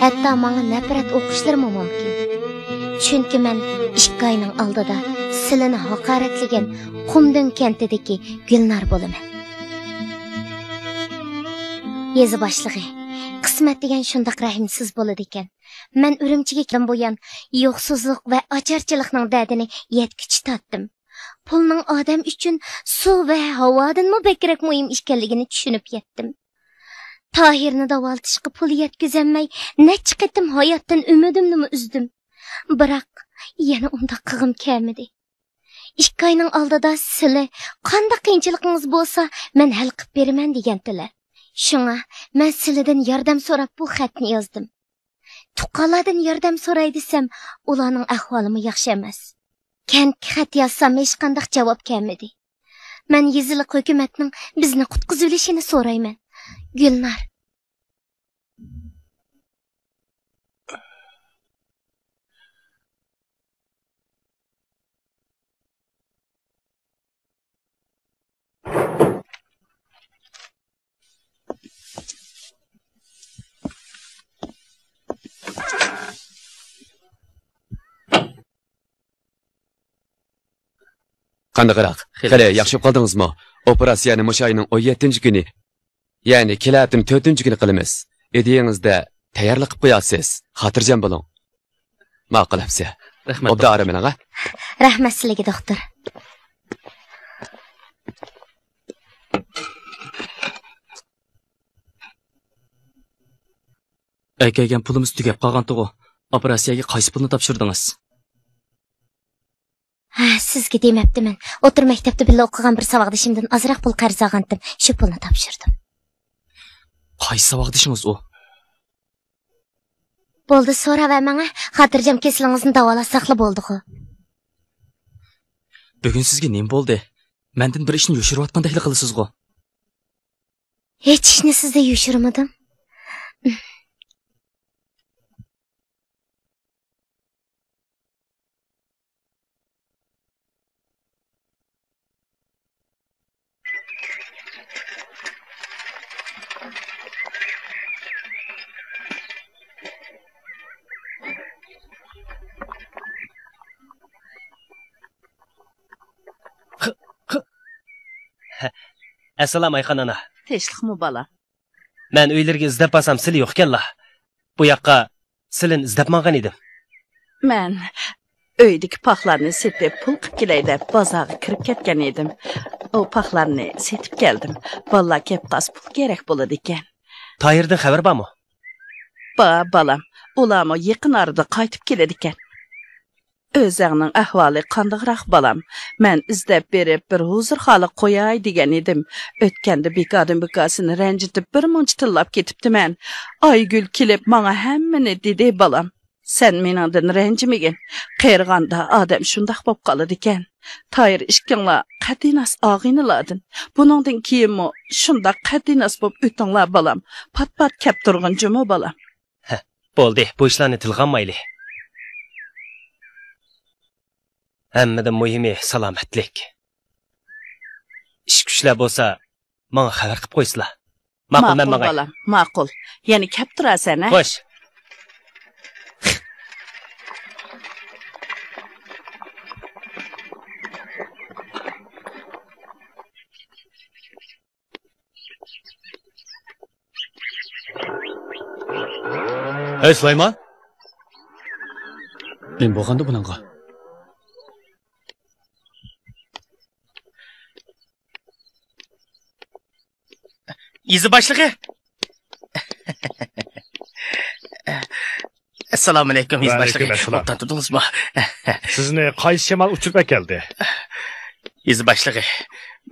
ھەتتا ماڭا نەپرەت ئوقۇشلىرىمۇ مۇمكىن. چۈنكى مەن ئىككى ئاينىڭ ئالدىدا سىلىنى ھاقارەتلىگەن قۇمدۆڭ كەنتىدىكى گۈلنار بولىمەن. يېزا باشلىقى، قىسمەت دېگەن شۇنداق رەھىمسىز بولىدىكەن. مەن ئۈرۈمچىگە كەلدىن بۇيان يوقسۇزلۇق ۋە ئاچارچىلىقنىڭ دەردىنى يەتكۈچە تارتتىم. پۇلنىڭ ئادەم ئۈچۈن سۇ ۋە ھاۋادىنمۇ بەكرەك مۇھىم ئىكەنلىكىنى چۈشىنىپ يەتتىم. تاھىرنى داۋالىتىشقا پۇل يەتكۈزەلمەي، نەچچە قېتىم ھاياتتىن ئۈمىدىمنىمۇ ئۈزدۈم. بىراق، يەنە ئۇنداق قىلغۇم كەلمىدى. ئىككى ئاينىڭ ئالدىدا سىلى، «قانداق قىيىنچىلىقىڭىز بولسا، مەن ھەل قىلىپ بېرىمەن» دېگەنتىلەر. شۇڭا مەن سىلىدىن ياردەم سوراپ بۇ خەتنى يازدىم. تۇغقانلاردىن ياردەم سوراي دېسەم، ئۇلارنىڭ ئەھۋالىمۇ ياخشى ئەمەس. كەنتكە خەت يازسام، ھېچقانداق جاۋاب كەلمىدى. مەن يېزىلىق ھۆكۈمەتنىڭ بىزنى قۇتقۇزۇۋېلىشىنى سورايمەن. گۈلنار. قانداقراق؟ خېلى خېلى ياخشى. ياخشى بولۇپ قالدىڭىزمۇ؟ ئوپېراتسىيەنى مۇشۇ ئاينىڭ ئون يەتتىنچى كۈنى، يەنى كېلەتتىن تۆتىنچى كۈنى قىلىمىز. ئىدىيىڭىزدە تەييارلىق قىلىپ قويارسىز. خاتىرجەم بولۇڭ. ماقۇل، ئەپسە. رەھمەت، ئوبدان دوختۇر. ئارام ئېلىڭ، ھە؟ رەھمەت سىلىگە، دوختۇر. ئەكەلگەن پۇلىمىز تۈگەپ قالغانتىغۇ؟ ئوپېراتسىيەگە قايسى پۇلنى تاپشۇردىڭىز؟ ھە، سىزگە دېمەپتىمەن. ئوتتۇرا مەكتەپتە بىللە ئوقۇغان بىر ساۋاقدىشىمدىن ئازراق پۇل قەرز ئالغانتىم. شۇ پۇلنى تاپشۇردۇم. قايسى ساۋاقدىشىڭىز ئۇ؟ بولدى، سوراۋەرمەڭ، ھە. خاتىرجەم كېسىلىڭىزنى داۋالاتساقلا بولدىغۇ. بۈگۈن سىزگە نېمە بولدى؟ مەندىن بىر ئىشنى يوشۇرۇۋاتقاندەكلا قىلىسىزغۇ؟ ھېچ ئىشنى سىزدىن يوشۇرمىدىم. ئەسسالام، ئايخان ئانا. تىنچلىقمۇ، بالام؟ مەن ئۆيلىرىگە ئىزدەپ بارسام، سىلى يوق ئىكەنلا. بۇ ياققا سىلىنى ئىزدەپ ماڭغان ئىدىم. مەن ئۆيدىكى پاخلارنى سېتىپ، پۇل قىپ كېلەي دەپ، بازارغا كىرىپ كەتكەن ئىدىم. ئۇ پاخلارنى سېتىپ كەلدىم. بالىلار كەپ قالسا، پۇل كېرەك بولىدىكەن. تاھىردىن خەۋەر بارمۇ؟ بار، بالام. ئۇلارمۇ يېقىن ئارىدا قايتىپ كېلىدىكەن. ئۆزەڭنىڭ ئەھۋالى قانداقراق، بالام؟ مەن ئىزدەپ بېرىپ، بىر ھۇزۇرخانىغا قوياي دېگەن ئىدىم. ئۆتكەندە بىكاردىن بىكار سېنى رەنجىتىپ، بىر مۇنچە تىللاپ كېتىپتىمەن. ئايگۈل كېلىپ، ماڭا ھەممىنى دېدى، بالام. سەن مېنىڭدىن رەنجىمىگىن. قېرىغاندا ئادەم شۇنداق بولۇپ قالىدىكەن. تايىر ئىككىڭلار قەتئىيناس ئاغىنىلاردىن. بۇنىڭدىن كېيىنمۇ شۇنداق قەتئىيناس بولۇپ ئۆتۈڭلار، بالام. پات-پات كەپ تۇرغىن جۇمۇ، بالام. ھە، بولدى، بۇ ئىشلارنى تىلغا ئالمايلى. ھەممىدىن مۇھىمى سالامەتلىك. ئىش-كۈچلەر بولسا، ماڭا خەۋەر قىپ قويسىلا. ماقۇل، مەن ماقۇل، ماڭاي. بالام، ماقۇل. يەنە كەپ تۇرارسەن، ھە؟ خوش. ھەي، سۇلايمان! نېمە بولغاندۇ بۇنىڭغا؟ يېزا باشلىقى! ئەسسالامۇئەلەيكۇم، يېزا باشلىقى. ۋەئەلەيكۇم ئەسسالام. ئوبدان تۇردىڭىزمۇ؟ سىزنى قايسى شامال ئۇچۇرۇپ ئەكەلدى؟ يېزا باشلىقى،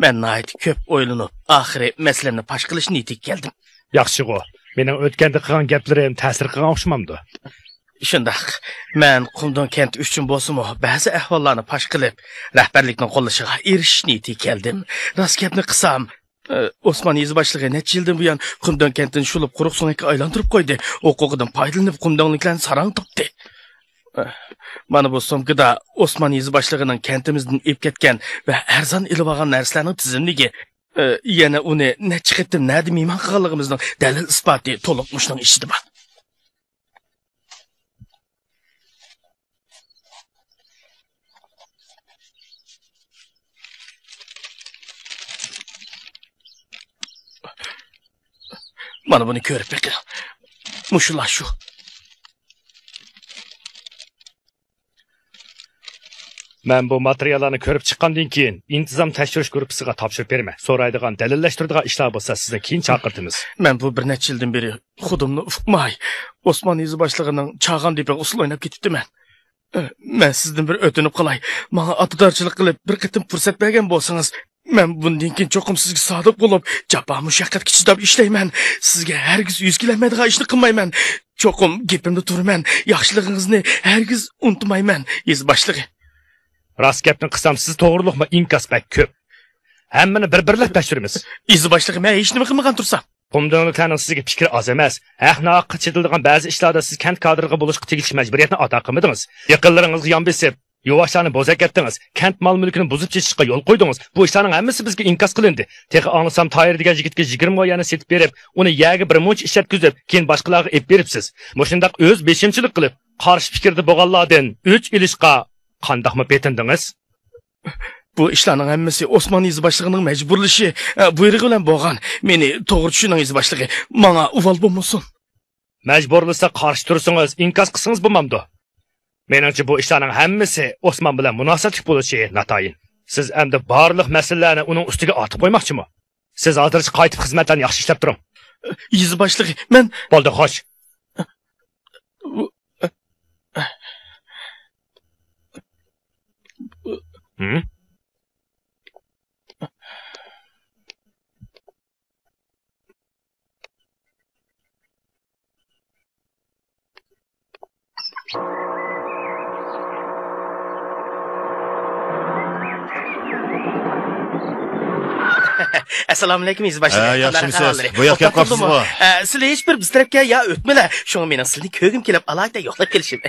مەن ناھايىتى كۆپ ئويلىنىپ، ئاخىرى مەسىلەمنى پاش قىلىش نىيىتىگە كەلدىم. ياخشىغۇ. مېنىڭ ئۆتكەندە قىلغان گەپلىرىم تەسىر قىلغان ئوخشىمامدۇ؟ شۇنداق. مەن قۇمدۇڭ كەنتى ئۈچۈن بولسىمۇ، بەزى ئەھۋاللارنى پاش قىلىپ، رەھبەرلىكنىڭ قوللىشىغا ئېرىشىش نىيىتىگە كەلدىم. راست گەپنى قىلسام، ئى، ئوسمان يېزا باشلىقى نەچچە يىلدىن بۇيان قۇمدۆڭ كەنتىنى شۇلۇپ قۇرۇق سۆڭەككە ئايلاندۇرۇپ قويدى. ھوقۇقىدىن پايدىلىنىپ قۇمدۆڭلۈكلەرنى ساراڭ تۇتتى. ئى، مانا بۇ سومكىدا ئوسمان يېزا باشلىقىنىڭ كەنتىمىزدىن ئېلىپ كەتكەن ۋە ئەرزان ئېلىۋالغان نەرسىلەرنىڭ تىزىملىكى، ئى، يەنە ئۇنى نەچچە قېتىم نەدە مېھمان قىلغانلىقىمىزنىڭ دەلىل ئىسپاتى تولۇق مۇشۇنىڭ ئىچىدە بار. مانا بۇنى كۆرۈپ بېقىڭ. مۇشۇلار شۇ. مەن بۇ ماتېرىياللارنى كۆرۈپ چىققاندىن كېيىن، ئىنتىزام تەكشۈرۈش گۇرۇپپىسىغا تاپشۇرۇپ بېرىمەن. سورايدىغان، دەلىللەشتۈرىدىغان ئىشلار بولسا، سىزنى كېيىن چاقىرتىمىز. مەن بۇ بىر نەچچە يىلدىن بېرى خۇدۇمنى ئۇقماي، ئوسمان يېزا باشلىقىنىڭ چاغان دېپىغا ئۇسسۇل ئويناپ كېتىپتىمەن. مەن سىزدىن بىر ئۆتۈنۈپ قالاي. ماڭا ئاتىدارچىلىق قىلىپ، بىر قېتىم پۇرسەت بەرگەن بولسىڭىز، مەن بۇندىن كېيىن چوقۇم سىزگە سادىق بولۇپ، جاپا مۇشەققەتكە چىداپ ئىشلەيمەن. سىزگە ھەرگىز يۈز كېلەلمەيدىغان ئىشنى قىلمايمەن. چوقۇم گېپىمدە تۇرىمەن. ياخشىلىقىڭىزنى ھەرگىز ئۇنتۇمايمەن، يېزا باشلىقى. راست گەپنى قىلسام، سىز توغرۇلۇقمۇ ئىنكاس بەك كۆپ. ھەممىنى بىر-بىرلەپ تەكشۈرىمىز. يېزا باشلىقى، مەن ھېچنېمە قىلمىغان تۇرسام. قۇمدۆڭلۈكلەرنىڭ سىزگە پىكرى ئاز ئەمەس. ھەق-ناھەققە چېتىلىدىغان بەزى ئىشلاردا سىز كەنت كادىرلىرىغا بولۇشقا تېگىشلىك مەجبۇرىيەتنى ئادا قىلمىدىڭىز. يېقىنلىرىڭىزغا يان بېسىپ، يۇۋاشلارنى بوزەك ئەتتىڭىز. كەنت مال-مۈلكىنى بۇزۇپ چېچىشقا يول قويدىڭىز. بۇ ئىشلارنىڭ ھەممىسى بىزگە ئىنكاس قىلىندى. تېخى ئاڭلىسام، تاھىر دېگەن يىگىتكە يىگىرمە مو يەرنى سېتىپ بېرىپ، ئۇنى يەرگە بىر مۇنچە ئىشلەتكۈزۈپ، كېيىن باشقىلارغا ئېلىپ بېرىپسىز. مۇشۇنداق ئۆز بېشىمچىلىق قىلىپ، قارشى پىكىردە بولغانلاردىن ئۆچ ئېلىشقا قانداقمۇ پېتىندىڭىز؟ بۇ ئىشلارنىڭ ھەممىسى ئوسمان يېزا باشلىقىنىڭ مەجبۇرلىشى، ئە، بۇيرۇقى بىلەن بولغان. مېنى توغرا چۈشىنىڭ، يېزا باشلىقى. ماڭا ئۇۋال بولمىسۇن. مەجبۇرلىسا قارشى تۇرسىڭىز، ئىنكاس قىلسىڭىز بولمامدۇ؟ مېنىڭچە، بۇ ئىشلارنىڭ ھەممىسى ئوسمان بىلەن مۇناسىۋەتلىك بولۇشى ناتايىن. سىز ئەمدى بارلىق مەسىلىلەرنى ئۇنىڭ ئۈستىگە ئارتىپ قويماقچىمۇ؟ سىز ھازىرچە قايتىپ خىزمەتلەرنى ياخشى ئىشلەپ تۇرۇڭ. يېزا باشلىقى، مەن بولدى، خوش. ھىم؟ ئەسسالامۇئەلەيكۇم، يېزا باشلىقى. ھە، ياخشىمۇسىز؟ بۇ ياققا كەپ قاپسىزغۇ؟ ئە، سىلى ھېچ بىر بىز تەرەپكە يا ئۆتمىلە، شۇڭا مېنىڭ سىلىنى كۆرگۈم كېلىپ، ئالاھىدە يوقلاپ كېلىشىم.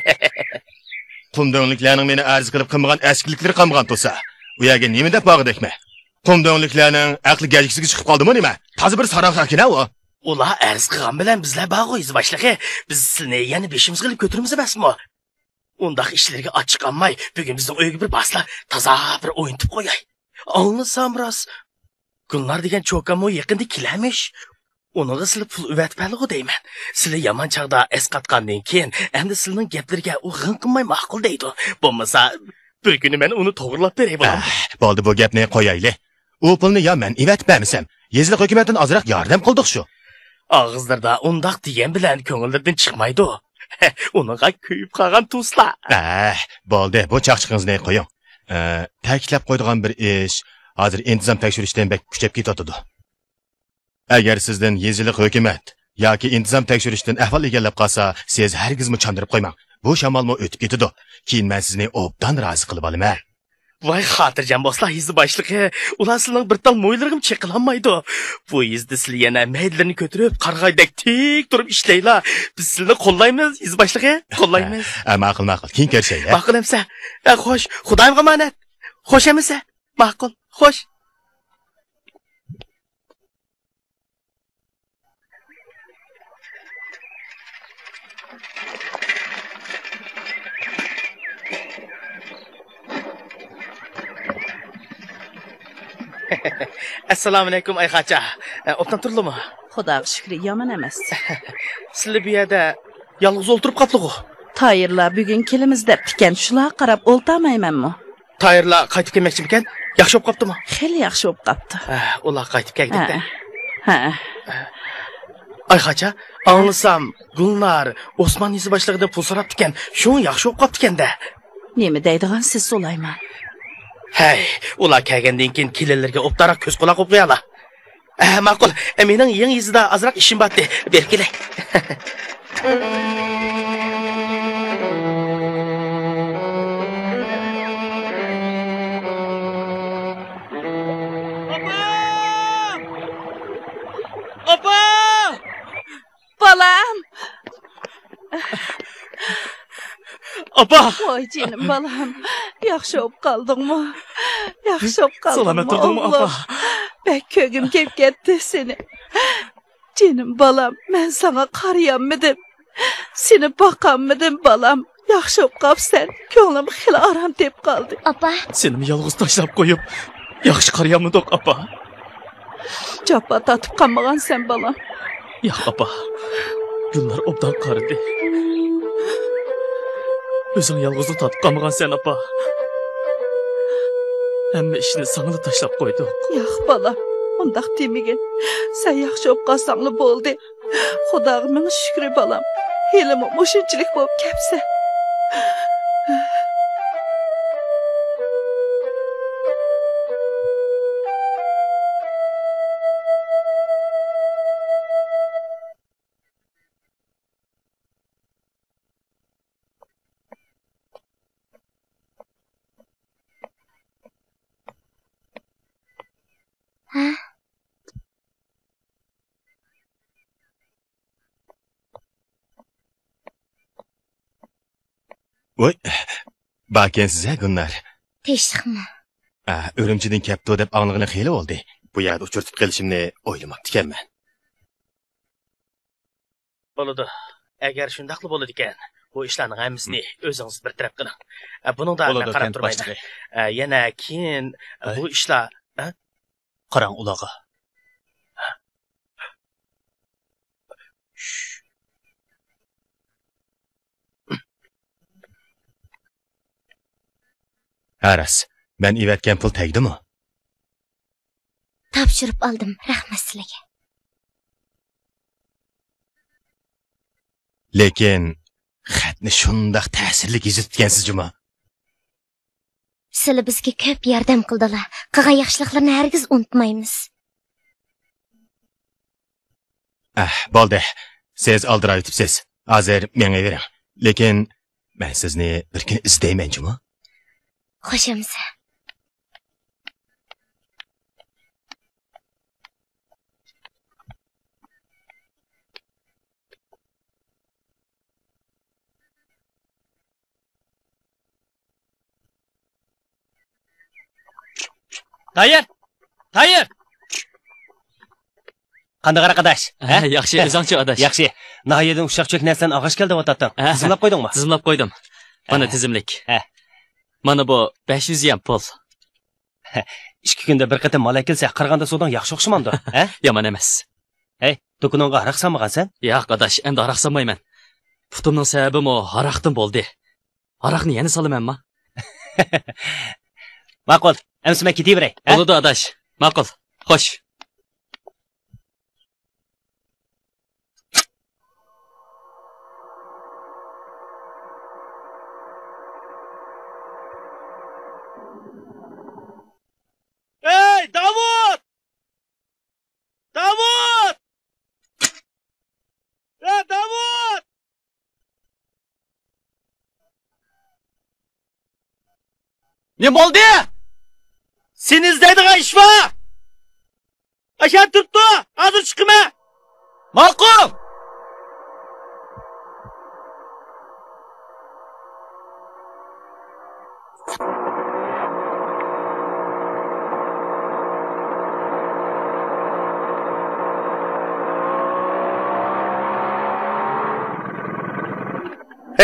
قۇمدۆڭلۈكلەرنىڭ مېنى ئەرز قىلىپ قىلمىغان ئەسكىلىكلىرى قالمىغان تۇرسا، ئۇ يەرگە نېمە دەپ بارغۇدەكمەن؟ قۇمدۆڭلۈكلەرنىڭ ئەقلى گەجگىسىگە چىقىپ قالدىمۇ نېمە؟ تازا بىر ساراڭ خەقكەن-ھە ئۇ. ئۇلار ئەرز قىلغان بىلەن بىزلەر بارغۇ، يېزا باشلىقى. بىز سىلىنى يەنە بېشىمىزغا ئېلىپ كۆتۈرىمىز ئەمەسمۇ؟ ئۇنداق ئىشلىرىگە ئاچچىقانماي، بۈگۈن بىزنىڭ ئۆيگە بىر بارسىلا، تازا بىر ئوينىتىپ قوياي. ئاڭلىسام راست. گۈلنار دېگەن چوكانمۇ يېقىندا كېلەرمىش. ئۇنىڭغا سىلى پۇل ئەۋەتىپەرلىغۇ دەيمەن. سىلى يامان چاغدا ئەسقاتقاندىن كېيىن، ئەمدى سىلىنىڭ گەپلىرىگە ئۇ غىڭ قىلماي ماقۇل دەيدۇ. بولمىسا، بىر كۈنى مەن ئۇنى توغرىلاپ بېرەي، بولامدۇ؟ ئەھ، بولدى، بۇ گەپنى قويايلى. ئۇ پۇلنى يا مەن ئېۋەتىپ بەرمىسەم، يېزىلىق ھۆكۈمەتتىن ئازراق ياردەم قىلدۇق شۇ. ئاغىزلىرىدا ئۇنداق دېگەن بىلەن كۆڭۈللىرىدىن چىقمايدۇ. ئۇنىڭغا كۆيۈپ قالغان تۇسلار. ئەھ، بولدى، بۇ چاقچىقىڭىزنى قويۇڭ. ئە، تەكىتلەپ قويىدىغان بىر ئىش، ھازىر ئىنتىزام تەكشۈرۈشتىن بەك كۈچەپ كېتىۋاتىدۇ. ئەگەر سىزدىن يېزىلىق ھۆكۈمەت ياكى ئىنتىزام تەكشۈرۈشتىن ئەھۋال ئىگىلەپ قالسا، سىز ھەرگىزمۇ چاندۇرۇپ قويماڭ. بۇ شامالمۇ ئۆتۈپ كېتىدۇ. كېيىن مەن سىزنى ئوبدان رازى قىلىپ ئالىمەن. ۋاي خاتىرجەم بولسىلا يېزا باشلىقى، ئۇلار سىلىنىڭ بىر تال مويلىرىغىمۇ چېقىلالمايدۇ. بۇ يېزىدا سىلى يەنە مەيدىلىرىنى كۆتۈرۈپ، قارىغايدەك تىك تۇرۇپ ئىشلەيلا. بىز سىلىنى قوللايمىز، يېزا باشلىقى، قوللايمىز. ھە، ماقۇل، ماقۇل. كېيىن كۆرۈشەيلى، ھە؟ ماقۇل ئەمسە. ھە، خوش، خۇدايىمغا ئامانەت. خوش ئەمسە. ماقۇل، خوش. ئەسسالامۇئەلەيكۇم، ئايخاچا. ئە، ئوبدان تۇردىلىمۇ؟ خۇداغا شۈكرى، يامان ئەمەس. سىلى بۇ يەردە يالغۇز ئولتۇرۇپ قاپلىغۇ؟ تايىرلار بۈگۈن كېلىمىز دەپتىكەن، شۇلارغا قاراپ ئولتۇرمايمەنمۇ؟ تايىرلار قايتىپ كەلمەكچىمىكەن؟ ياخشى بولۇپ قاپتىمۇ؟ خېلى ياخشى بولۇپ قاپتۇ. ھە، ئۇلار قايتىپ كەلگۈدەكتە. ھە. ھە. ئايخاچا، ئاڭلىسام، گۈلنار ئوسمان يېزا باشلىقىدىن پۇل سوراپتىكەن، شۇڭا ياخشى بولۇپ قاپتىكەن-دە. نېمە دەيدىغانسىز سۇلايمان؟ ھەي، ئۇلار كەلگەندىن كېيىن كېلىنلىرىگە ئوبدانراق كۆز-قۇلاق بولۇپ قويالا. ئە، ماقۇل. ئە، مېنىڭ يېڭى يېزىدا ئازراق ئىشىم بارتتى. بېرىپ كېلەي. ئاپا! ئاپا! بالام! ئاپا! ۋاي جېنىم بالام، ياخشى بولۇپ قالدىڭمۇ؟ ياخشى بولۇپ قالدىڭمۇ؟ سالامەت تۇردۇڭمۇ، ئاپا؟ ئوغلۇم، بەك كۆرگۈم كېلىپ كەتتى سېنى. جېنىم بالام، مەن ساڭا قارىيالمىدىم. سېنى باقالمىدىم، بالام. ياخشى بولۇپ قاپسەن. كۆڭلۈم خېلى ئارام تېپىپ قالدى. ئاپا. سېنىمۇ يالغۇز تاشلاپ قويۇپ، ياخشى قارىيالمىدۇق، ئاپا. جاپا تارتىپ قالمىغانسەن، بالام. ياق، ئاپا. گۈلنار ئوبدان قارىدى. ئۆزۈڭ يالغۇزلۇق تارتىپ قالمىغانسەن، ئاپا. ھەممە ئىشنى ساڭىلا تاشلاپ قويدۇق. ياق، بالام، ئۇنداق دېمىگىن. سەن ياخشى بولۇپ قالساڭلا بولدى. خۇداغا مىڭ شۈكرى، بالام. ھېلىمۇ مۇشۇنچىلىك بولۇپ كەپسەن. ھە؟ ۋوي، باركەنسىز ھە، گۈلنار. تىنچلىقمۇ؟ ئا، ئۈرۈمچىدىن كەپتۇ دەپ ئاڭلىغىلى خېلى بولدى. بۇ يەردە ئۇچرىتىپ قېلىشىمنى ئويلىماپتىكەنمەن. بولىدۇ. ئەگەر شۇنداقلا بولىدىكەن، بۇ ئىشلارنىڭ ھەممىسىنى ئۆزىڭىز بىر تەرەپ قىلىڭ. ئە، بۇنىڭدا مەن بولىدۇ، قاراپ كەنت تۇرمايمەن. باشلىقى. ئە، يەنە كېيىن، ئە، ھەي. بۇ ئىشلار، ھە؟ قاراڭ ئۇلارغا. ھە، راست. مەن ئېۋەتكەن پۇل تەگدىمۇ؟ تاپشۇرۇپ ئالدىم، رەھمەت سىلىگە. لېكىن خەتنى شۇنداق تەسىرلىك يېزىپتىكەنسىز جۇما. سىلى بىزگە كۆپ ياردەم قىلدىلا، قىلغان ياخشىلىقلىرىنى ھەرگىز ئۇنتۇمايمىز. ئەھ، بولدى. سىز ئالدىراۋېتىپسىز. ھازىر مېڭىۋېرىڭ. لېكىن مەن سىزنى بىر كۈنى ئىزدەيمەن جۇمۇ. خوش ئەمىسە. تايىر! تايىر! قانداق ئاداش؟ ھە؟ ياخشى، ئۆزۈڭچۇ ئاداش؟ ياخشى. ناھىيەدىن ئۇششاق چۆك نەرسىلەرنى ئالغاچ كەل دەۋاتاتتىڭ. ھە. تىزىملاپ قويدۇڭمۇ؟ تىزىملاپ قويدۇم. مانا ھە. تىزىملىك. ھە. مانا بۇ بەش يۈز يۈەن پۇل. ئىككى كۈندە بىر قېتىم مال ئەكەلسە، قىرغاندا سوداڭ ياخشى ئوخشىمامدۇ، ھە؟ يامان ئەمەس. ھەي، دۇكىنىڭغا ھاراق سالمىغانسەن؟ ياق، ئاداش، ئەمدى ھاراق سالمايمەن. پۇتۇمنىڭ سەۋەبىمۇ ھاراقتىن بولدى. ھاراقنى يەنە سالىمەنما؟ ماقۇل، ئەمسە مەن كېتىۋېرەي، ھە؟ بولىدۇ، ئاداش. ماقۇل. خوش. ھەي، داۋۇت! داۋۇت! ھە، داۋۇت! نېمە بولدى؟ سېنى ئىزدەيدىغان ئىش بار. ئاشۇ يەردە تۇرۇپتۇ. ھازىر چىقىمەن. ماقۇل.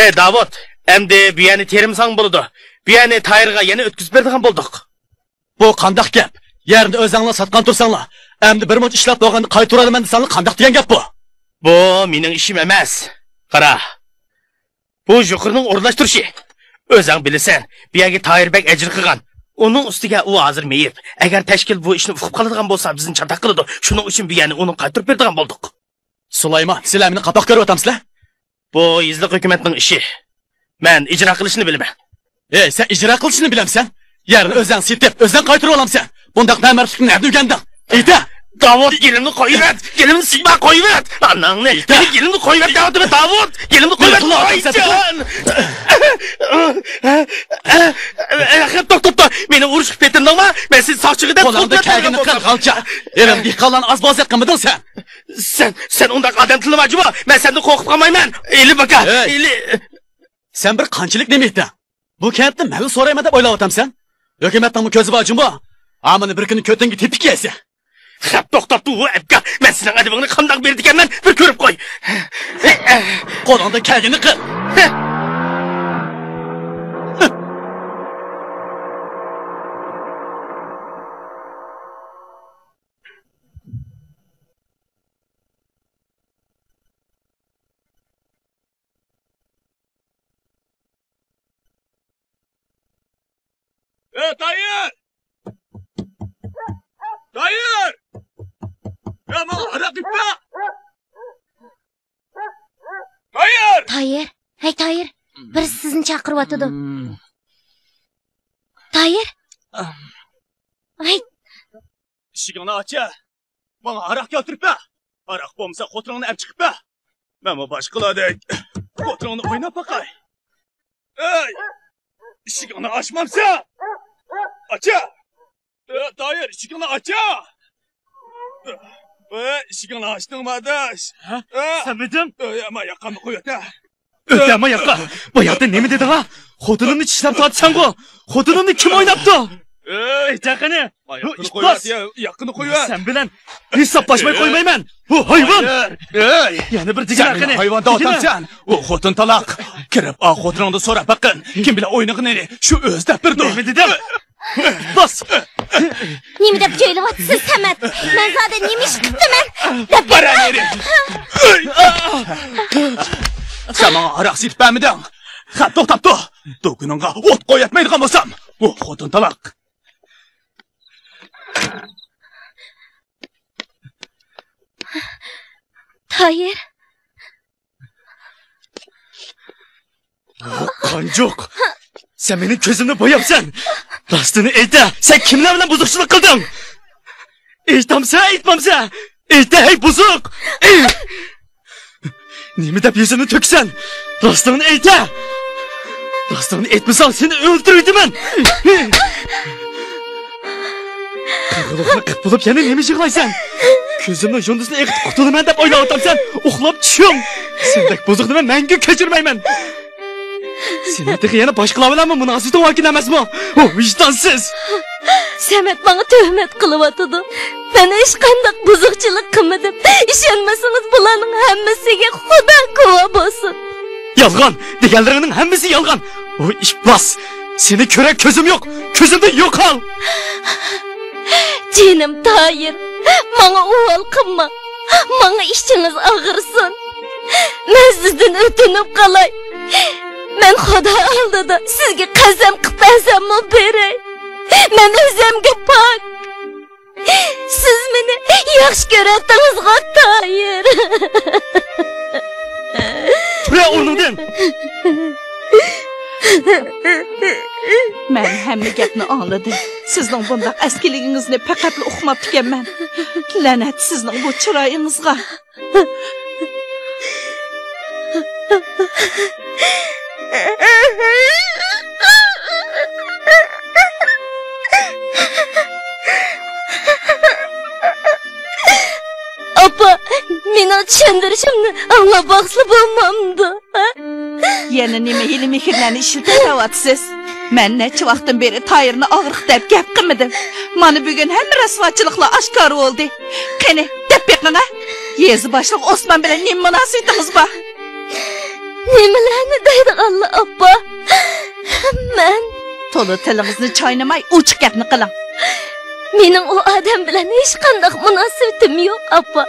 ھەي، داۋۇت، ئەمدى بۇ يەرنى تېرىمىساڭ بولىدۇ. بۇ يەرنى تايىرغا يەنە ئۆتكۈزۈپ بېرىدىغان بولدۇق. بۇ قانداق گەپ؟ يەرنى ئۆزەڭلار ساتقان تۇرساڭلار، ئەمدى بىر مۇنچە ئىشلەپ بولغاندا قايتۇرۇۋالىمەن دېسەڭلار، قانداق دېگەن گەپ بۇ؟ بۇ مېنىڭ ئىشىم ئەمەس. قارا، بۇ يۇقىرىنىڭ ئورۇنلاشتۇرۇشى. ئۆزەڭ بىلىسەن، بۇ يەرگە تايىر بەك ئەجىر قىلغان. ئۇنىڭ ئۈستىگە ئۇ ھازىر مېيىپ. ئەگەر تەشكىل بۇ ئىشنى ئۇقۇپ قالىدىغان بولسا، بىزنى چاتاق قىلىدۇ. شۇنىڭ ئۈچۈن بۇ يەرنى ئۇنىڭغا قايتۇرۇپ بېرىدىغان بولدۇق. سۇلايمان، سىلەر مېنى قاپاق كۆرۈۋاتامسىلەر؟ بۇ يېزىلىق ھۆكۈمەتنىڭ ئىشى. مەن ئىجرا قىلىشنى بىلىمەن. ھەي، سەن ئىجرا قىلىشنى بىلەمسەن؟ يەرنى ئۆزەڭ سېتىپ، ئۆزەڭ قايتۇرۇۋالامسەن؟ بۇنداق نامەردلىكنى نەدە ئۆگەندىڭ؟ ئېيتە! داۋۇت، گېلىمنى قويۇۋەت! گېلىمنى سىيما قويۇۋەت! ئاناڭنى، ئېيتە! مېنىڭ گېلىمنى قويۇۋەت دەۋاتىمەن، داۋۇت! گېلىمنى قويۇۋەت! قويجان! توختا، توختا! مېنى ئۇرۇشقا پېتىندىڭما؟ مەن سېنى ساقچىغا دەپ قولۇڭدا كەلگىنى قىل، غالچا! ئېلىم دېھقانلارنى ئاز بوزەك قىلمىدىڭ سەن! سەن، سەن ئۇنداق ئادەم تىللىماجۇ! مەن سەندىن قورقۇپ قالمايمەن! ئېلى باكا! ھەي! ئېلى! سەن بىر قانچىلىك نېمە ئىتىڭ؟ بۇ كەنتنى مەنلا سورايمەن دەپ ئويلاۋاتامسەن؟ ھۆكۈمەتنىڭمۇ كۆزى بار جۇمۇ! ئامىنى بىر كۈنى كۆتۈڭگە تېپىپ كىيەسەن. خەپ توختاپ تۇر، ئەپكا! مەن سېنىڭ ئەدىپىڭنى قانداق بېرىدىكەنمەن، بىر كۆرۈپ قوي! قولۇڭدا كەلگىنى قىل! ئە، تايىر! تايىر! يا، ماڭا ھاراق ئېلىپ بەر! تايىر! تايىر! ھەي، تايىر! بىرسى سىزنى چاقىرىۋاتىدۇ. تايىر! ھەي! ئىشىكىڭنى ئاچە! ماڭا ھاراق كەلتۈرۈپ بەر! ھاراق بولمىسا خوتۇنۇڭنى ئەپ چىقىپ بەر! مەنمۇ باشقىلاردەك خوتۇنۇڭنى ئويناپ باقاي! ئەي! ئىشىكىڭنى ئاچمامسەن! ئاچە! ئە، تايىر، ئىشىكىڭنى ئاچە! ئە، ئىشىكىڭنى ئاچتىڭما، ئاداش؟ ھە؟ ئە! سەنمىدىڭ؟ ئە، يا، ما ياقامنى قويۇۋەت، ھە! ئۆتە ما ياققا! باياتىن نېمە دېدىڭ ھە؟ خوتۇنۇمنى چىشلەپ تارتىسەنغۇ! خوتۇنۇمنى كىم ئويناپتۇ؟ ئەي، چاقىنى! ياققىنى قويۇۋەت، ياققىنى قويۇۋەت! سەن بىلەن ھېسابلاشماي قويمايمەن! ھۇ، ھايۋان! ئەي! يەنە بىر دېگىن ھەققىنى! ھايۋان دەۋاتامسەن؟ ئۇ خوتۇن تالاق! كىرىپ ئا خوتۇنۇڭدىن سوراپ باققىن، كىم بىلەن ئوينىغىنىنى شۇ ئۆزى دەپ بېرىدۇ! نېمە دېدىڭ؟ باس! نېمە دەپ جۆيلۈۋاتىسىز، سەمەت؟ مەن زادى نېمە ئىش قىپتىمەن؟ دەپ بېرىڭ! سەن ماڭا ھاراق سېتىپ بەرمىدىڭ! خەپ توختاپتۇ! دۇكىنىڭغا ئوت قويۇۋەتمەيدىغان بولسام، ئۇ خوتۇن تالاق! تايىر. قانجۇق! سەن مېنىڭ كۆزۈمنى بوياپسەن! راستىنى ئېيتە، سەن كىملەر بىلەن بۇزۇقچىلىق قىلدىڭ؟ ئېيتامسەن، ئېيتمامسەن؟ ئېيتە، ھەي بۇزۇق! نېمە دەپ يۈزۈمنى تۆكىسەن؟ راستىڭنى ئېيتە! راستىڭنى ئېيتمىساڭ، سېنى ئۆلتۈرۈۋېتىمەن! قىغىلىقنى قىپ بولۇپ يەنە نېمە يىغلايسەن؟ كۆزۈمنىڭ يۇندىسىنى ئېقىتىپ قۇتۇلىمەن دەپ ئويلاۋاتامسەن؟ ئۇخلاپ چۈشۈڭ! سەندەك بۇزۇقنى مەن مەڭگۈ كەچۈرمەيمەن! سېنىڭ تېخى يەنە باشقىلار بىلەنمۇ مۇناسىۋىتىڭ باركەن ئەمەسمۇ؟ ھۇ، ۋىجدانسىز! سەمەت ماڭا تۆھمەت قىلىۋاتىدۇ. مەن ھېچقانداق بۇزۇقچىلىق قىلمىدىم. ئىشەنمىسىڭىز، بۇلارنىڭ ھەممىسىگە خۇدا گۇۋاھ بولسۇن. يالغان! دېگەنلىرىڭنىڭ ھەممىسى يالغان! ئۇ ئىپلاس! سېنى كۆرەر كۆزۈم يوق. كۆزۈمدىن يوقال. جېنىم تايىر، ماڭا ئۇۋال قىلماڭ. ماڭا ئىچىڭىز ئاغرىسۇن. مەن سىزدىن ئۆتۈنۈپ قالاي. مەن خۇدا ئالدىدا سىزگە قەسەم قىلىپ بەرسەممۇ بېرەي. مەن ئۆزۈمگە پاك. سىز مېنى ياخشى كۆرەتتىڭىزغۇ، تايىر؟ تۇرە ئورنۇڭدىن! مەن ھەممە گەپنى ئاڭلىدىم. سىزنىڭ بۇنداق ئەسكىلىكىڭىزنى پەقەتلا ئۇقماپتىكەنمەن. لەنەت سىزنىڭ بۇ چىرايىڭىزغا. ئاپا، مېنىڭ چۈشەندۈرۈشۈمنى ئاڭلاپ باقسىلا بولمامدۇ؟ ھە؟ يەنە نېمە ھىيلە-مىكىرلەرنى ئىشلىتىۋاتىسىز؟ مەن نەچچە ۋاقىتتىن بېرى تايىرنى ئاغرىق دەپ گەپ قىلمىدىم. مانا بۈگۈن ھەممە رەسۋاچىلىقلار ئاشكارا بولدى. قېنى، دەپ بېقىڭە، يېزا باشلىقى ئوسمان بىلەن نېمە مۇناسىۋىتىڭىز بار؟ نېمىلەرنى دەيدىغانلا، ئاپا؟ مەن تولا تىلىڭىزنى چاينىماي، ئوچۇق گەپنى قىلىڭ. مېنىڭ ئۇ ئادەم بىلەن ھېچقانداق مۇناسىۋىتىم يوق، ئاپا.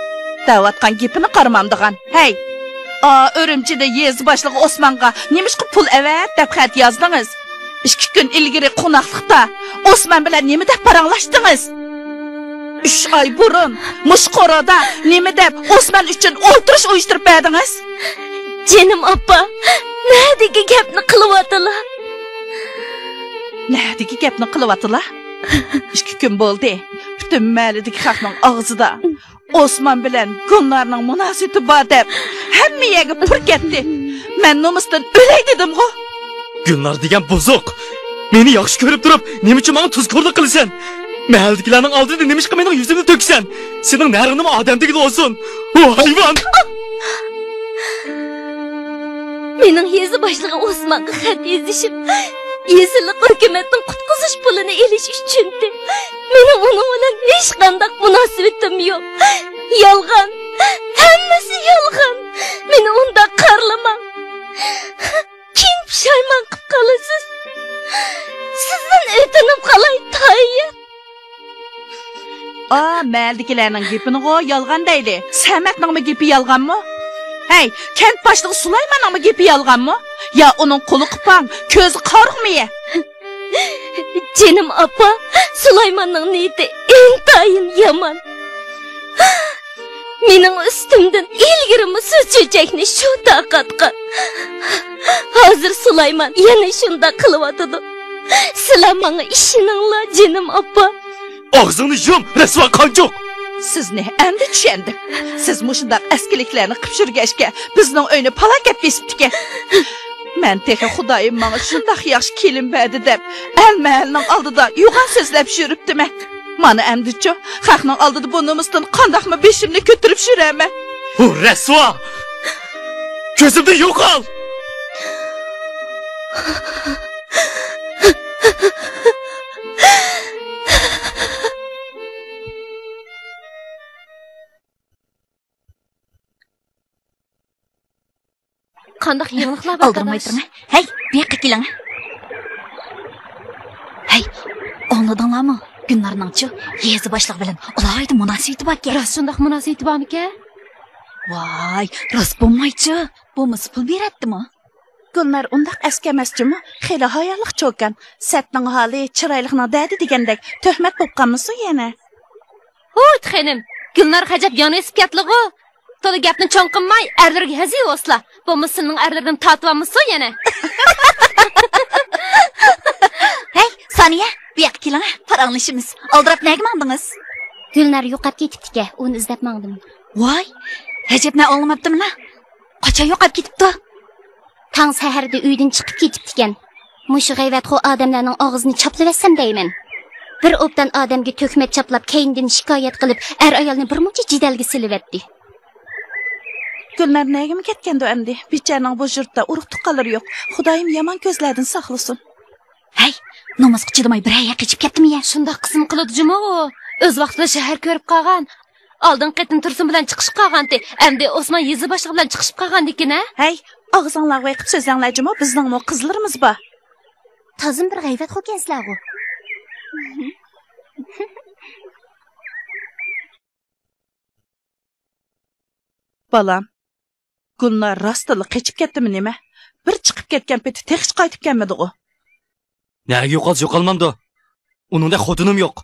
دەۋاتقان گېپىنى قارىمامدىغان. ھەي! ئا، ئۈرۈمچىدە يېزا باشلىقى ئوسمانغا نېمىشقا پۇل ئەۋەت دەپ خەت يازدىڭىز؟ ئىككى كۈن ئىلگىرى قوناقلىقتا ئوسمان بىلەن نېمە دەپ پاراڭلاشتىڭىز؟ ئۈچ ئاي بۇرۇن مۇشۇ قورۇدا نېمە دەپ ئوسمان ئۈچۈن ئولتۇرۇش ئۇيۇشتۇرۇپ بەردىڭىز؟ جېنىم ئاپا، نەدىكى گەپنى قىلىۋاتىلا؟ نەدىكى گەپنى قىلىۋاتىلا؟ ئىككى كۈن بولدى. پۈتۈن مەھەللىدىكى خەقنىڭ ئاغزىدا ئوسمان بىلەن گۈلنارنىڭ مۇناسىۋىتى بار دەپ، ھەممە يەرگە پۇر كەتتى. مەن نومۇستىن ئۆلەي دېدىمغۇ. گۈلنار دېگەن بۇزۇق. مېنى ياخشى كۆرۈپ تۇرۇپ، نېمە ئۈچۈن ماڭا تۇزكورلۇق قىلىسەن؟ مەھەللىدىكىلەرنىڭ ئالدىدا نېمىشقا مېنىڭ يۈزۈمنى تۆكىسەن؟ سېنىڭ نەرىڭنىمۇ ئادەم دېگىلى بولسۇن. ھۇ، ھايۋان! مېنىڭ يېزا باشلىقى ئوسمانغا خەت يېزىشىم يېزىلىق ھۆكۈمەتنىڭ قۇتقۇزۇش پۇلىنى ئېلىش ئۈچۈندى. مېنىڭ ئۇنىڭ بىلەن ھېچقانداق مۇناسىۋىتىم يوق. يالغان. ھەممىسى يالغان. مېنى ئۇنداق قارىلىماڭ. كېيىن پۇشايمان قىلىپ قالىسىز. سىزدىن ئۆتۈنۈپ قالاي، تايىر. ئا، مەھەللىدىكىلەرنىڭ گېپىنىغۇ يالغان دەيلى. سەمەتنىڭمۇ گېپى يالغانمۇ؟ ھەي، كەنت باشلىقى سۇلايماننىڭمۇ گېپى يالغانمۇ؟ يا ئۇنىڭ قولى قىپاڭ، كۆزى قارىغۇمىيە؟ جېنىم ئاپا، سۇلايماننىڭ نىيىتى ئىنتايىن يامان. مېنىڭ ئۈستۈمدىن ئىلگىرىمۇ سۇ چۆچەكنى شۇ تارقاتقان. ھازىر سۇلايمان يەنە شۇنداق قىلىۋاتىدۇ. سىلەر ماڭا ئىشىنىڭلار، جېنىم ئاپا. ئاغزىڭنى يۇم، رەسۋا قانچۇق! سىزنى ئەمدى چۈشەندىم. سىز مۇشۇنداق ئەسكىلىكلەرنى قىلىپ يۈرگەچكە، بىزنىڭ ئۆينى پالاكەت بېسىپتىكەن. مەن تېخى خۇدايىم ماڭا شۇنداق ياخشى كېلىن بەردى دەپ، ئەل مەھەللىنىڭ ئالدىدا يوغان سۆزلەپ يۈرۈپتىمەن. مانا ئەمدىچۇ، خەقنىڭ ئالدىدا بۇ نومۇستىن قانداقمۇ بېشىمنى كۆتۈرۈپ يۈرەرمەن؟ ھۇ، رەسۋا! كۆزۈمدىن يوقال! قانداق يېڭىلىقلار بار، ئالدىرىماي داداش؟ تۇرۇڭ. ھەي، بۇ ياققا كېلىڭ. ھەي، ئاڭلىدىڭلارمۇ؟ گۈلنارنىڭچۇ، يېزا باشلىقى بىلەن ئالاھىدە مۇناسىۋىتى باركەن. راست شۇنداق مۇناسىۋىتى بارمىكەن؟ ۋاي، راست بولمايچۇ. بولمىسا پۇل بېرەتتىمۇ؟ گۈلنار ئۇنداق ئەسكى ئەمەس جۇمۇ، خېلى ھايالىق چوكان. سەتنىڭ ھالى، چىرايلىقنىڭ دەردى دېگەندەك، تۆھمەت بولۇپ قالمىسۇن يەنە. ھوي خېنىم، گۈلنار ئەجەب يان ئېسىپ كەتتىلىغۇ. تولا گەپنى چوڭ قىلماي، ئەرلىرىگە ھەزى بولسىلا، بولمىسا سىلىنىڭ ئەرلىرىدىن تارتىۋالمىسۇن يەنە. ھەي، سانىيە، بۇ ياققا كېلىڭە، پاراڭلىشىمىز. ئالدىراپ نەگە ماڭدىڭىز؟ گۈلنار يوقاپ كېتىپتىكەن، ئۇنى ئىزدەپ ماڭدىم. ۋاي، ئەجەب، مەن ئاڭلىماپتىمنا؟ قاچان يوقاپ كېتىپتۇ؟ تاڭ سەھەردە ئۆيدىن چىقىپ كېتىپتىكەن. مۇشۇ غەيۋەتخور ئادەملەرنىڭ ئاغزىنى چاپلىۋەتسەم دەيمەن. بىر ئوبدان ئادەمگە تۆھمەت چاپلاپ، كەينىدىن شىكايەت قىلىپ، ئەر-ئايالنى بىر مۇنچە جېدەلگە سېلىۋەتتى. گۈلنار نەگىمۇ كەتكەندۇ ئەمدى؟ بىچارىنىڭ بۇ يۇرتتا ئۇرۇق-تۇغقانلىرى يوق. خۇدايىم يامان كۆزلەردىن ساقلىسۇن. ھەي، نومۇسقا چىدىماي بىرەر يەرگە قېچىپ كەتتىمۇ يە؟ شۇنداق قىزىم قىلىدۇ جۇمۇ ئۇ. ئۆز ۋاقتىدا شەھەر كۆرۈپ قالغان. ئالدىنقى قېتىم تۇرسۇن بىلەن چىقىشىپ قالغانتى. ئەمدى ئوسمان يېزا باشلىقى بىلەن چىقىشىپ قالغاندىكىن ھە؟ ھەي، ئاغزىڭلارغا قېقىپ سۆزلەڭلار جۇمۇ، بىزنىڭمۇ قىزلىرىمىز بار. تازىمۇ بىر غەيۋەت خوكەنسىلەرغۇ. بالام، گۈلنار راستتىنلا قېچىپ كەتتىمۇ نېمە؟ بىر چىقىپ كەتكەن پېتى تېخىچە قايتىپ كەلمىدىغۇ. نەگە يوقالسا يوقالمامدۇ؟ ئۇنىڭدەك خوتۇنۇم يوق.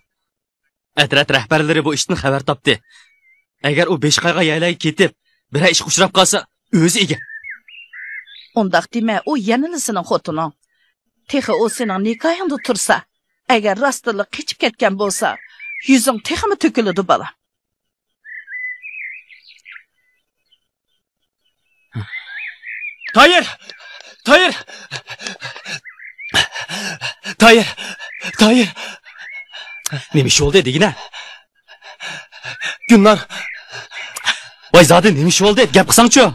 ئەترەت رەھبەرلىرى بۇ ئىشتىن خەۋەر تاپتى. ئەگەر ئۇ بېشى قايغان يەرلەرگە كېتىپ، بىرەر ئىشقا ئۇچراپ قالسا، ئۆزى ئىگە. ئۇنداق دېمە، ئۇ يەنىلا سېنىڭ خوتۇنۇڭ. تېخى ئۇ سېنىڭ نىكاھىڭدا تۇرسا، ئەگەر راستتىنلا قېچىپ كەتكەن بولسا، يۈزۈڭ تېخىمۇ تۆكۈلىدۇ، بالام. تايىر! تايىر! تايىر! تايىر! نېمە ئىش بولدى دېگىنە؟ گۈلنار! ۋاي زادى نېمە ئىش بولدى؟ گەپ قىلساڭچۇ!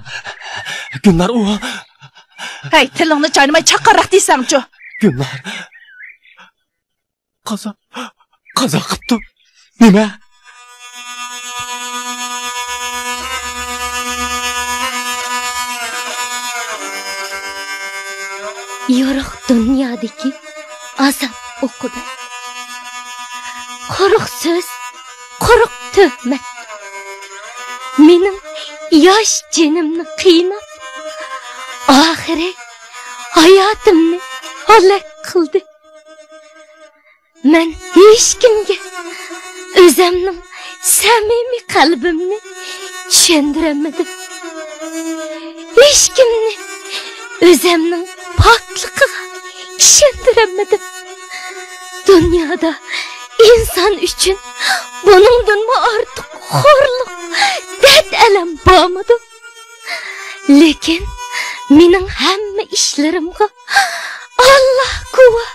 گۈلنار ئۇ. ھەي، تىلىڭنى چاينىماي چاققانراق دېسەڭچۇ! گۈلنار! قازا، قازا قىپتۇ. نېمە؟ يورۇق دۇنيادىكى ئازاب ئوقۇبەت. قۇرۇق سۆز، قۇرۇق تۆھمەت. مېنىڭ ياش جېنىمنى قىيناپ، ئاخىرى ھاياتىمنى ھالاك قىلدى. مەن ھېچكىمگە ئۆزەمنىڭ سەمىمىي قەلبىمنى چۈشەندۈرەلمىدىم. ھېچكىمنى ئۆزەمنىڭ پاكلىقىغا ئىشەندۈرەلمىدىم. دۇنيادا ئىنسان ئۈچۈن بۇنىڭدىنمۇ ئارتۇق خورلۇق، دەرد-ئەلەم بارمىدۇ؟ لېكىن مېنىڭ ھەممە ئىشلىرىمغا ئاللا گۇۋاھ.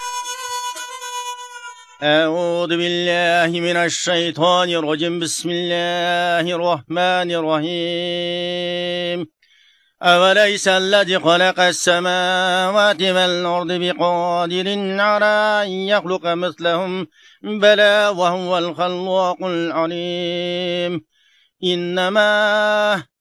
أعوذ بالله من الشيطان الرجيم. بسم الله الرحمن الرحيم. أوليس الذي خلق السماوات والأرض بقادر على أن يخلق مثلهم؟ بلى وهو الخلاق العليم. إنما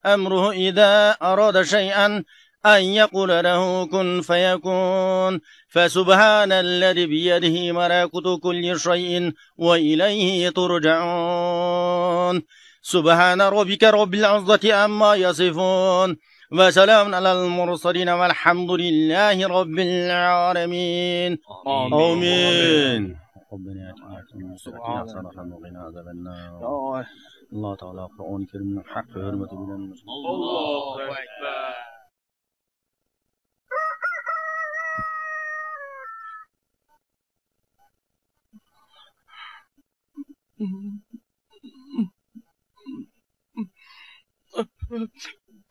أمره إذا أراد شيئا أن يقول له كن فيكون. فسبحان الذي بيده ملكوت كل شيء وإليه ترجعون. سبحان ربك رب العزة عما يصفون. وسلام على المرسلين والحمد لله رب العالمين. آمين. آمين. ربنا آتنا في الدنيا حسنة وقنا عذاب النار. ئاللا تائالا قۇرئان كەرىمنىڭ ھەق ھۆرمىتى بىلەن. ئاللاھۇ ئەكبەر.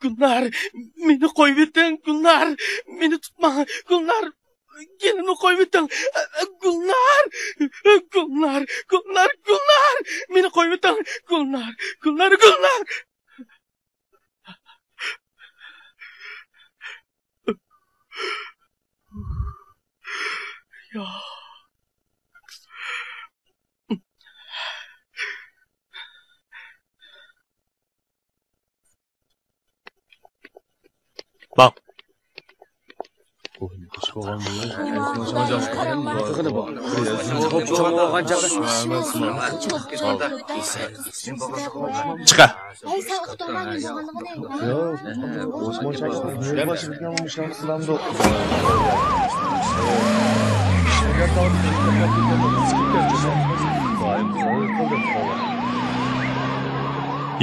گۈلنار، مېنى قويۇۋېتىڭ، گۈلنار، مېنى تۇتماڭ، گۈلنار، گېلىمنى قويۇۋېتىڭ، گۈلنار، گۈلنار، گۈلنار، گۈلنار، مېنى قويۇۋېتىڭ، گۈلنار، گۈلنار، گۈلنار. يا. باق. چىقە. ھەي، سەن ئۇقتۇڭما نېمە بولغانلىقىنى؟ ياق، ئوسمان شاكىر نېمە باشلىدىكەن بۇ ئىشلارنى قىلامدۇ؟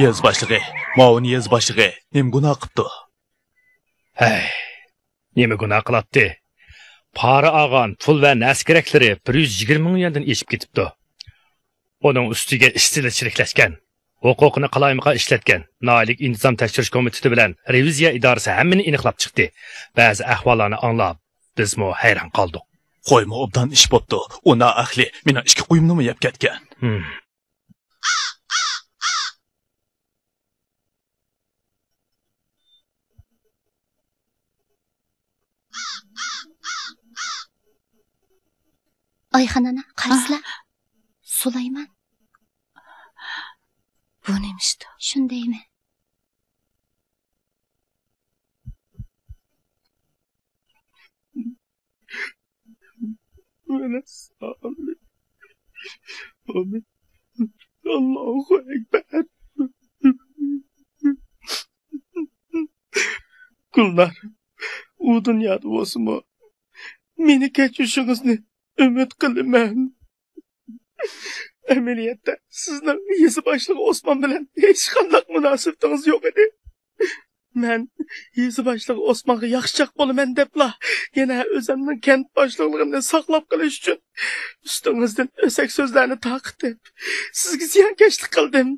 يېزا باشلىقى، مۇئاۋىن يېزا باشلىقى نېمە گۇناھ قىپتۇ؟ ھەي، نېمە گۇناھ قىلاتتى؟ پارا ئالغان پۇل ۋە نەرسە-كېرەكلىرى بىر يۈز يىگىرمە مىڭ يۈەندىن ئېشىپ كېتىپتۇ. ئۇنىڭ ئۈستىگە ئىستىلى چىرىكلەشكەن، ھوقۇقىنى قالايمىقان ئىشلەتكەن. ناھىيەلىك ئىنتىزام تەكشۈرۈش كومىتېتى بىلەن رېۋىزىيە ئىدارىسى ھەممىنى ئېنىقلاپ چىقتى. بەزى ئەھۋاللارنى ئاڭلاپ، بىزمۇ ھەيران قالدۇق. قويمۇ ئوبدان ئىش بوپتۇ. ئۇ نائەھلى مېنىڭ ئىككى قويۇمنىمۇ يەپ كەتكەن. ھىم. ئايخان ئانا، قارىسىلا. سۇلايمان. بۇ نېمە ئىشتۇ؟ شۇنى دەيمەن. ئەمەس. ئامىن. ئامىن. ئاللاھۇ ئەكبەر. گۈلنار، ئۇ دۇنيادا بولسىمۇ، مېنى كەچۈرۈشىڭىزنى ئۈمىد قىلىمەن. ئەمەلىيەتتە سىزنىڭ يېزا باشلىقى ئوسمان بىلەن ھېچقانداق مۇناسىۋىتىڭىز يوق ئىدى. مەن يېزا باشلىقى ئوسمانغا ياخشىچاق بولىمەن دەپلا، يەنە ئۆزۈمنىڭ كەنت باشلىقلىقىنى ساقلاپ قېلىش ئۈچۈن ئۈستىڭىزدىن ئۆسەك سۆزلەرنى تارقىتىپ، سىزگە زىيانكەشلىك قىلدىم.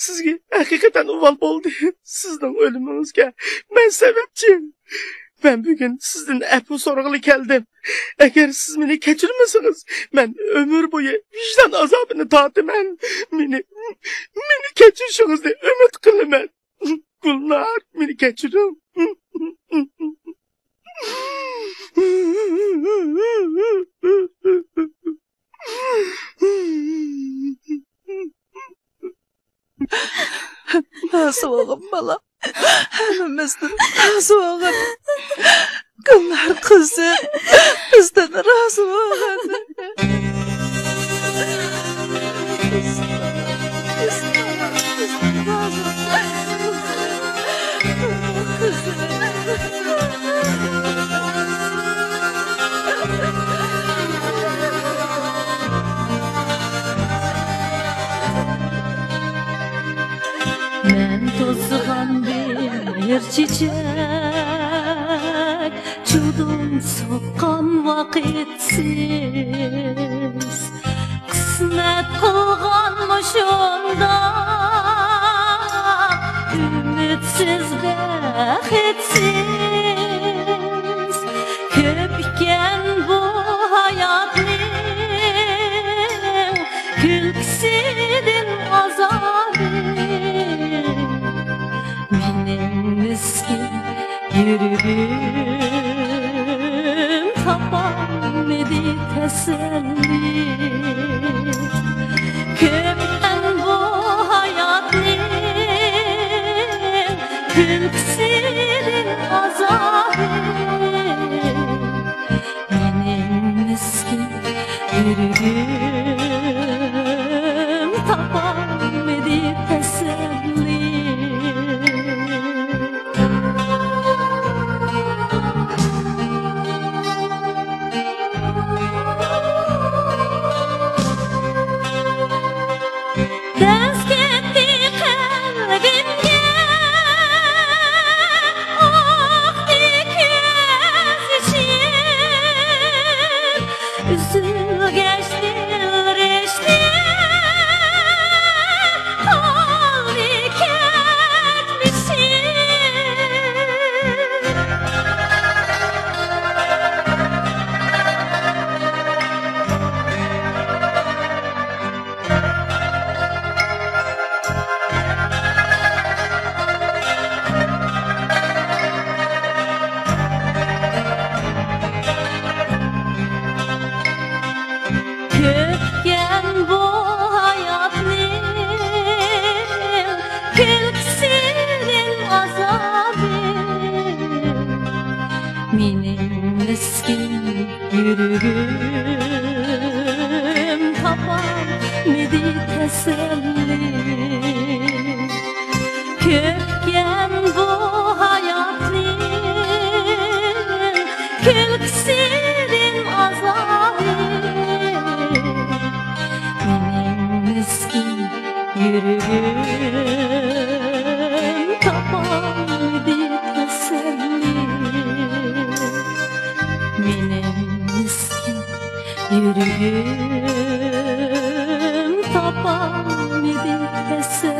سىزگە ھەقىقەتەن ئۇۋال بولدى. سىزنىڭ ئۆلۈمىڭىزگە مەن سەۋەبچى. مەن بۈگۈن سىزدىن ئەپۇ سورىغىلى كەلدىم. ئەگەر سىز مېنى كەچۈرمىسىڭىز، مەن ئۆمۈر بويى ۋىجدان ئازابىنى تارتىمەن. مېنى، مېنى كەچۈرۈشىڭىزنى ئۈمىد قىلىمەن. گۈلنار، مېنى كەچۈرۈڭ. رازى بولغىن، بالام. ھەممىمىزدىن رازى بولغىن. گۈلنار قىزىم، بىزدىن رازى بولغىن. مەن توسقان بىر چېچەك، چۇدۇم سوققان ۋاقىتسىز. قىسمەت قىلغان مۇشۇنداق ئۈمىدسىز، بەختسىز. كۆپ ئىكەن بۇ ھاياتنىڭ كۈلكىسىدىن ئازابى. مېنىڭ مىسكىن يۈرىكىم تاپالمىدى تەسەللى. كۆپ ئىكەن بۇ ھاياتنىڭ كۈلكىسىدىن ئازابى. مېنىڭ مىسكىن يۈرىكىم تاپالمىدى تەسەللى. دەز كەتتى قەلبىمگە ئاقتى كۆز يېشىم، ئۈزۈلگەچ دىلرىشتە قالدى كەچمىشىم. كۆپكەن بۇ ھاياتنىڭ كۈلكىسىدىن ئازابى. مېنىڭ مىسكىن يۈرىكىم تاپالمىدى تەسەللى. كۆپكەن بۇ ھاياتنىڭ كۈلكىسىدىن ئازابى. مېنىڭ مىسكىن يۈرىكىم تاپالمىدى تەسەللى. مېنىڭ مىسكىن يۈرىكىم تاپالمىدى تەسەللى.